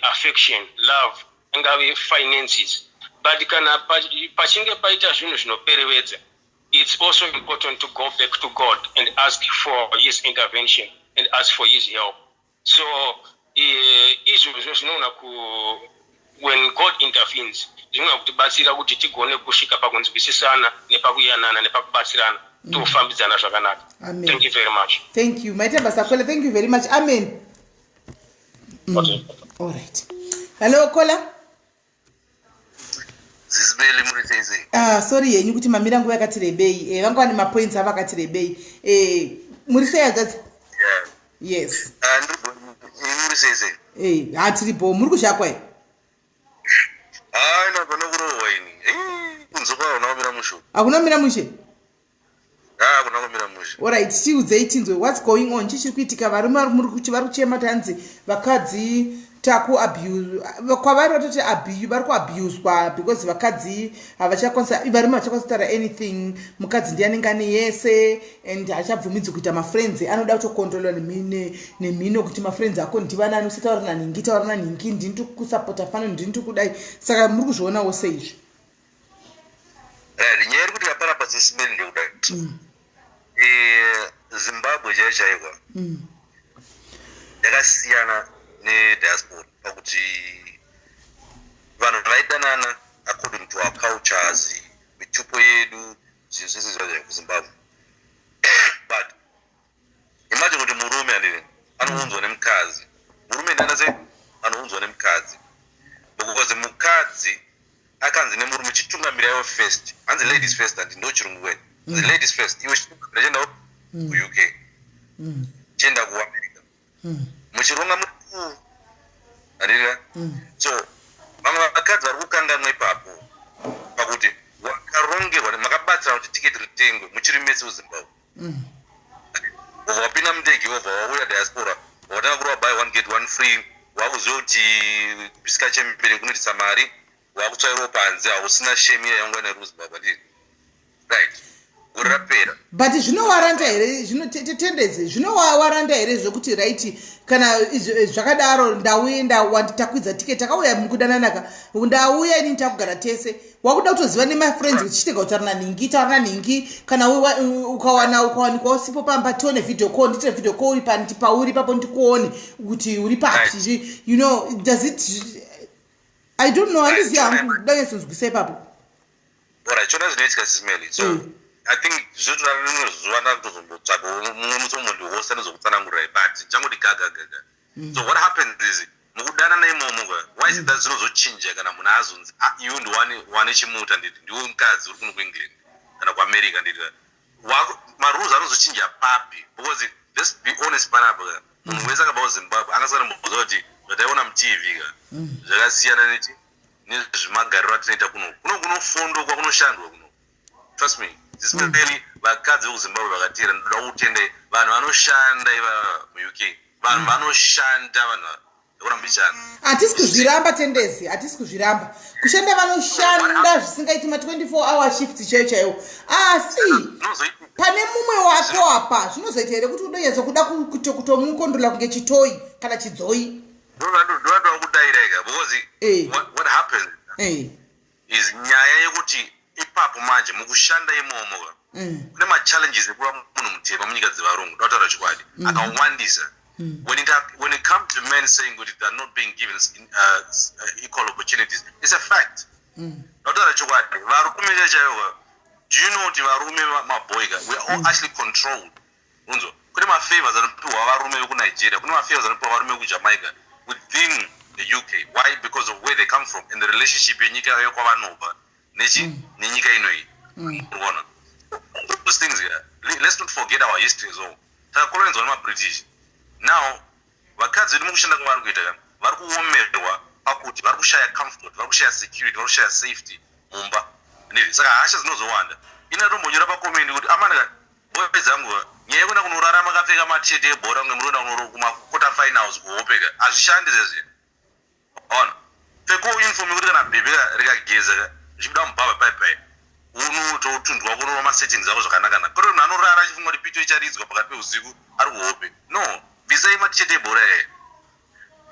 affection, love, ingave finances, but kana pachinge paita zvinhu zvinoperevedza, it's also important to go back to God and ask for his intervention and ask for his help. So izvozvo zvinoona ku when God intervenes, zvinogona kutibatsira kuti tigone kusvika pakunzwisisana nepakuyanana nepakubatsirana, tofambidzana zvakanaka. Amen. Thank you very much. Thank you, maita basa, caller. Thank you very much. Amen. Okay. All right, hello caller. Sisi Melly, muri sei sei? Ah, sorry yenyu kuti mamira nguva yakati rebei. Vanga vane mapoints avo akati rebei. Muri sei, adzadzi? Yeah. Yes. Ah, ndiri bo, muri sei sei? Hatiri bo, muri kuzhakwa e? Hayi, napana kurohwa ini. Kunze kwayo hakuna kumira mushe. Hakuna kumira mushe? Ah, hakuna kumira mushe. Alright, tiudzei tinzwe, what's going on? Chii chiri kuitika? Varume vari muri kuti vari kuchema, tanzi vakadzi taku abuse kwavari, vatoti vari kuabuswa because vakadzi havachakwanisa, varume havachakwanisa kutaura anything. Mukadzi ndiye anenge ane yese and haachabvumidzi kuita mafriends, anoda kutokontrolwa nemhino kuti mafriends ako ndivanani, usataura nanhingi, taura nanhingi, ndini tikusapota pano, ndini tikudai. Saka muri kuzvionawo seizvi? Right, nyaya iri kuti yaparapa, Sisi Melly, ndekuda Zimbabwe chaiyo chaiko yakasiyana nediaspora pakuti vanhu vaidanana according to our cultures, mitupo yedu, zvinhu zvese zvazva kuZimbabwe. But imagine kuti murume, handiti, anounzwa nemukadzi. Murume ndiana sei anounzwa nemukadzi? Because mukadzi akanzi nemurume, "Chitungamira iwe first." Hanzi "ladies first", handi ndo chirungu kwene? Hanzi "ladies first", iwe chitungamira, chiendawo kuUK, chienda kuAmerica, muchironga mutu, handiti? So vamwe vakadzi vari kukanganwa ipapo pakuti wakarongerwa, makabatsira kuti tiketi ritengwe muchiri mese kuZimbabwe. Ubva wapinda mundege, wobva wauya diaspora, watanga kurova buy one get one free. Wakuziva kuti kupisika chembere kunoitisa mari, wakutsvairawo panze, hausina shame iya yanga nairi kuZimbabwe, handiti? Right, gore rapera. But zvinowaranta here? Zvinotendedze, zvinowaranta here zvokuti, right, kana zvakadaro, ndauenda, wanditakwidza tiketi, takauya mukudananaka, ndauya inini, takugara tese, wakuda kutoziva nemafriends kuti chitega kutaura naningi, taura naningi. Kana ukawana ukawanikwa usipo pamba, tione video call, ndiite video call uri pauri ipapo, ndikuone kuti uri papi. Does it, I don't know, handizivi hangu, danyatsonzwisa ipapo. Alright, chona zvinoitika, Sis Melly. So I think zvinotora rimwe zuva ndakutozombotsvaga mumwe musi womundihosta, ndizokutsanangurirai, but ndichangoti gaga gaga. So what happens is, mukudanana imomo ka, why is it that zvinozochinja kana munhu azonzi, "Ah, iwe ndiwane wane chimuta, nditi ndiwe mukadzi uri kuno kuEngland kana kuAmerica," nditi marules anozochinja papi? Because let's be honest panapa ka, munhu wese akabva kuZimbabwe angasara mboziva kuti zvataiona muTV ka zvakasiyana nechi nezvemagariro atinoita kuno. Kuno kunofondokwa, kunoshandwa kuno. Trust me, Sis Melly, vakadzi vekuZimbabwe vakatera, ndoda kutendai. Vanhu vanoshanda ivava muUK, vanhu vanoshanda, vanhu vekurambishana. Hatisi kuzviramba, Tendezi, hatisi kuzviramba kushanda. Vanoshanda zvisingaiti, ma24 hour shift chaiyo chaiwo, asi pane mumwe wako apa, zvinozoita here kuti udonyatsa kuda kutomukondola kunge chitoyi kana chidzoi? Ndoda kudaira because what happens is nyaya yekuti ipapo manje mukushanda imomo ka, kune machallenges ekuva munhu mutema munyika dzevarungu, ndoda kutaura chokwadi, akawandisa. When it comes to men saying kuti they're not being given equal opportunities, it's a fact. Ndotaura chokwadi, varume chaivo, do you know kuti varume maboy ka, we are all actually controlled? Unzwa, kune mafavors anopiwa varume vekuNigeria, kune mafavors anopiwa varume vekuJamaica within the UK. Why? Because of where they come from and the relationship yenyika yekwavanobva nechi nenyika inoyi. Urikuona those things here? Let's not forget our history as well. Takakolonizwa nemaBritish. Now vakadzi vedu mukushanda kwavari kuita ka, vari kuomerwa pakuti vari kushaya comfort, vari kushaya security, vari kushaya safety mumba. Saka hasha dzinozowanda. Inatombonyora pacomment kuti, "Amanaka boy dzangu, nyaya yekuenda kunorara makapfeka matisheti ebhora kunge muri kuenda kumaquarter finals kuhope ka, hazvishandi zvezvi. Ona, pfekawo uniform yekuti kana bhebhe rikageza ka, zvichibuda mubhabha paipai, unototundwa kunorwa masettings ako zvakanaka." Kwete munhu anorara achifunga kuti pito icharidzwa pakati peusiku ari kuhope. No, bvisai matisheti ebhora yaya.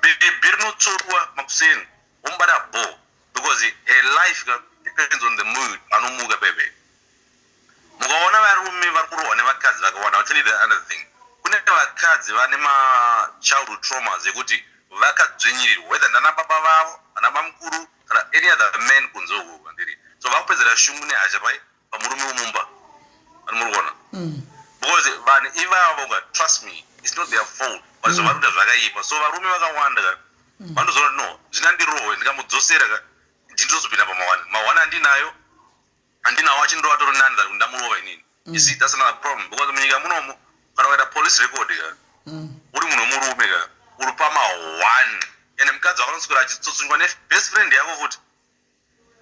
Bhebhi rinotsorwa makuseni, womubata ball, because her life ka depends on the mood anomuka pepe. Mukaona varume vari kurohwa nevakadzi vakawanda, I'll tell you the other thing, kune vakadzi vane machildhood traumas ekuti vakadzvinyirirwa, whether ndana baba vavo, ana bamukuru kana any other man kunze uko, ndiri so vakupedzera shungu nehasha pai pamurume womumba. Ani muri kuona? Because vanhu ivavo ka, trust me, it's not their fault, but zvavari kuita zvakaipa. So varume vakawanda ka vanozoona kuti, "No, zvinandirohwe, ndikamudzosera ka, ndinotozopinda pamawani mawani andinayo, andinawo achindova tori nani than ndamurova inini." You see, that's another problem, because munyika munomu kana ukaita police record ka, uri munhu wemurume ka, uri pama1, ende mukadzi wakanoswera achitsotsunywa nebest friend yako futi.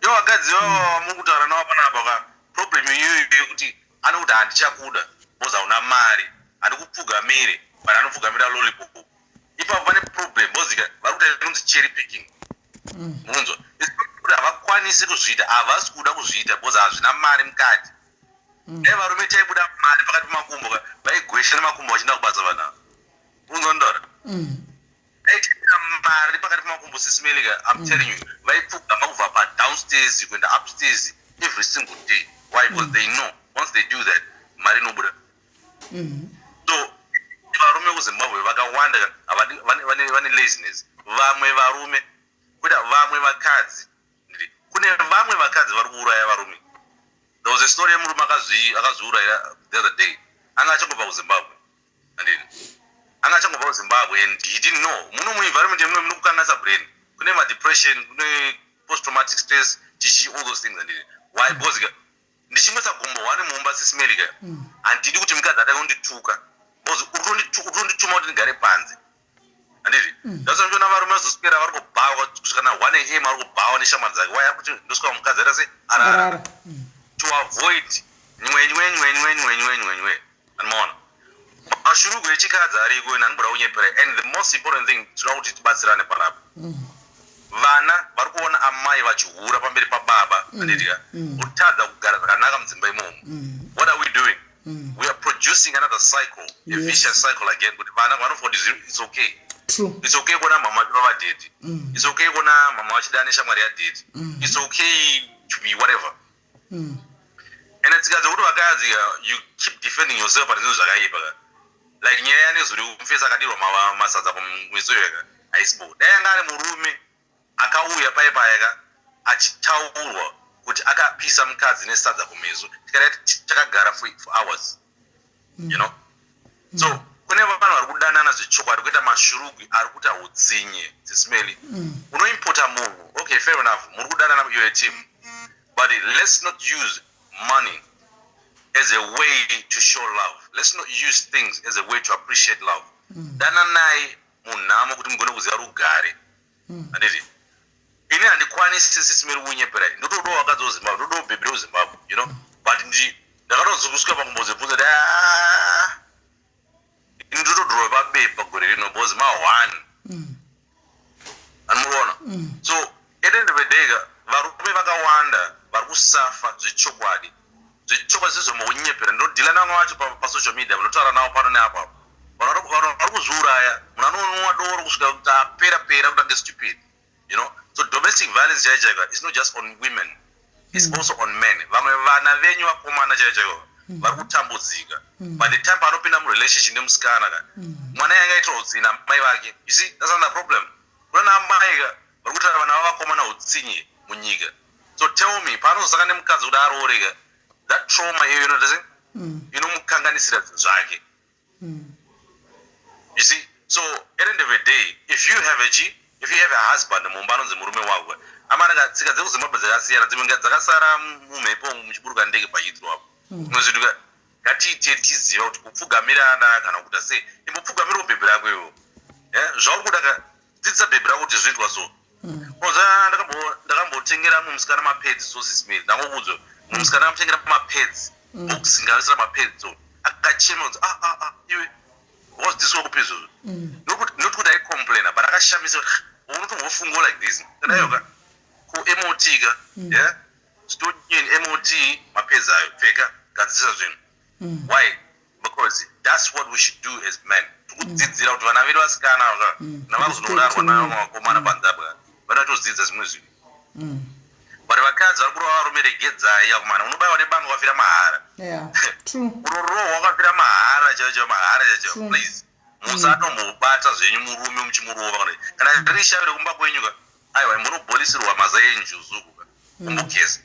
Ivo vakadzi vava muri kutaura navo panapa ka, problem iyoyo yekuti anokuti, "Handichakuda because hauna mari, handikupfugamire," but anopfugamira lollipop. Ipapo pane problem, because ka vari kuita inonzi cherry picking. Munonzwa kuti havakwanisi kuzviita, havasi kuda kuzviita because hazvina mari mukati. Dai varume taibuda mari pakati pemakumbo ka, vaigwesha nemakumbo vachienda kubasa vanhu ava. Unzwa ndora? Aitira mari pakati pemakumbo, Sis Melly ka, I'm telling you, vaipfugama kubva padownstairs kuenda upstairs every single day. Why? Because they know once they do that, mari inobuda. So varume kuZimbabwe vakawanda vane laziness. Vamwe varume, kuita vamwe vakadzi, kune vamwe vakadzi vari kuuraya varume. There was a story yemurume akazviuraya the other day. Anga achangobva kuZimbabwe, andini, anga achangobva kuZimbabwe and he didn't know muno muenvironment yemuno munokukanganisa brain. Kune madepression, kune post traumatic stress, chichi, all those things, andini. Why? Because ndichimwisa gumbo hwane mumba, Sis Melly ka, handidi kuti mukadzi atanga kundituka because uri kutondituma kuti ndigare panze, handiti? Ndasa ndiona varume vazoswera vari kubhawa kusvika na 1 a.m., vari kubhawa neshamwari dzake. Why? Kuti ndosvika mukadzi aita se arara, to avoid nywe nywe nywe nywe nywe nywe nywe nywe. Anomaona mashurugu echikadzi ariko, ine handimboda kunyepera. And the most important thing, tinoda kuti tibatsirane panapa. Vana vari kuona amai vachihura pamberi pababa, handitika? Kutadza kugara zvakanaka mudzimba imomo. What are we doing? We are producing another cycle, a vicious cycle again, kuti vana vanofunga kuti it's okay. True. It's okay kuona mama vachirova daddy. It's okay kuona mama vachidana neshamwari yadaddy. It's okay to be whatever. Ende tsika dzekuti vakadzi, you keep defending yourself pane zvinhu zvakaipa ka, like nyaya yanezuri kumufesa akadirwa masadza pamumeso yaka, haisibo. Dai anga ari murume akauya pai paya ka, achitaurwa kuti akapisa mukadzi nesadza kumeso, tikadai takagara for hours. So kune vanhu vari kudanana zvechokwadi, kuita mashurugwi, ari kuita utsinye. Sis Melly, unoimpota munhu, okay, fair enough, muri kudanana, you're a team, but let's not use money as a way to show love. Let's not use things as a way to appreciate love. Dananai munhamo kuti mugone kuziva rugare, handiti? Ini handikwanisi, Sis Melly, kunyepera. Ndotodawo vakadzi veZimbabwe, ndotodawo bhebhi rekuZimbabwe, but ndakatozosvika pakumbozibvunza kuti, "Ah, ini ndotodhurwa pabepa gore rino because ma1." Anomuona. So at the end of the day ka, varume vakawanda vari kusafa zvechokwadi, zvechokwadi, zvezvomukunyepera. Ndinodhila navamwe vacho pasocial media, vanotaura navo pano neapapo. Vanhu vari kuzviuraya. Munhu anonwa doro kusvika kuti apera pera, kuti ange stupid. So domestic violence chaiyo chaiyo is not just on women, it's also on men. Vamwe vana venyu vakomana chaiyo chaiyo vari kutambudzika. By the time paanopinda murelationship nemusikana ka, mwana yanga aitira utsinye namai vake. You see, that's another problem. Kuna naamai ka vari kuitira vana vavakomana utsinye munyika. So tell me, paanozosangana nemukadzi kuti arooreka, that trauma iyoyo inoita se inomukanganisira zvinhu zvake. You see? So at the end of the day, if you have a husband mumba anonzi murume wako, amanaka, tsika dzekuZimbabwe dzakasiyana, dzimwe dzakasara mumhepo muchiburuka ndege paHeathrow apo. Zvimwe zvinhu ngatiite tiziva kuti kupfugamirana kana kuita sei, imbopfugamirawo bhebhi rako iwo. Zvauri kuda ka, dzidzisa bhebhi rako kuti zvoitwa so. Unoziva, ndakambotengera mumwe musikana mapads. So, Sis Melly, ndangokuudzwa, mumwe musikana akamutengera mapads, box ngaisira mapads, so akachema kunzi, "Ah, ah, ah, iwe wadzidziswa kupi izvozvo?" Not kuti aicomplaina, but akashamisa kuti, "Ah, unotombofungawo like this." Kadayoka ku-MOT ka, yeah, stonyeni MOT mapads ayo, pfeka, gadzirisa zvinhu. Why? Because that's what we should do as men. Tikudzidzira kuti vana vedu vasikana navakuzonorarwa navamwe vakomana panze apa, vanotodzidza zvimwe zvinhu. But vakadzi vari kurova varume, regedzai akomana. Unobayiwa nebanga wakafira mahara. Yeah, true. Unorohwa wakafira mahara chaicho chaicho, mahara chaicho. Please, musatombobata zvenyu murume muchimurova. Kana riri shavi rekumba kwenyu ka, aiwa, munobholisirwa mazai enjuzuku ka, mumbogeza.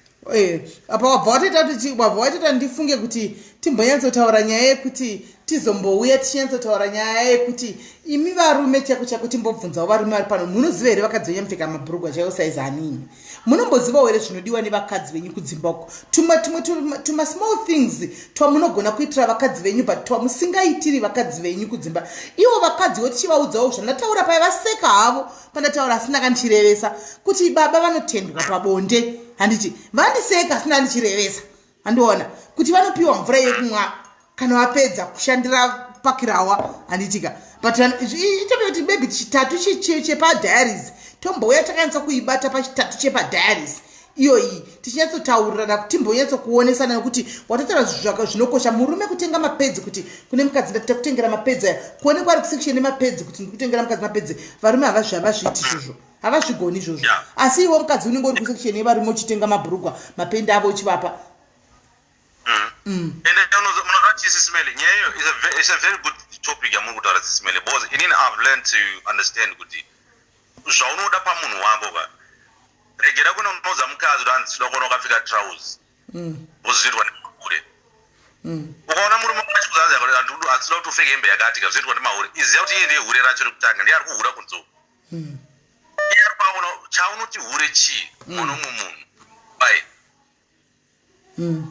Apa wabva watoita kuti wabva watoita ndifunge kuti timbonyatsotaura nyaya yekuti tizombouya tichinyatsotaura nyaya yekuti imi varume chako chako, timbobvunzawo varume vari pano: munoziva here vakadzi venyu mupfeka mabhurugwa chaiwo saizi anini? Munombozivawo here zvinodiwa nevakadzi venyu kudzimba uko? Tumwe tumwe tuma small things twamunogona kuitira vakadzi venyu, but twamusingaitiri vakadzi venyu kudzimba. Ivo vakadziwo tichivaudzawo zvandataura paya, vaseka havo pandataura, asi ndakandichirevesa kuti baba vanotendwa pabonde, handiti? Vandiseka, asi ndandichirevesa, handiona kuti vanopiwa mvura yekumwa kana vapedza kushandira pakirawa, handitika? But itope kuti maybe chitatu chepadiaries tombouya takanyatsa kuibata pachitatu chepadiaries iyoyi, tichinyatsotaurirana, timbonyatsokuonesana, nekuti watotaura zvinokosha. Murume kutenga mapads kuti kune mukadzi, ndakutengera mapads aya, kuonekwa ari kusection nemapads kuti ndikutengera mukadzi mapads. Varume havazviiti izvozvo, havazvigoni izvozvo. Asi iwo mukadzi unenge uri kusection yevarume uchitenga mabhurugwa, mapendi avo uchivapa. Ende munoziva Sis Melly, nyaya iyo is a very good topic yamuri kutaura, Sis Melly, because inini I've learned to understand kuti zvaunoda pamunhu wako ka, regera kuna unoudza mukadzi kuti hanzi toda kuona wakapfeka trouser, because zvinoitwa nemahure. Ukaona murume achikuudza handisida kuti upfeke hembe yakati ka, zvinoitwa nemahure, iziva kuti iye ndiye hure racho rekutanga, ndiye ari kuhura kunzou. Iye ari paona chaunoti hure chii mwana umwe munhu bai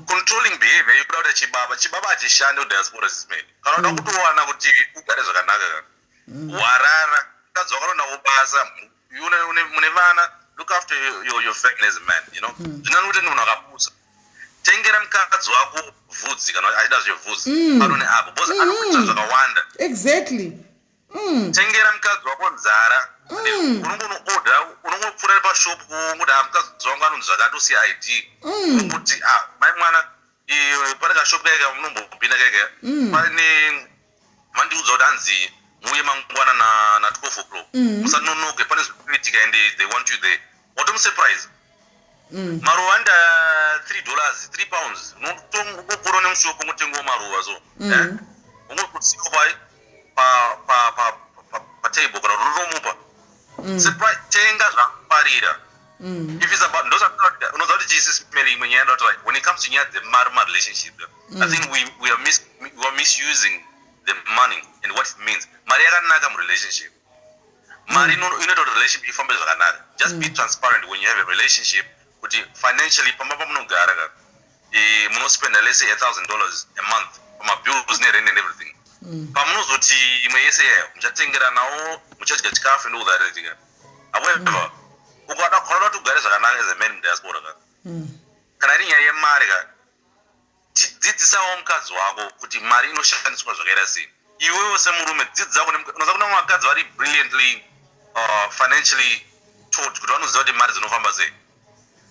controlling behavior yekuda kuti chibaba, chibaba hachishandi kudiaspora, Sis Melly. Kana uda kutowana kuti ugare zvakanaka ka, warara mukadzi wakaronda kubasa, mune vana, look after your family as a man. Zvinani kuti munhu akapusa, tengera mukadzi wako vhudzi kana achida zvevhudzi pano neapo, because anokuita zvakawanda. Tengera mukadzi wako nzara. Unongonoodha, unongopfuura nepashopu kungoti, "Ah, mukadzi wangu anonzi zvakati," usiya ID, kuti, "Ah, mai mwana, pane kashopu kaika munombopinda kaika." Pane vandiudza kuti hanzi muuye mangwana na 12 o'clock, musanonoke, pane zvikuitika and they want you there. Watomusurprise. Maruva anda $3, £3, unotongopfuura nemushopu ungotengawo maruva so. Eh? Ungokusiwa pai patable kana ruromupa. Surprise, tenga zvakufarira. If it's about, unoziva kuti chii, Sis Melly, imwe nyaya ndataura, when it comes to nyaya dzemari marelationship, I think we are misusing the money and what it means. Mari yakanaka murelationship. Mari inoita kuti relationship ifambe zvakanaka. Just be transparent when you have a relationship kuti financially pamba pamunogara ka, munospenda, let's say, $1,000 a month pamabills nerent and everything. Pamunozoti imwe yese yayo muchatengeranawo, muchadya chikafu and all that ka. However, ukada unoda kuti ugare zvakanaka as a man mudiaspora ka, kana iri nyaya yemari ka, dzidzisawo mukadzi wako kuti mari inoshandiswa zvakaita sei. Iwewo semurume dzidza kune, unoziva kuna vakadzi vari brilliantly financially taught kuti vanoziva kuti mari dzinofamba sei.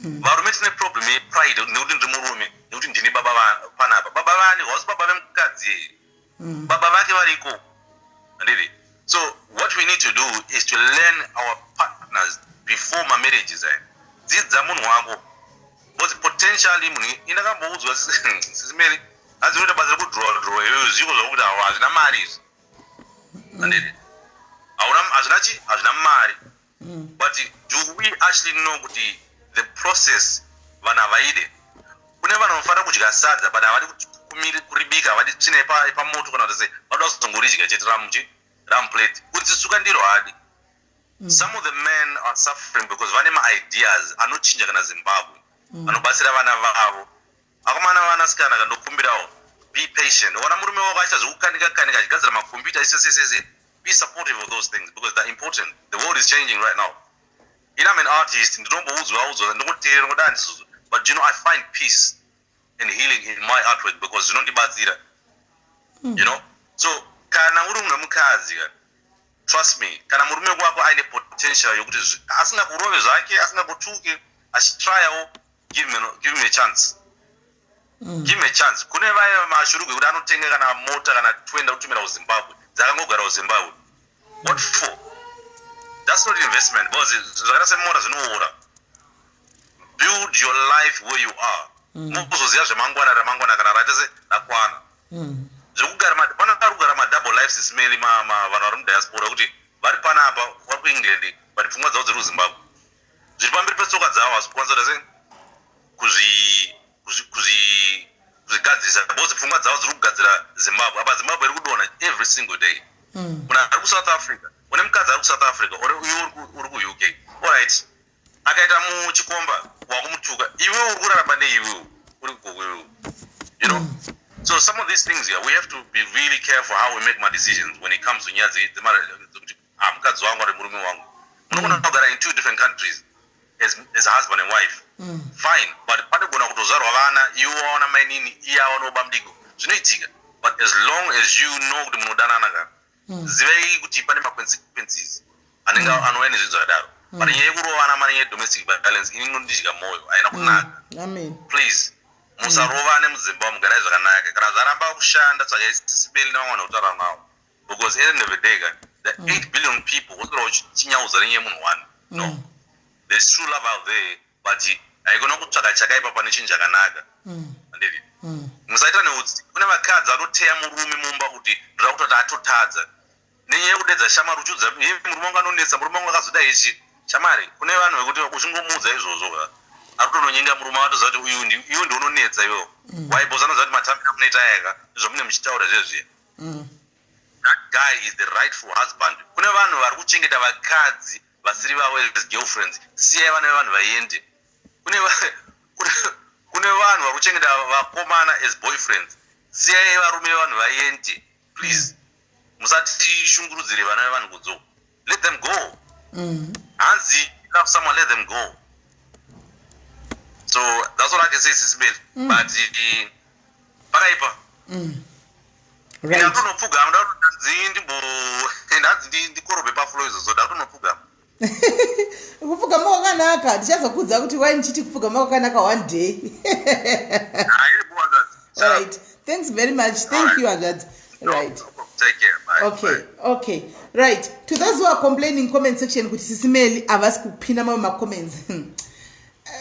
Varume tine problem yepride, nekuti ndiri murume, nekuti ndini baba panapa. Baba vani? Hausi baba vemukadzi. Baba vake variko, handiti? So what we need to do is to learn our partners before mamarriages aya. Dzidza munhu wako, because potentially munhu indakamboudzwa, Sis Melly, hanzi unoita basa rekudrowa drowa iyoyo, zviko zvakuti hawa hazvina mari izvi, handiti? Hauna, hazvina chi, hazvina mari. But do we actually know kuti the process vanhu havaide? Kune vanhu vanofanira kudya sadza, but havadi kuribika, havadi tsvina yepamoto kana kuti sei, vanoda kuzongoridya chete ramuchi ramuplate, kuti suka ndiro hadi. Some of the men are suffering because vane maideas anochinja kana Zimbabwe, anobatsira vana vavo. Akomana, vanasikana, kandokumbirawo, be patient. Wana murume wako achiita zvekukanika kanika, achigadzira makombiyuta isesesese, be supportive of those things because they're important. The world is changing right now. In I'm an artist, ndinomboudzwa udzwa, ndingoteerera, ndingoda handizvozvo, but I find peace and healing in my artwork because zvinondibatsira. So kana uri munhu wemukadzi ka, trust me, kana murume wako aine potential yokuti asingakurove zvake, asingakutuke, achitryawo, give him a chance. Give him a chance. Kune vaya mashurugu ekuti anotenga kana mota kana 20 kutumira kuZimbabwe, dzakangogara kuZimbabwe. What for? That's not investment, because zvakaita semota zvinoora. Build your life where you are. Muzoziva zvemangwana, ramangwana kana raita se rakwana. Zvekugara pana vari kugara madouble life, Sis Melly, vanhu vari mudiaspora, kuti vari panapa, vari kuEngland, but pfungwa dzavo dziri kuZimbabwe. Zviri pamberi petsoka dzavo hasi kukwanisa kuita sei kuzvigadzirisa, because pfungwa dzavo dziri kugadzira Zimbabwe. Apa Zimbabwe iri kudonha every single day. Munhu ari kuSouth Africa, une mukadzi ari kuSouth Africa, uri iwe uri kuUK, alright, akaita muchikomba wakumutuka, iwe uri kurarama neiwewo uri kukoko. So some of these things here, we have to be really careful how we make my decisions when it comes to nyaya dzekuti, ah, mukadzi wangu ari murume wangu. Munogona kugara in two different countries as a husband and wife, fine, but panogona kutozvarwa vana, iwe waona mainini, iye awana bamudiki, zvinoitika. But as long as you know kuti munodanana ka, zivai kuti pane maconsequences anenge anouya nezvinhu zvakadaro. But nyaya yekurovana, mane yedomestic violence, ini inondidya mwoyo, haina kunaka. Amen. Please, musarovane mudzimba, mugarai zvakanaka. Kana zvaramba kushanda, tsvakai Sis Melly nevamwe vanhu kutaura navo, because at the end of the day ka, the 8 billion people woswera uchinyauza nenyaya yemunhu one. No, there's true love out there, but Haikona kutsvaka chakaipa pane chinhu chakanaka. Handiti? Musaita neutsi. Kune vakadzi vanoteya murume mumba kuti ndoda kutoti atotadza. Nenyaya yekudedza shamwari uchiudza ye murume wangu anonetsa, murume wangu akazoda ichi. Shamwari, kune vanhu vekuti uchingomuudza izvozvo ka. Ari kutononyenga murume vatoziva kuti uyu ndi iwe ndiwe unonetsa iwewe. Why? Because anoziva kuti matambiro amunoita aya ka nezvamune muchitaura zvezviya. That guy is the rightful husband. Kune vanhu vari kuchengeta vakadzi vasiri vavo as girlfriends. Siyai vana vevanhu vaende. Kune kune vanhu vari kuchengeta vakomana as boyfriends. Siyai varume vevanhu vaende. Please. Musatishungurudzire vana vevanhu kunze. Let them go. Hanzi love someone, let them go. So that's all I can say, Sisi Meli. But pakaipa. Ndakutonopfugama, ndakutonzi ndimbo ndanzi ndikorobhe pafloor izvozvo, ndakutonopfugama. Kupfugama kwakanaka. Ndichazokudza kuti why ndichiti kupfugama kwakanaka one day. All right, thanks very much. Thank you, Agad. Right. Take care. Bye. Okay. Bye. Okay, right. To those who are complaining comment section kuti Sisi Meli havasi kupinda mamwe macomments,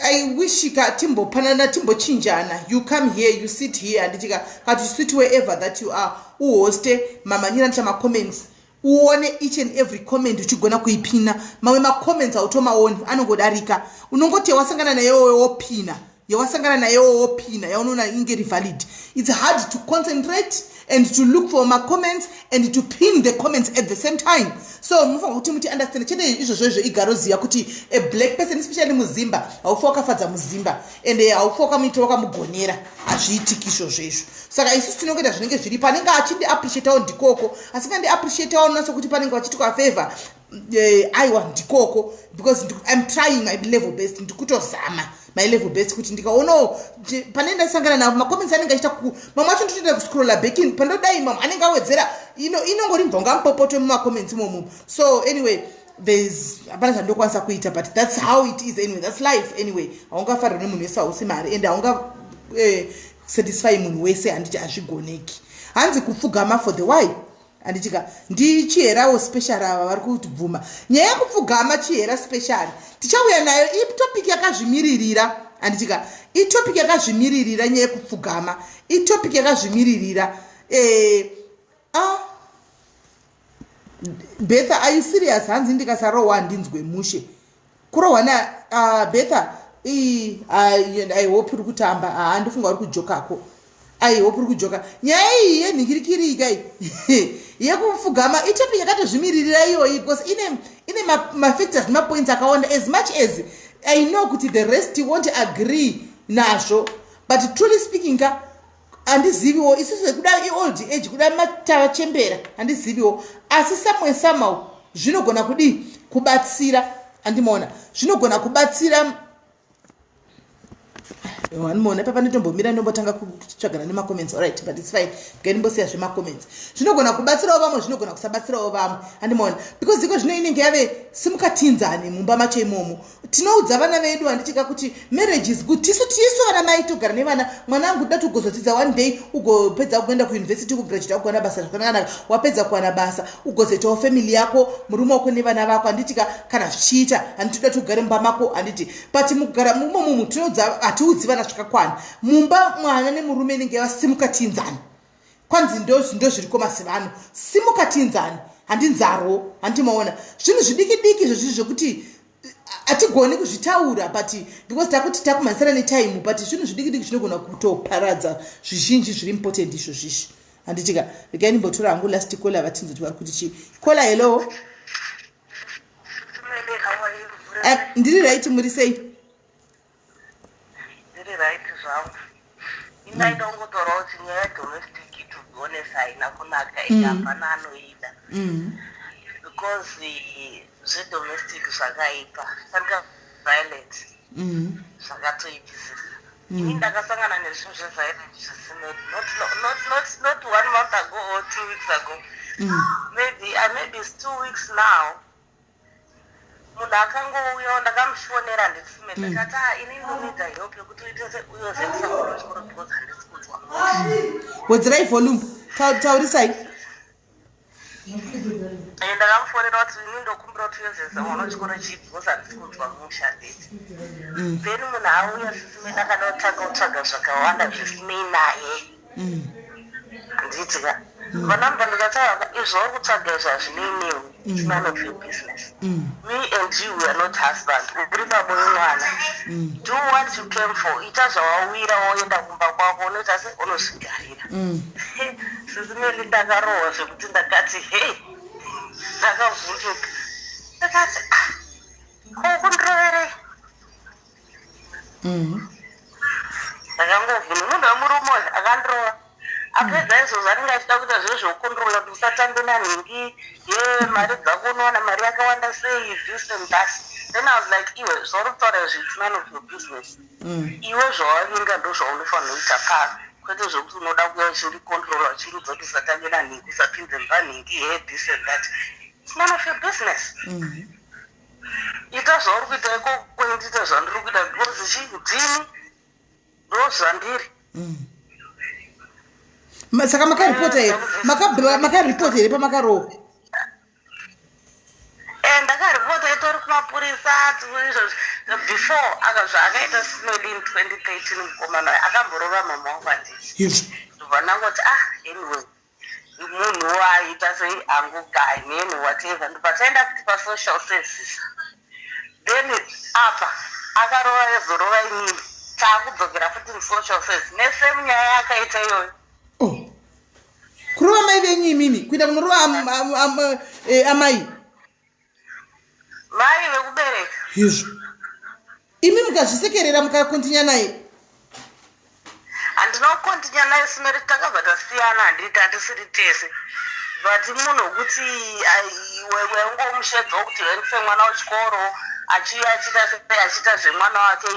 I wish ka timbopanana, timbochinjana. You come here, you sit here, handitika? Kati you sit wherever that you are, uhoste mamanyira ndicha macomments, uone each and every comment uchigona kuipina. Mamwe macomments hautomaoni, anongodarika. Unongoti wasangana nayewo wopina, yawasangana nayewo wopina, yaunoona inge iri valid. It's hard to concentrate and to look for macomments and to pin the comments at the same time, so munofanira kuti muti understand chete izvozvo. Izvo igaroziva kuti a black person, especially muzimba, haufa wakafadza muzimba and haufa wakamuita wakamugonera. Hazviitiki izvozvo izvo. Saka isusu tinongoita zvinenge zviripo. Anenge achindiappreciatawo ndikoko, asingandiappreciatawo nonatso kuti panenge vachitwa favor, aiwa, ndikoko, because I'm trying my level best. Ndikutozama my level best kuti ndikaonawo pane ndasangana navo macomments anenge achiita, mamwe acho ndotoenda kuscrolla back in, pandodai mamwe anenge awedzera. Inongori mvonga mupopoto mumacomments imomo. So anyway, there's hapana zvandokwanisa kuita, but that's how it is anyway. That's life anyway. Haungafariri nemunhu wese, hausi mari, and haunga satisfy munhu wese, handiti? Hazvigoneki. Hanzi kupfugama for the why, handitika? Ndichiherawo special ava vari kutibvuma nyaya yekupfugama. Chihera special tichauya nayo, itopic yakazvimiririra, handitika? Itopic yakazvimiririra. Nyaya yekupfugama itopic yakazvimiririra. Ah, Betha, are you serious? Hanzi ndikasarohwa handinzwe mushe. Kurohwa na Betha, I hope uri kutamba. Handifunga uri kujokako. I hope uri kujoka. Nyaya iyi yenhingirikiri ikai yekupfugama itopic yakatozvimiririra iyoyi, because ine mafactors nemapoints akawanda. As much as I know kuti the rest won't agree nazvo, but truly speaking ka, handiziviwo. Isusu kuda iold age, kuda matavachembera, handiziviwo, asi somewhere somehow zvinogona kudii kubatsira, handimaona? Zvinogona kubatsira, handimaona? Ipapa nditombomira, ndombotanga kutsvagana nemacomments. Alright, but it's fine, ngandimbosiya zvemacomments. Zvinogona kubatsirawo vamwe, zvinogona kusabatsirawo vamwe, handimaona? Because iko zvino inenge yave simukatinzani mumba macho imomo. Tinoudza vana vedu, handitika, kuti marriage is good. Tisu vana mai togara nevana. Mwana angu, toda tugozodzidza one day, ugopedza kuenda kuuniversity, kugraduate, kuwana basa zvakanaka. Wapedza kuwana basa, ugozoitawo family yako, murume wako nevana vako, handitika? Kana zvichiita, handiti toda tugare mumba mako, handiti? But mukugara mumomumu tinoudza, hatiudzi vana zvakakwana mumba. Mwana nemurume inenge yavasimukatinzani. Kwanzi ndo zviriko mazivano, simukatinzani, handinzarwo, handimaona? Zvinhu zvidiki diki izvozvi zvekuti hatigoni kuzvitaura, but because takuti takumhanyisana netime, but zvinhu zvidiki diki zvinogona kutoparadza zvizhinji zviri important izvozvizvi, handitika? Regai ndimbotora hangu last caller, vatinzi kuti vari kuti chii. Caller, hello. Ndiri right, muri sei? Ndiri right zvangu. Indaida kungotaurawo kuti nyaya yedomestic, to be honest, haina kunaka ende hapana anoida, because zvedomestic zvakaipa, fanika violent, zvakatoipisisa. Ini ndakasangana nezvinhu zveviolent zvisina not one month ago or 2 weeks ago, maybe it's 2 weeks now. Munhu akangouyawo, ndakamufonera, handisime, ndakati, "Ah, ini ndinoida help yekuti uite uyozoendesa mwana wechikoro because handisi kunzwa." Wedzerai volume. Taurisai. Eh, ndakamufonera kuti ini ndokumbira kuti uyozeza mwana wechikoro chii because handisi kunzwa musha handiti mm. then munhu auya sisimeni akada kutanga kutsvaga zvakawanda zvisinei naye mm. handiti ka mm. vanamba ndikataura izvo uri kutsvaga izvo hazvinei newe it's none of your business me and you we are not husband uri baba wemwana do what you came for ita zvawawira woenda kumba kwako unoita se unozvigarira Sisi Meli ndakarohwa zvekuti ndakati hei ndakavhunduka ndakati ah, ko kundiroverei mm. ndakangovhunduka munhu wemurume uyu akandirova apedza izvozvo anenge achida kuita zviro zvekukondirola kuti usatambe nanhingi ye mari dzako unowana mari yakawanda sei this and that then i was like iwe zvauri kutaura izvi it's none of your business mm. iwe zvawavinga ndozvaunofanira kuita pano kwete zvekuti unoda kuuya uchindicontrola uchindiudza kuti usatange nanhingi usapinze mba nhingi he this and that it's none of your business mm. ita zvauri kuita ikoko ndiite zvandiri kuita because chi ndini ndo zvandiri mm. saka makaripota here makaripota here pamakarohwa Eh, ndakaripota itori kumapurisa before akazvaakaita smeli in 2013 mukomana uyo akamborova mama wangu anditi ndobva ndangoti ah anyway munhu waaita sei angugai neni whatever ndobva taenda kuti pasocial services then apa akarova yozorova inini taakudzokera futi musocial service nesame nyaya yaakaita iyoyo oh. Kurova mai venyu imimi kuita kunorova eh, amai mai vekubereka izvo imi mukazvisekerera mukakontinya naye handina kukontinya naye simeri takabva tasiyana handiti hatisiri tese but munhu wekuti waingomushedzawo kuti vaendese mwana wechikoro achiuya achiita sei achiita zvemwana wake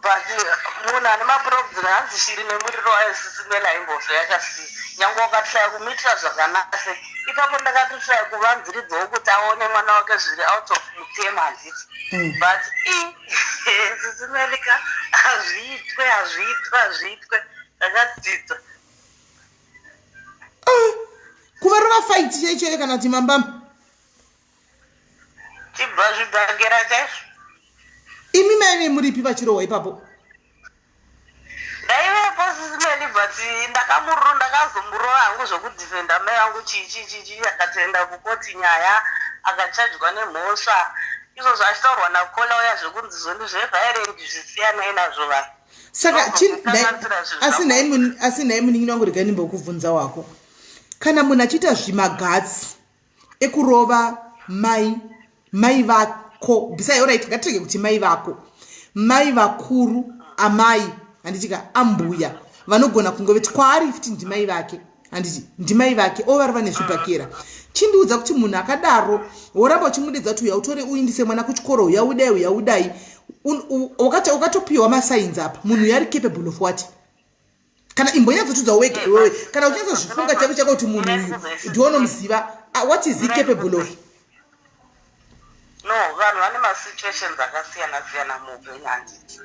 but munhu ane maproblems hanzi shiri nemuriro wayo sisimela haimbofe yakasiya nyange ukatraya kumuitira zvakanaka se ipapo ndakatotraya kuvanziridzawo kuti aone mwana wake zviri out of mutemo handiti mm. but i sisimelika hazviitwe hazviitwe hazviitwe ndakadzidza ah, kuvarova fight chaichaiyo kana kuti mambamba Chibva zvibhakera chaizvo. Imi maive muripi vachirohwa ipapo? Ndaivepo sisi Melly but ndakamuro ndakazomurova hangu zvekudefenda mai vangu chii chii chii chii akatoenda kukoti nyaya akachajwa nemhosva izvozvo achitaurwa nakola uya zvekunzi zvoni zveviolent zvisiyanai nazvo vanhu saka asi nhai munin'ina wangu regai ndimbokubvunza wako kana munhu achiita zvimagatsi ekurova mai mai vako bvisai orit ngatirege kuti mai vako mai vakuru amai handitika ambuya vanogona kunge veti kwaari futi ndimai vake handiti ndimai vake ovarova nezvibhakera chindiudza kuti munhu akadaro woramba uchimudedza kuti uya utore uindise mwana kuchikoro uya udai uya udai wakatopiwa masainzi apa munhu uyo ari capable of what kana imbonyatsotudza wega iwewe kana uchinyatsozvifunga chako chako kuti munhu uyu ndiwe unomuziva ah, what is he capable of no vanhu vane masituations akasiyana siyana muupenyu handiti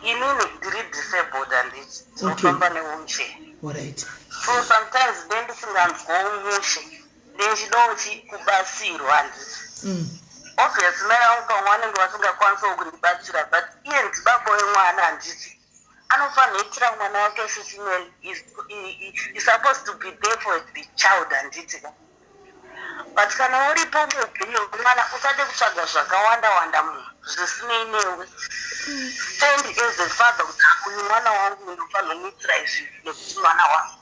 inini ndiri disabled handiti ndinofamba newheelchair alright so sometimes nde ndisinganzwawo mushe ndechidawo chi kubatsirwa handiti mm. obvious mai vangu pamwe vanenge vasingakwanisawo kundibatsira but iye ndibaba wemwana handiti anofanira kuitira mwana wake sisimel is supposed to be there for the child handiti ka but kana uripo muupenyu hwemwana usade kutsvaga zvakawanda wanda munhu zvisinei newe stand as a father kuti uyu mwana wangu ndofanira kumuitira izvi nekuti mwana wangu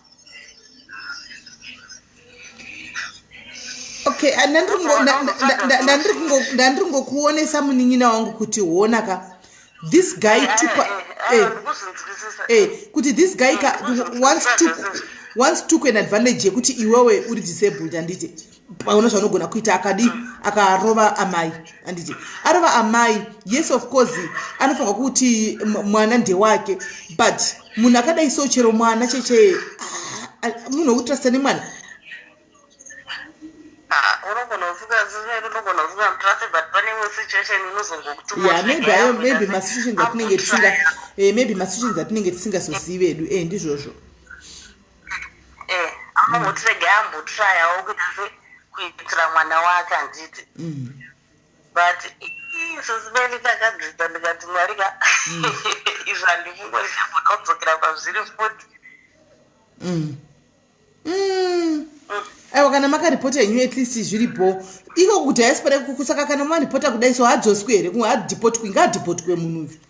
okay ah, ndandiri kungokuonesa munin'ina wangu kuti hona ka this guy eh, took eh, eh, eh, kuti this guy ka once took once took an advantage yekuti iwewe uri disabled handiti paona zvaunogona kuita akadi akarova amai handiti arova amai yes of course anofanirwa kuti mwana ndewake but munhu akadai so chero mwana cheche ah, ah, munhu wekutrasta nemwana ya maybe ayo maybe masituations atinenge tisinga eh, maybe masituations atinenge tisingazozivi edu e ndizvozvo. Unongoti regai ambotrayawo kuita se kuitira mwana wake, handiti? But sosibeli takadzidza, ndikati Mwari ka, izvi handifungori chamboda kudzokera kwazviri futi. Aiwa, kana makaripota henyu, at least zviripo iko kudiaspora ikuku. Saka kana maripota kudai so, hadzoswi here? Kumwe hadhipotwi, ngaadhipotwe munhu uyu.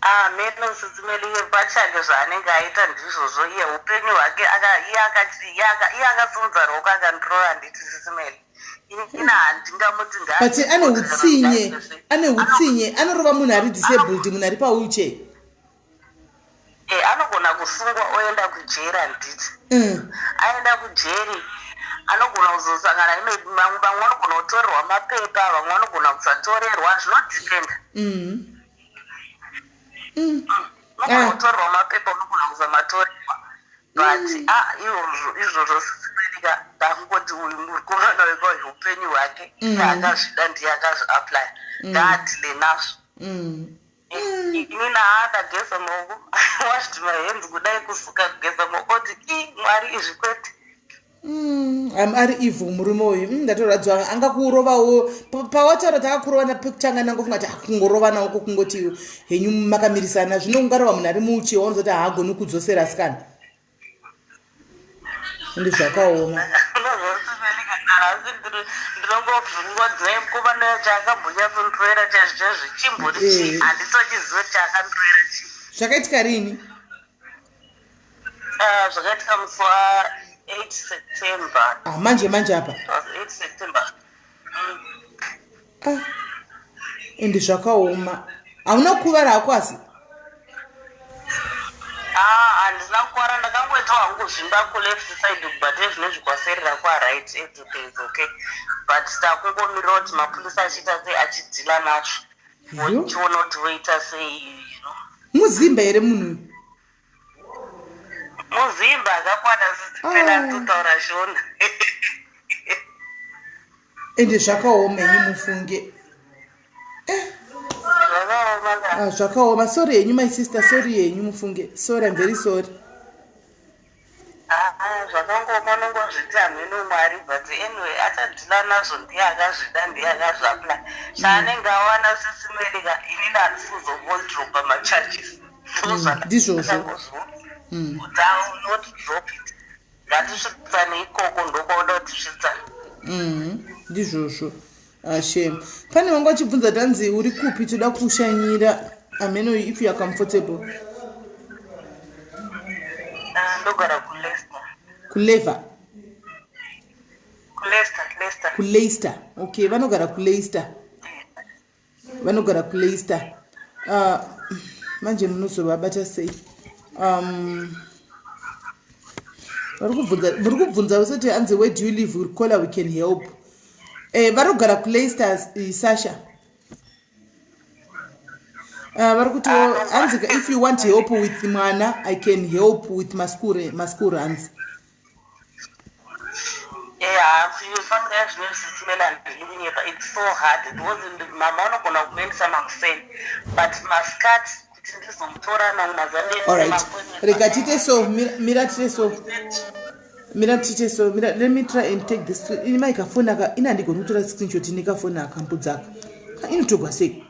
Ah, meno sitsimeli, iye pachake zvaanenge aita ndizvozvo. Iye upenyu hwake, iye akasimudza ruoko akandiroora, handiti sitsimeli? Ina handingamuti. But ane utsinye, ane utsinye, anorova munhu ari disabled, munhu ari pawheelchair. Anogona kusungwa oenda kujeri, handiti? Aenda kujeri anogona kuzosangana, vamwe vanogona kutorerwa mapepa, vamwe vanogona kusatorerwa, zvinodhipenda. Unogona kutorerwa mapepa, unogona kusamatorerwa, but ah, izvozvo sisimenika, ndakungoti uyu mukomana wekwa upenyu hwake, iye akazvida, ndiye akazviapply, ngaadhile nazvo. Inini haandageza maoko, washed my hands kudai, kusuka, kugeza maoko, kuti i Mwari, izvi kwete. Ari evil murume uyu. Ndatorwadziwa. Angakurovawo pawataura takakurovana pekutanga, nangofunga kuti akungorovana uko, kungoti henyu makamirisana. Zvino ungarova munhu ari muuchi, waunozoti haagoni kudzosera, asikana, ende zvakaoma. Ndinongovhungodzai mukomana yacho akambonyatsondiroera chaizvo chaizvo, chimbori chii? Handitochiziva kuti chakandiroera chii. Zvakaitika rini? Ah, zvakaitika musi wa8 September. Ah, manje manje apa? It was 8 September. Ah, ende zvakaoma. Hauna kukuvara hako asi? Ah, handina kukuvara, ndakangoitawo hangu kuzvimba kuleft side, but ezvinezvi kwaserera kwaright, everything is okay, but takungomirira kuti mapurisa achiita sei, achidhila nazvo, vochiona kuti voita sei. Muzimba here munhu uyu? Muzimba akakwana sipena. Ah. Totaura Shona. Ende zvakaoma henyu, mufunge. Zvakaoma ka. Ah, zvakaoma. Sorry henyu, my sister, sorry henyu, mufunge. Sorry, I'm very sorry. Ah, zvakangooma, unongozviti hameno Mwari, but anyway achadhila nazvo, ndiye akazvida, ndiye akazviapply, chaanenge awana sisimelika. Inini handisi kuzombodropa macharges. Ndizvozvo. Kuti I will not drop it, ngatisvitsane ikoko, ndokwauda kuti tisvitsane. Ndizvozvo. Ashem, pane vanga vachibvunza, tanzi uri kupi, toda kushanyira. Ameno if you are comfortable. Ah, ndogara kuLeicester. Kuleva? KuLeicester, Leicester. KuLeicester, okay. Vanogara kuLeicester, vanogara kuLeicester. Manje munozovabata sei? Vari kubvunza usati anzi, "Where do you live? We caller, we can help." Vari kugara kuLeicester, Sasha. Vari kuti hanzi, "If you want help with mwana, I can help with maschool runs." Yeah, fanira zvino zvisimela, handidi kunyepa, it's so hard because mama unogona kumuendesa makuseni, but masikati kuti ndizomutora mamwe mazuva. Alright, rega tiite so. Mira tiite so, mira tiite so, mira. Let me try and take this. Ini mai kafoni aka, ini handigoni kutora screenshot nekafoni aka, mbudzaka inotogwa sei?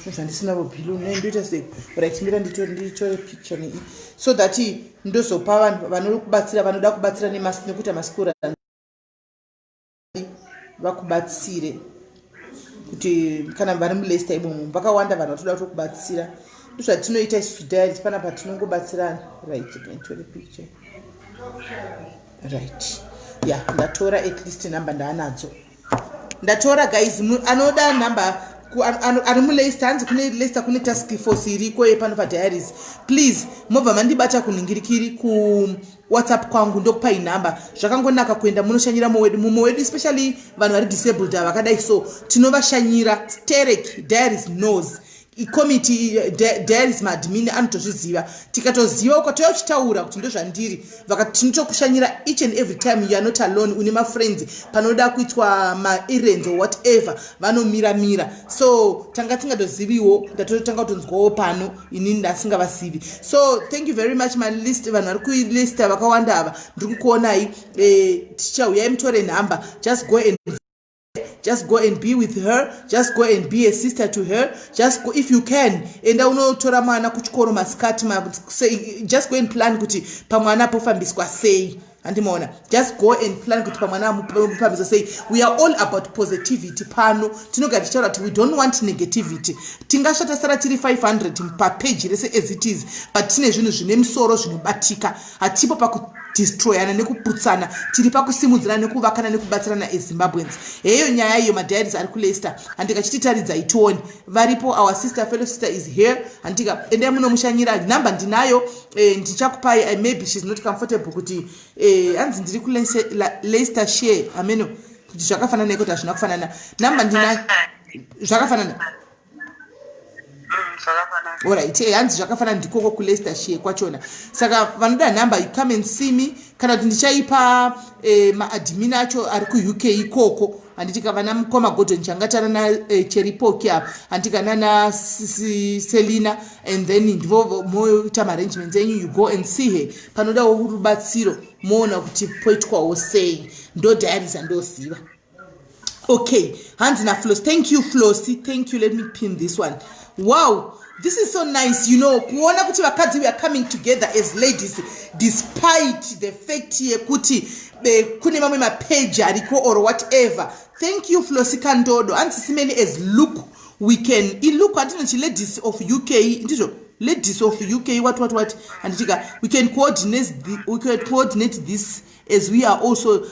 Zvandisina vobhilu, ndoita sei? Right, mira nditore picture nei so that ndozopa vanhu vanokubatsira, vanoda kubatsira nekuita maschool, vakubatsire kuti kana vari muLeicester imomo, vakawanda vanhu vatoda kutokubatsira. Ndozvatinoita isusu diaries panapa, tinongobatsirana. Right, nditore picture. Right, ya, yeah, ndatora at least number ndaanadzo, ndatora. Guys, anoda number ari muLeicester, hanzi kune Leicester, kune task force iriko yepano padiaries. Please mobva mandibata kunhingirikiri kuWhatsApp kwangu, ndokupai nhamba. Zvakangonaka kuenda munoshanyira mumwe wedu, mumwe wedu, especially vanhu vari disabled ava vakadai so, tinovashanyira sterek. Diaries knows. Committee diaries, maadmin anotozviziva. Tikatoziva, ukatouya uchitaura kuti ndozvandiri, vakati tinotokushanyira each and every time. You are not alone, une mafriends. Panoda kuitwa maerrands or whatever, vanomiramira. So tanga tingatoziviwo, ndatotanga kutonzwawo pano, inini ndasingavazivi. So thank you very much. Malist, vanhu vari kuLeicester vakawanda ava, ndiri kukuonai. Tichauyai mutore nhamba. Just go and be with her. Just go and be a sister to her. Just go if you can. Enda unotora mwana kuchikoro masikati. Just go and plan kuti pamwana pofambiswa sei, handimaona? Just go and plan kuti pamwana mufambiswa sei. We are all about positivity pano. Tinogara tichitaura kuti we don't want negativity. Tingasvata sara tiri 500 papeji rese as it is, but tine zvinhu zvine musoro zvinobatika. Hatipo pakudestroyana nekuputsana, tiri pakusimudzirana nekuvakana nekubatsirana eZimbabweans. Heyo nyaya iyo. Madiaries ari kuLeicester, handikachititaridza itioni varipo. Our sister, fellow sister is here, handika? Endai munomushanyira. Nhamba ndinayo, ndichakupai. Maybe she's not comfortable kuti hanzi ndiri kuLeicester share. Ameno kuti zvakafanana iko kuti hazvina kufanana. Nhamba ndinayo, zvakafanana. Alright, hanzi zvakafanana, ndikoko kuLeicester share kwachona. Saka vanoda nhamba, you come and see me, kana kuti ndichaipa maadmin acho ari kuUK ikoko, handitika? Vana mukoma Gordon Changatana nacheripoki apa, handika, nana Selina, and then ndivo moita maarrangements enyu. You go and see her. Panodawo rubatsiro, moona kuti poitwawo sei. Ndo diaries andoziva. Okay, hanzi naFlos, thank you Flosi, thank you. Let me pin this one. Wow, this is so nice kuona kuti vakadzi, we are coming together as ladies despite the fact yekuti kune mamwe mapeji ariko or whatever. Thank you, Flosi Kandodo. Hanzi simeni as look we can ilook handinochi Ladies of UK, ndizvo, Ladies of UK, what what what, handitika? We can coordinate this as we are also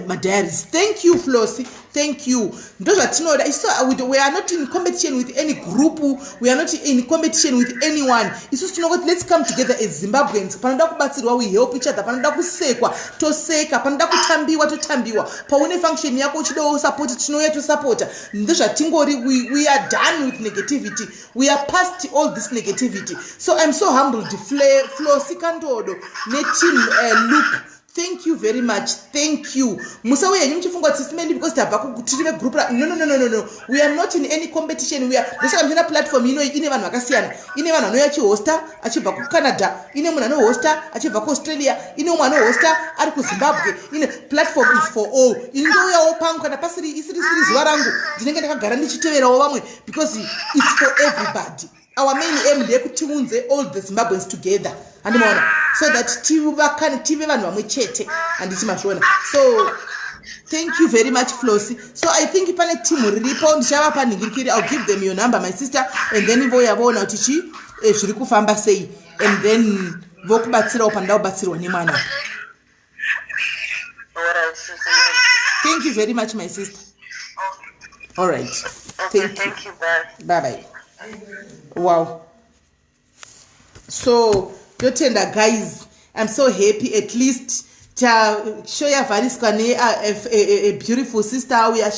madiaries. Thank you, Flossy, thank you. Ndozvatinoda isu. We are not in competition with any group, we are not in competition with anyone. Isusu tinongoti let's come together as Zimbabweans. Panoda kubatsirwa, we help each other. Panoda kusekwa, toseka. Panoda kutambiwa, totambiwa. Paune function yako uchidawo support, tinouya tosapota. Ndozvatingori. We are done with negativity. We are past all this negativity. So I'm so humbled. Flossy Kandodo neteam look, thank you very much, thank you. Musauya henyu muchifunga kuti sisimeni because tabva tiri vegroup. No, no, no, no, no, no, we are not in any competition. We are, ndosaka muchiona platform inoyi ine vanhu vakasiyana. Ine vanhu vanouya achihosta achibva kuCanada, ine munhu anohosta achibva kuAustralia, ine umwe anohosta ari kuZimbabwe. Ine platform is for all. Ini ndouyawo pangu, kana pasiri isiri siri zuva rangu, ndinenge ndakagara ndichiteverawo vamwe because it's for everybody. Our main aim ndeyekuti tiunze all the Zimbabweans together, handimaona? So that tivakane, tive vanhu vamwe chete, handiti mazviona? So thank you very much, Flossy. So I think pane timu riripo, ndichavapa nhingirikiri. I'll give them your number, my sister, and then voya voona kuti chi zviri kufamba sei, and then vokubatsirawo panoda kubatsirwa nemwana. Thank you very much, my sister. All right. Okay, thank, thank you. Bye. Bye bye. Wow, so totenda guys. I'm so happy. At least show yavhariswa ne a beautiful sister auya.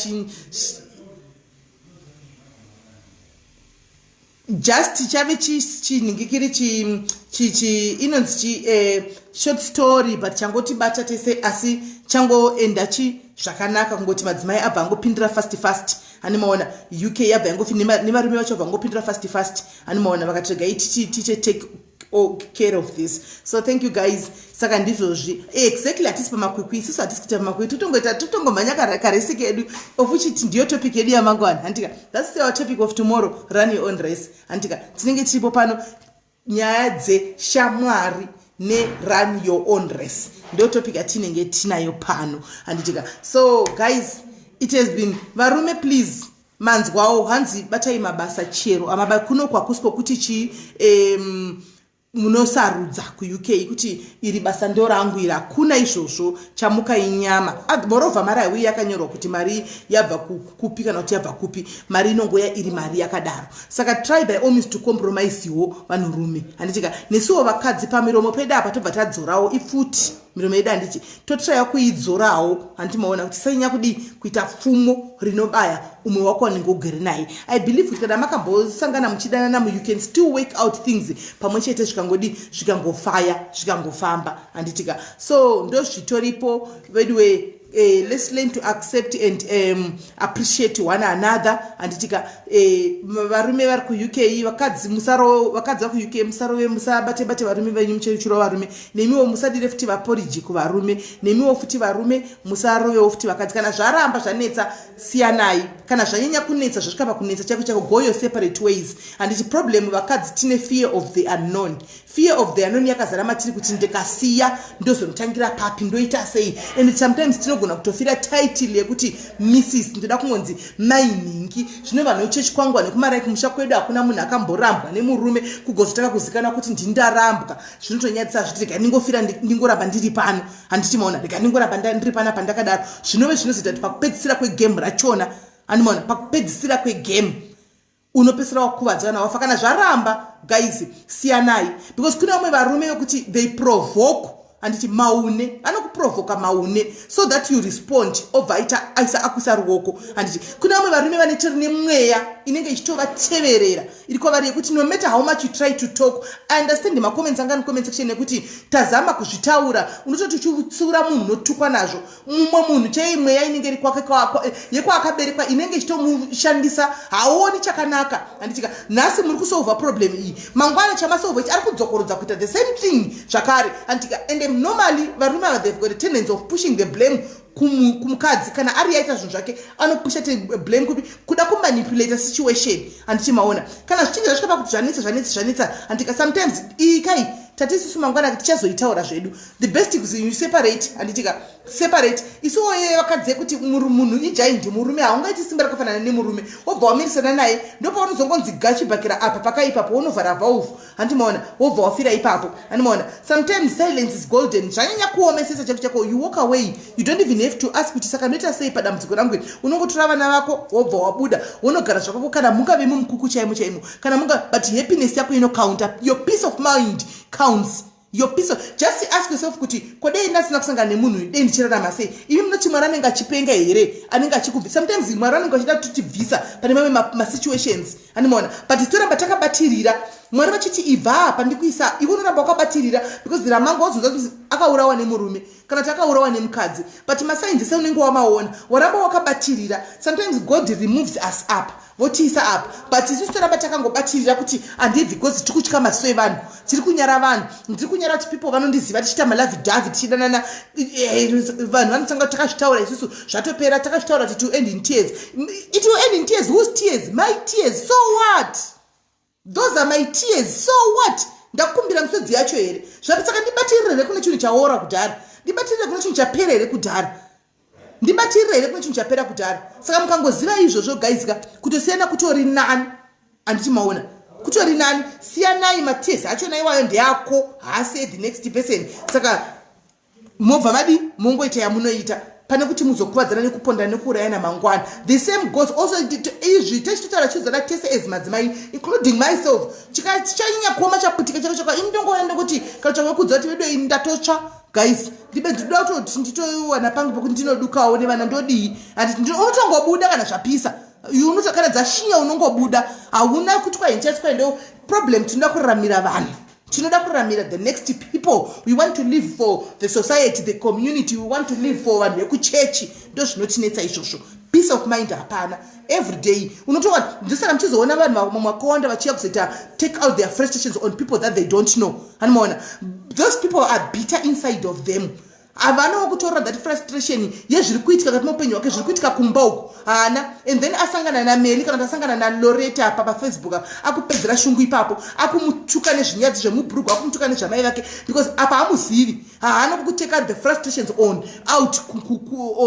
Just chave chinhingikiri chi inonzi chi short story, but changotibata tese, asi changoenda chi zvakanaka. Kungoti madzimai abva angopindira fast fast, animaona? UK yabva yangofi nevarume vacho bva angopindira fast fast, animaona? Vakati regai tiche take care of this. So thank you guys. Saka ndizvozvi exactly. Hatisi pamakwikwi isusu, hatisi kuita pamakwikwi. Totongoita, totongomhanya karace kedu, of which ndiyo topic yedu yamangwana, handika? That's our topic of tomorrow, run your own race, handika? Tinenge tiripo pano, nyaya dzeshamwari nerun your own race, ndo topic yatinenge tinayo pano, handitika? So guys, it has been, varume please, manzwawo hanzi batai mabasa chero amaba kuno kwakusi kwokuti chi munosarudza kuUK kuti iri basa ndo rangu iri. Hakuna izvozvo, chamuka inyama. Moreover, mari haiuyi yakanyorwa kuti mari yabva kupi kana kuti yabva kupi. Mari inongoya iri mari yakadaro. Saka try by all means to compromisewo vanhurume, handitika? Nesuwo vakadzi, pamiromo pedu apa tobva tadzorawo ipfuti. Miromo yedu, handiti, totraya kuidzorawo, handiti maona kuti sanyanya kudii kuita pfumo rinobaya umwe wako wanenge ugere naye. I believe kuti kana makambosangana muchidanana, you can still work out things pamwe chete, zvikangodi, zvikangofaya, zvikangofamba, handitika? So ndozvitoripo veduwe. Let's learn to accept and appreciate one another, handitika? Varume vari kuUK, vakadzi musaro, vakadzi vari kuUK, musarove, musabate bate varume venyu muchiro varume. Nemiwo musadire futi vaporiji kuvarume. Nemiwo futi varume, musarovewo futi vakadzi. Kana zvaramba, zvanetsa, siyanai. Kana zvanyanya kunetsa, zvasvika pakunetsa chako chako, go your separate ways, handiti? Problem, vakadzi tine fear of the unknown. Fear of the unknown yakazara matiri, kuti ndikasiya ndozonotangira papi, ndoita sei? And sometimes tinogona kutofira title yekuti Mrs, ndoda kungonzi mainhingi. Zvino vanhu vechechi kwangu, nekumarai kumusha kwedu, hakuna munhu akamborambwa nemurume, kugozotanga kuzikanwa kuti ndindarambwa, zvinotonyadzisa. Zviti rega ndingofira, ndingoramba ndiri pano, handiti maona? Rega ndingoramba ndiri pana pandakadaro. Zvinove zvinozoita kuti pakupedzisira kwegame rachona, handimaona, pakupedzisira kwegame unopedzisira wakuvadza kana wafa. Kana zvaramba, guys, siyanai, because kune vamwe varume vekuti they provoke, handiti? Maune vanokuprovoka maune so that you respond, obva aita aisa akuisa ruoko, handiti? Kune vamwe varume vanetori nemweya inenge ichitovateverera iri kwavari, yekuti no matter how much you try to talk. I understand macomments anga comment section yekuti tazama kuzvitaura, unototi uchitsiura munhu, unotukwa nazvo. Mumwe munhu chei, mweya inenge iri kwake yekwaakaberekwa inenge ichitomushandisa, hauoni chakanaka, handitika? Nhasi muri kusolva problem iyi, mangwana chamasolva ichi ari kudzokorodza kuita the same thing zvakare, handitika? And normally varume ava, they've got a tendency of pushing the blame kumukadzi. Kana ari yaita zvinhu zvake, anopusha blame kupi? Kuda kumanipulata situation, handiti maona? Kana zvichinge zvasvika pakuti zvanetsa, zvanetsa, zvanetsa, handika? Sometimes iyi kai tati isusu mangwana tichazoitaura zvedu. The best is you separate, handitika? Separate. Isuwo vakadzi yekuti munhu igiant, murume haungaiti simba rakafanana nemurume, wobva wamirisana naye, ndopaunozongonzi gachibhakira apa pakaipapo, wonovhara valve, handimaona? Wobva wafira ipapo, handimaona? Sometimes silence is golden. Zvanyanya kuomesesa chako chako, you walk away. You don't even have to ask kuti saka ndoita sei padambudziko rangu iri. Unongotora vana vako, wobva wabuda, wonogara zvakako, kana mungave mumukuku chaimo chaimo, kana munga, but happiness yako inocounta. Your peace of mind counts. Your peace of, just ask yourself kuti kodei ndasina kusangana nemunhu, dei ndichirarama sei? Imi munoti Mwari anenge achipenga here, anenge achikubvisa? Sometimes Mwari anenge achida kutibvisa pane mamwe masituations, handimaona? But toramba takabatirira. Mwari vachiti ibva apa, ndikuisa iwe, unoramba wakabatirira because ramanga wazonza kuti akaurawa nemurume kana kuti akaurawa nemukadzi, but masigns ese unenge wamaona, waramba wakabatirira. Sometimes God removes us up, votiisa apa, but isusu toramba takangobatirira kuti handibvi, because tiri kutya maziso evanhu, tiri kunyara vanhu, ndiri kunyara kuti people vanondiziva tichiita malovey-dovey, tichidanana. Vanhu vanotanga takazvitaura isusu, zvatopera, takazvitaura kuti to end in tears. It will end in tears. Whose tears? My tears. So what? Those are my tears. So what? Ndakumbira misodzi yacho here? Saka ndibatirire here kune chinhu chaora kudhara? Ndibatirire kune chinhu chapera here kudhara? Ndibatirire here kune chinhu chapera kudhara? Saka mukangoziva izvozvo, guys ka, kutosiyana kutori nani, handiti maona? Kutori nani. Siyanai. Matears achona iwayo ndeako, haasi the next person. Saka mobva madi mongoita yamunoita, pane kuti muzokuvadzana nekupondana nekuurayana mangwana. The same goes also, izvi techitotaura chiudzana tese as madzimai, including myself. Chichanyanya kuoma, chaputika chako chako, ini ndongoona ndokuti kana chakakudza kuti vedu ini ndatotsva, guys, ndibe ndinoda kutoti nditowana pangu pekuti ndinodukawo nevana, ndodii? Handiti unotongobuda kana zvapisa, kana dzashinya unongobuda, hauna kuti kwahinchatswa. Ndo problem. Tinoda kuraramira vanhu, tinoda kuraramira the next people. We want to live for the society, the community. We want to live for vanhu vekuchechi. Ndo zvinotinetsa izvozvo. Peace of mind hapana. Every day unotowa, ndosaka muchizoona vanhu vamwe vakawanda vachiya kuzoita take out their frustrations on people that they don't know, hanimaona? Those people are bitter inside of them. Havanawo kutorora that frustration yezviri kuitika kati muupenyu hwake, zviri kuitika kumba uku, haana. And then asangana naMeli kana kuti asangana naLoreta apa paFacebook apa, akupedzera shungu ipapo, akumutuka nezvinyadzi zvemubhurugu, akumutuka nezvamai vake, because apa hamuzivi, haana kuteka the frustrations on out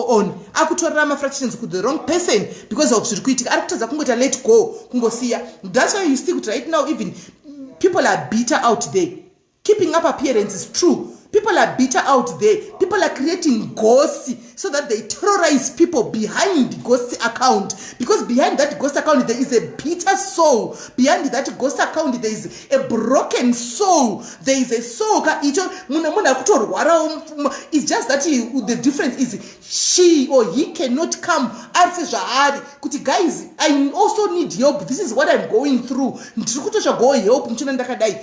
on, akutorera mafrustrations ku the wrong person because of zviri kuitika. Ari kutadza kungoita let go, kungosiya. That's why you see kuti right now even people are bitter out there. Keeping up appearance is true. People are bitter out there. People are creating ghosts. so that they terrorize people behind ghost account, because behind that ghost account there is a bitter soul. Behind that ghost account there is a broken soul. There is a soul ka icho munhu munhu ari kutorwarawo. It's just that the difference is she or he cannot come ari sezvaari kuti, "Guys, I also need help. This is what I'm going through. Ndiri kutotsvagawo help muchiona ndakadai."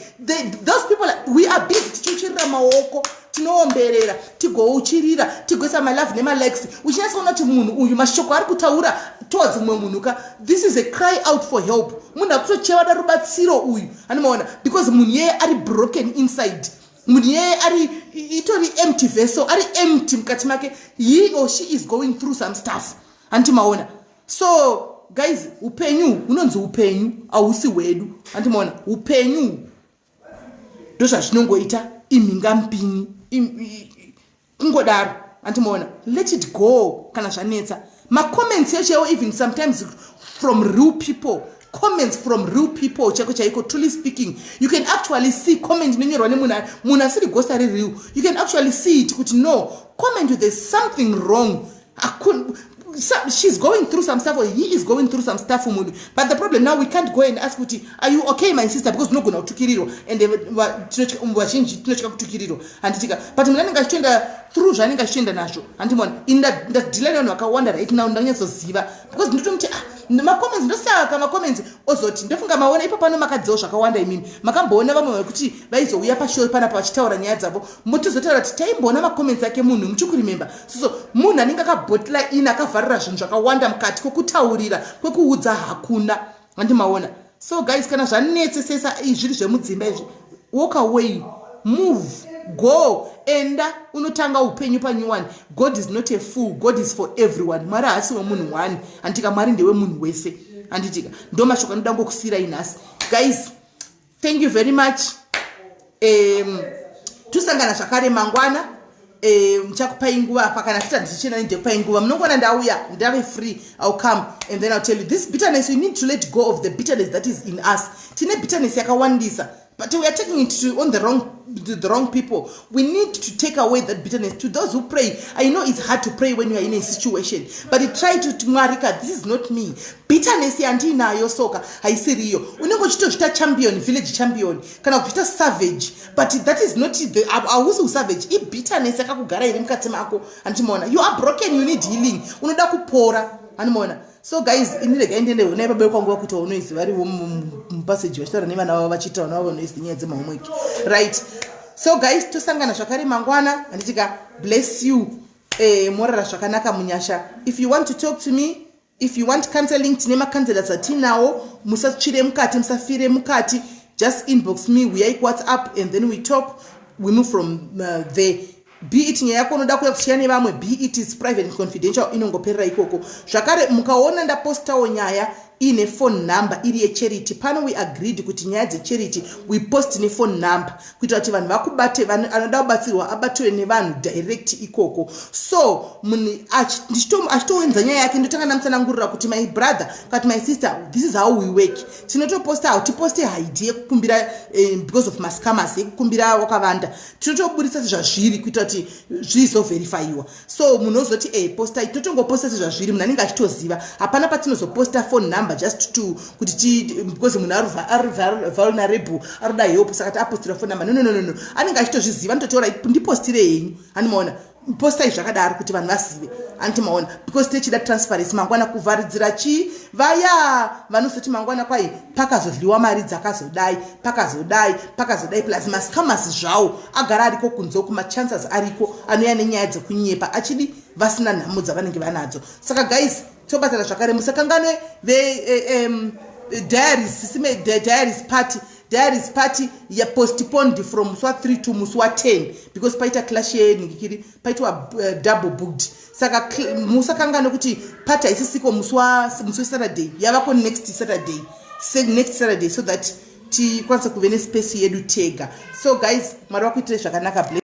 Those people, we are busy tichiuchirira maoko, tinoomberera, tigouchirira, tigoisa malove nemalikes. Uchinyatsoona kuti munhu uyu mashoko ari kutaura towards mumwe munhu ka, this is a cry out for help. Munhu akutocheva da rubatsiro uyu, anomaona, because munhu iyeye ari broken inside. Munhu iyeye ari itori empty vessel, ari empty mukati make. He or she is going through some stuff, handiti maona? So guys, upenyu hunonzi upenyu hausi hwedu, handiti maona? Upenyu ndozvazvinongoita, imhingampini kungodaro, handiti maona? Let it go kana zvanetsa. Macomments yacho, even sometimes from real people, comments from real people chaiko chaiko, truly speaking, you can actually see comment inonyorwa nemunhu munhu asiri ghost, ari real. You can actually see it kuti no comment, there's something wrong. She's going through some stuff or he is going through some stuff, munhu. But the problem now, we can't go and ask kuti, "Are you okay, my sister?" because unogona kutukirirwa, and vazhinji tinotya kutukirirwa, handitika? But munhu anenge achitoenda through zvaanenge achitoenda nazvo, handimona? Ini ndadeala nevanhu vakawanda right now, ndanyatsoziva because ndinotomuti, ah, macomments, ndosaka macomments ozoti ndofunga maona ipo pano makadziwo zvakawanda. Imimi makamboona vamwe vekuti vaizouya pashow panapa vachitaura nyaya dzavo, motozotaura kuti taimboona macomments ake munhu muchikuremember. So munhu anenge akabottla in, akavharira zvinhu zvakawanda mukati, kwekutaurira, kwekuudza hakuna, handimaona? So guys, kana zvanetsesesa zviri zvemudzimba izvi, walk away, move, go, enda unotanga upenyu panew one. God is not a fool. God is for everyone. Mwari haasi wemunhu one, handitika? Mwari ndewemunhu wese, handitika? Ndo mashoko anoda ngokusiyirai nhasi. Guys, thank you very much. Tosangana zvakare mangwana. Muchakupai nguva apa kana tita ndichichena, ndekupai nguva. Munongoona ndauya ndave free, I'll come and then I'll tell you this bitterness. You need to let go of the bitterness that is in us. Tine bitterness yakawandisa, but we are taking it to on the wrong to the wrong people. We need to take away that bitterness. To those who pray, I know it's hard to pray when you are in a situation, but try to, "Mwarika, this is not me. Bitterness yandiinayo soka haisiriyo." Unenge uchitozvita champion, village champion, kana kuchita savage, but that is not the, hausi usavage, ibitterness yakakugara iri mukati mako, handimaona? You are broken, you need healing, unoda kupora, handimaona? So guys, ini regai ndiende. Honai baba vekwangu vakuitawo noise, varivo mupassage vachitaura nevana vavo, vachiita vana vavo noise nenyaya dzemahomework, right? So guys, tosangana zvakare mangwana, handitika? Bless you. Morara zvakanaka munyasha. If you want to talk to me, if you want counseling, tine macounselors atinawo. Musatsvire mukati, musafire mukati. Just inbox me, uyai kuWhatsApp, and then we talk, we move from there. Be it nyaya yako unoda kuya kusiya nevamwe, be it is private and confidential, inongoperera ikoko. Zvakare, mukaona ndapostawo nyaya iine phone number iri yecharity pano, we agreed kuti nyaya dzecharity we post nephone number kuitira kuti vanhu vakubate, anoda kubatsirwa abatiwe nevanhu direct ikoko. So munhu achitoenza nyaya yake, ndotanga ndamutsanangurira kuti, "My brother," kati, "my sister, this is how we work. Tinotoposta, hatiposte hide yekukumbira because of mascammers yekukumbira wakavanda. Tinotoburisa sezvazviri kuitira kuti zvizoverifyiwa." So munhu ozoti, "E, posta." Totongoposta sezvazviri, munhu anenge achitoziva. Hapana patinozoposta phone number just to kuti because munhu ari vulnerable, arikuda help, saka tiapostira phone number. No, no, no, no, anenge achitozviziva. Anototaura, "Ndipostire henyu," handimaona? Postai zvakadaro kuti vanhu vazive, handiti maona? Because tichida transparency mangwana, kuvharidzira chii vaya vanozoti mangwana kwai pakazodliwa mari dzakazodai, pakazodai, pakazodai. Plus mascammers zvawo agara ariko kunze, kumachances ariko, anouya nenyaya dzekunyepa achidi vasina nhamo dzavanenge vanadzo. Saka guys, tobatana zvakare. Musakanganwe ve diaries, sisime diaries party. Diaries party yapostponed from musi wa3 to musi wa10 because paita clash yenhingikiri, paitwa double booked. Saka musakanganwe kuti party haisisiko musi weSaturday, yavako next Saturday, next Saturday, so that tikwanise kuve nespace yedu tega. So guys, Mwari vakuitirai zvakanaka.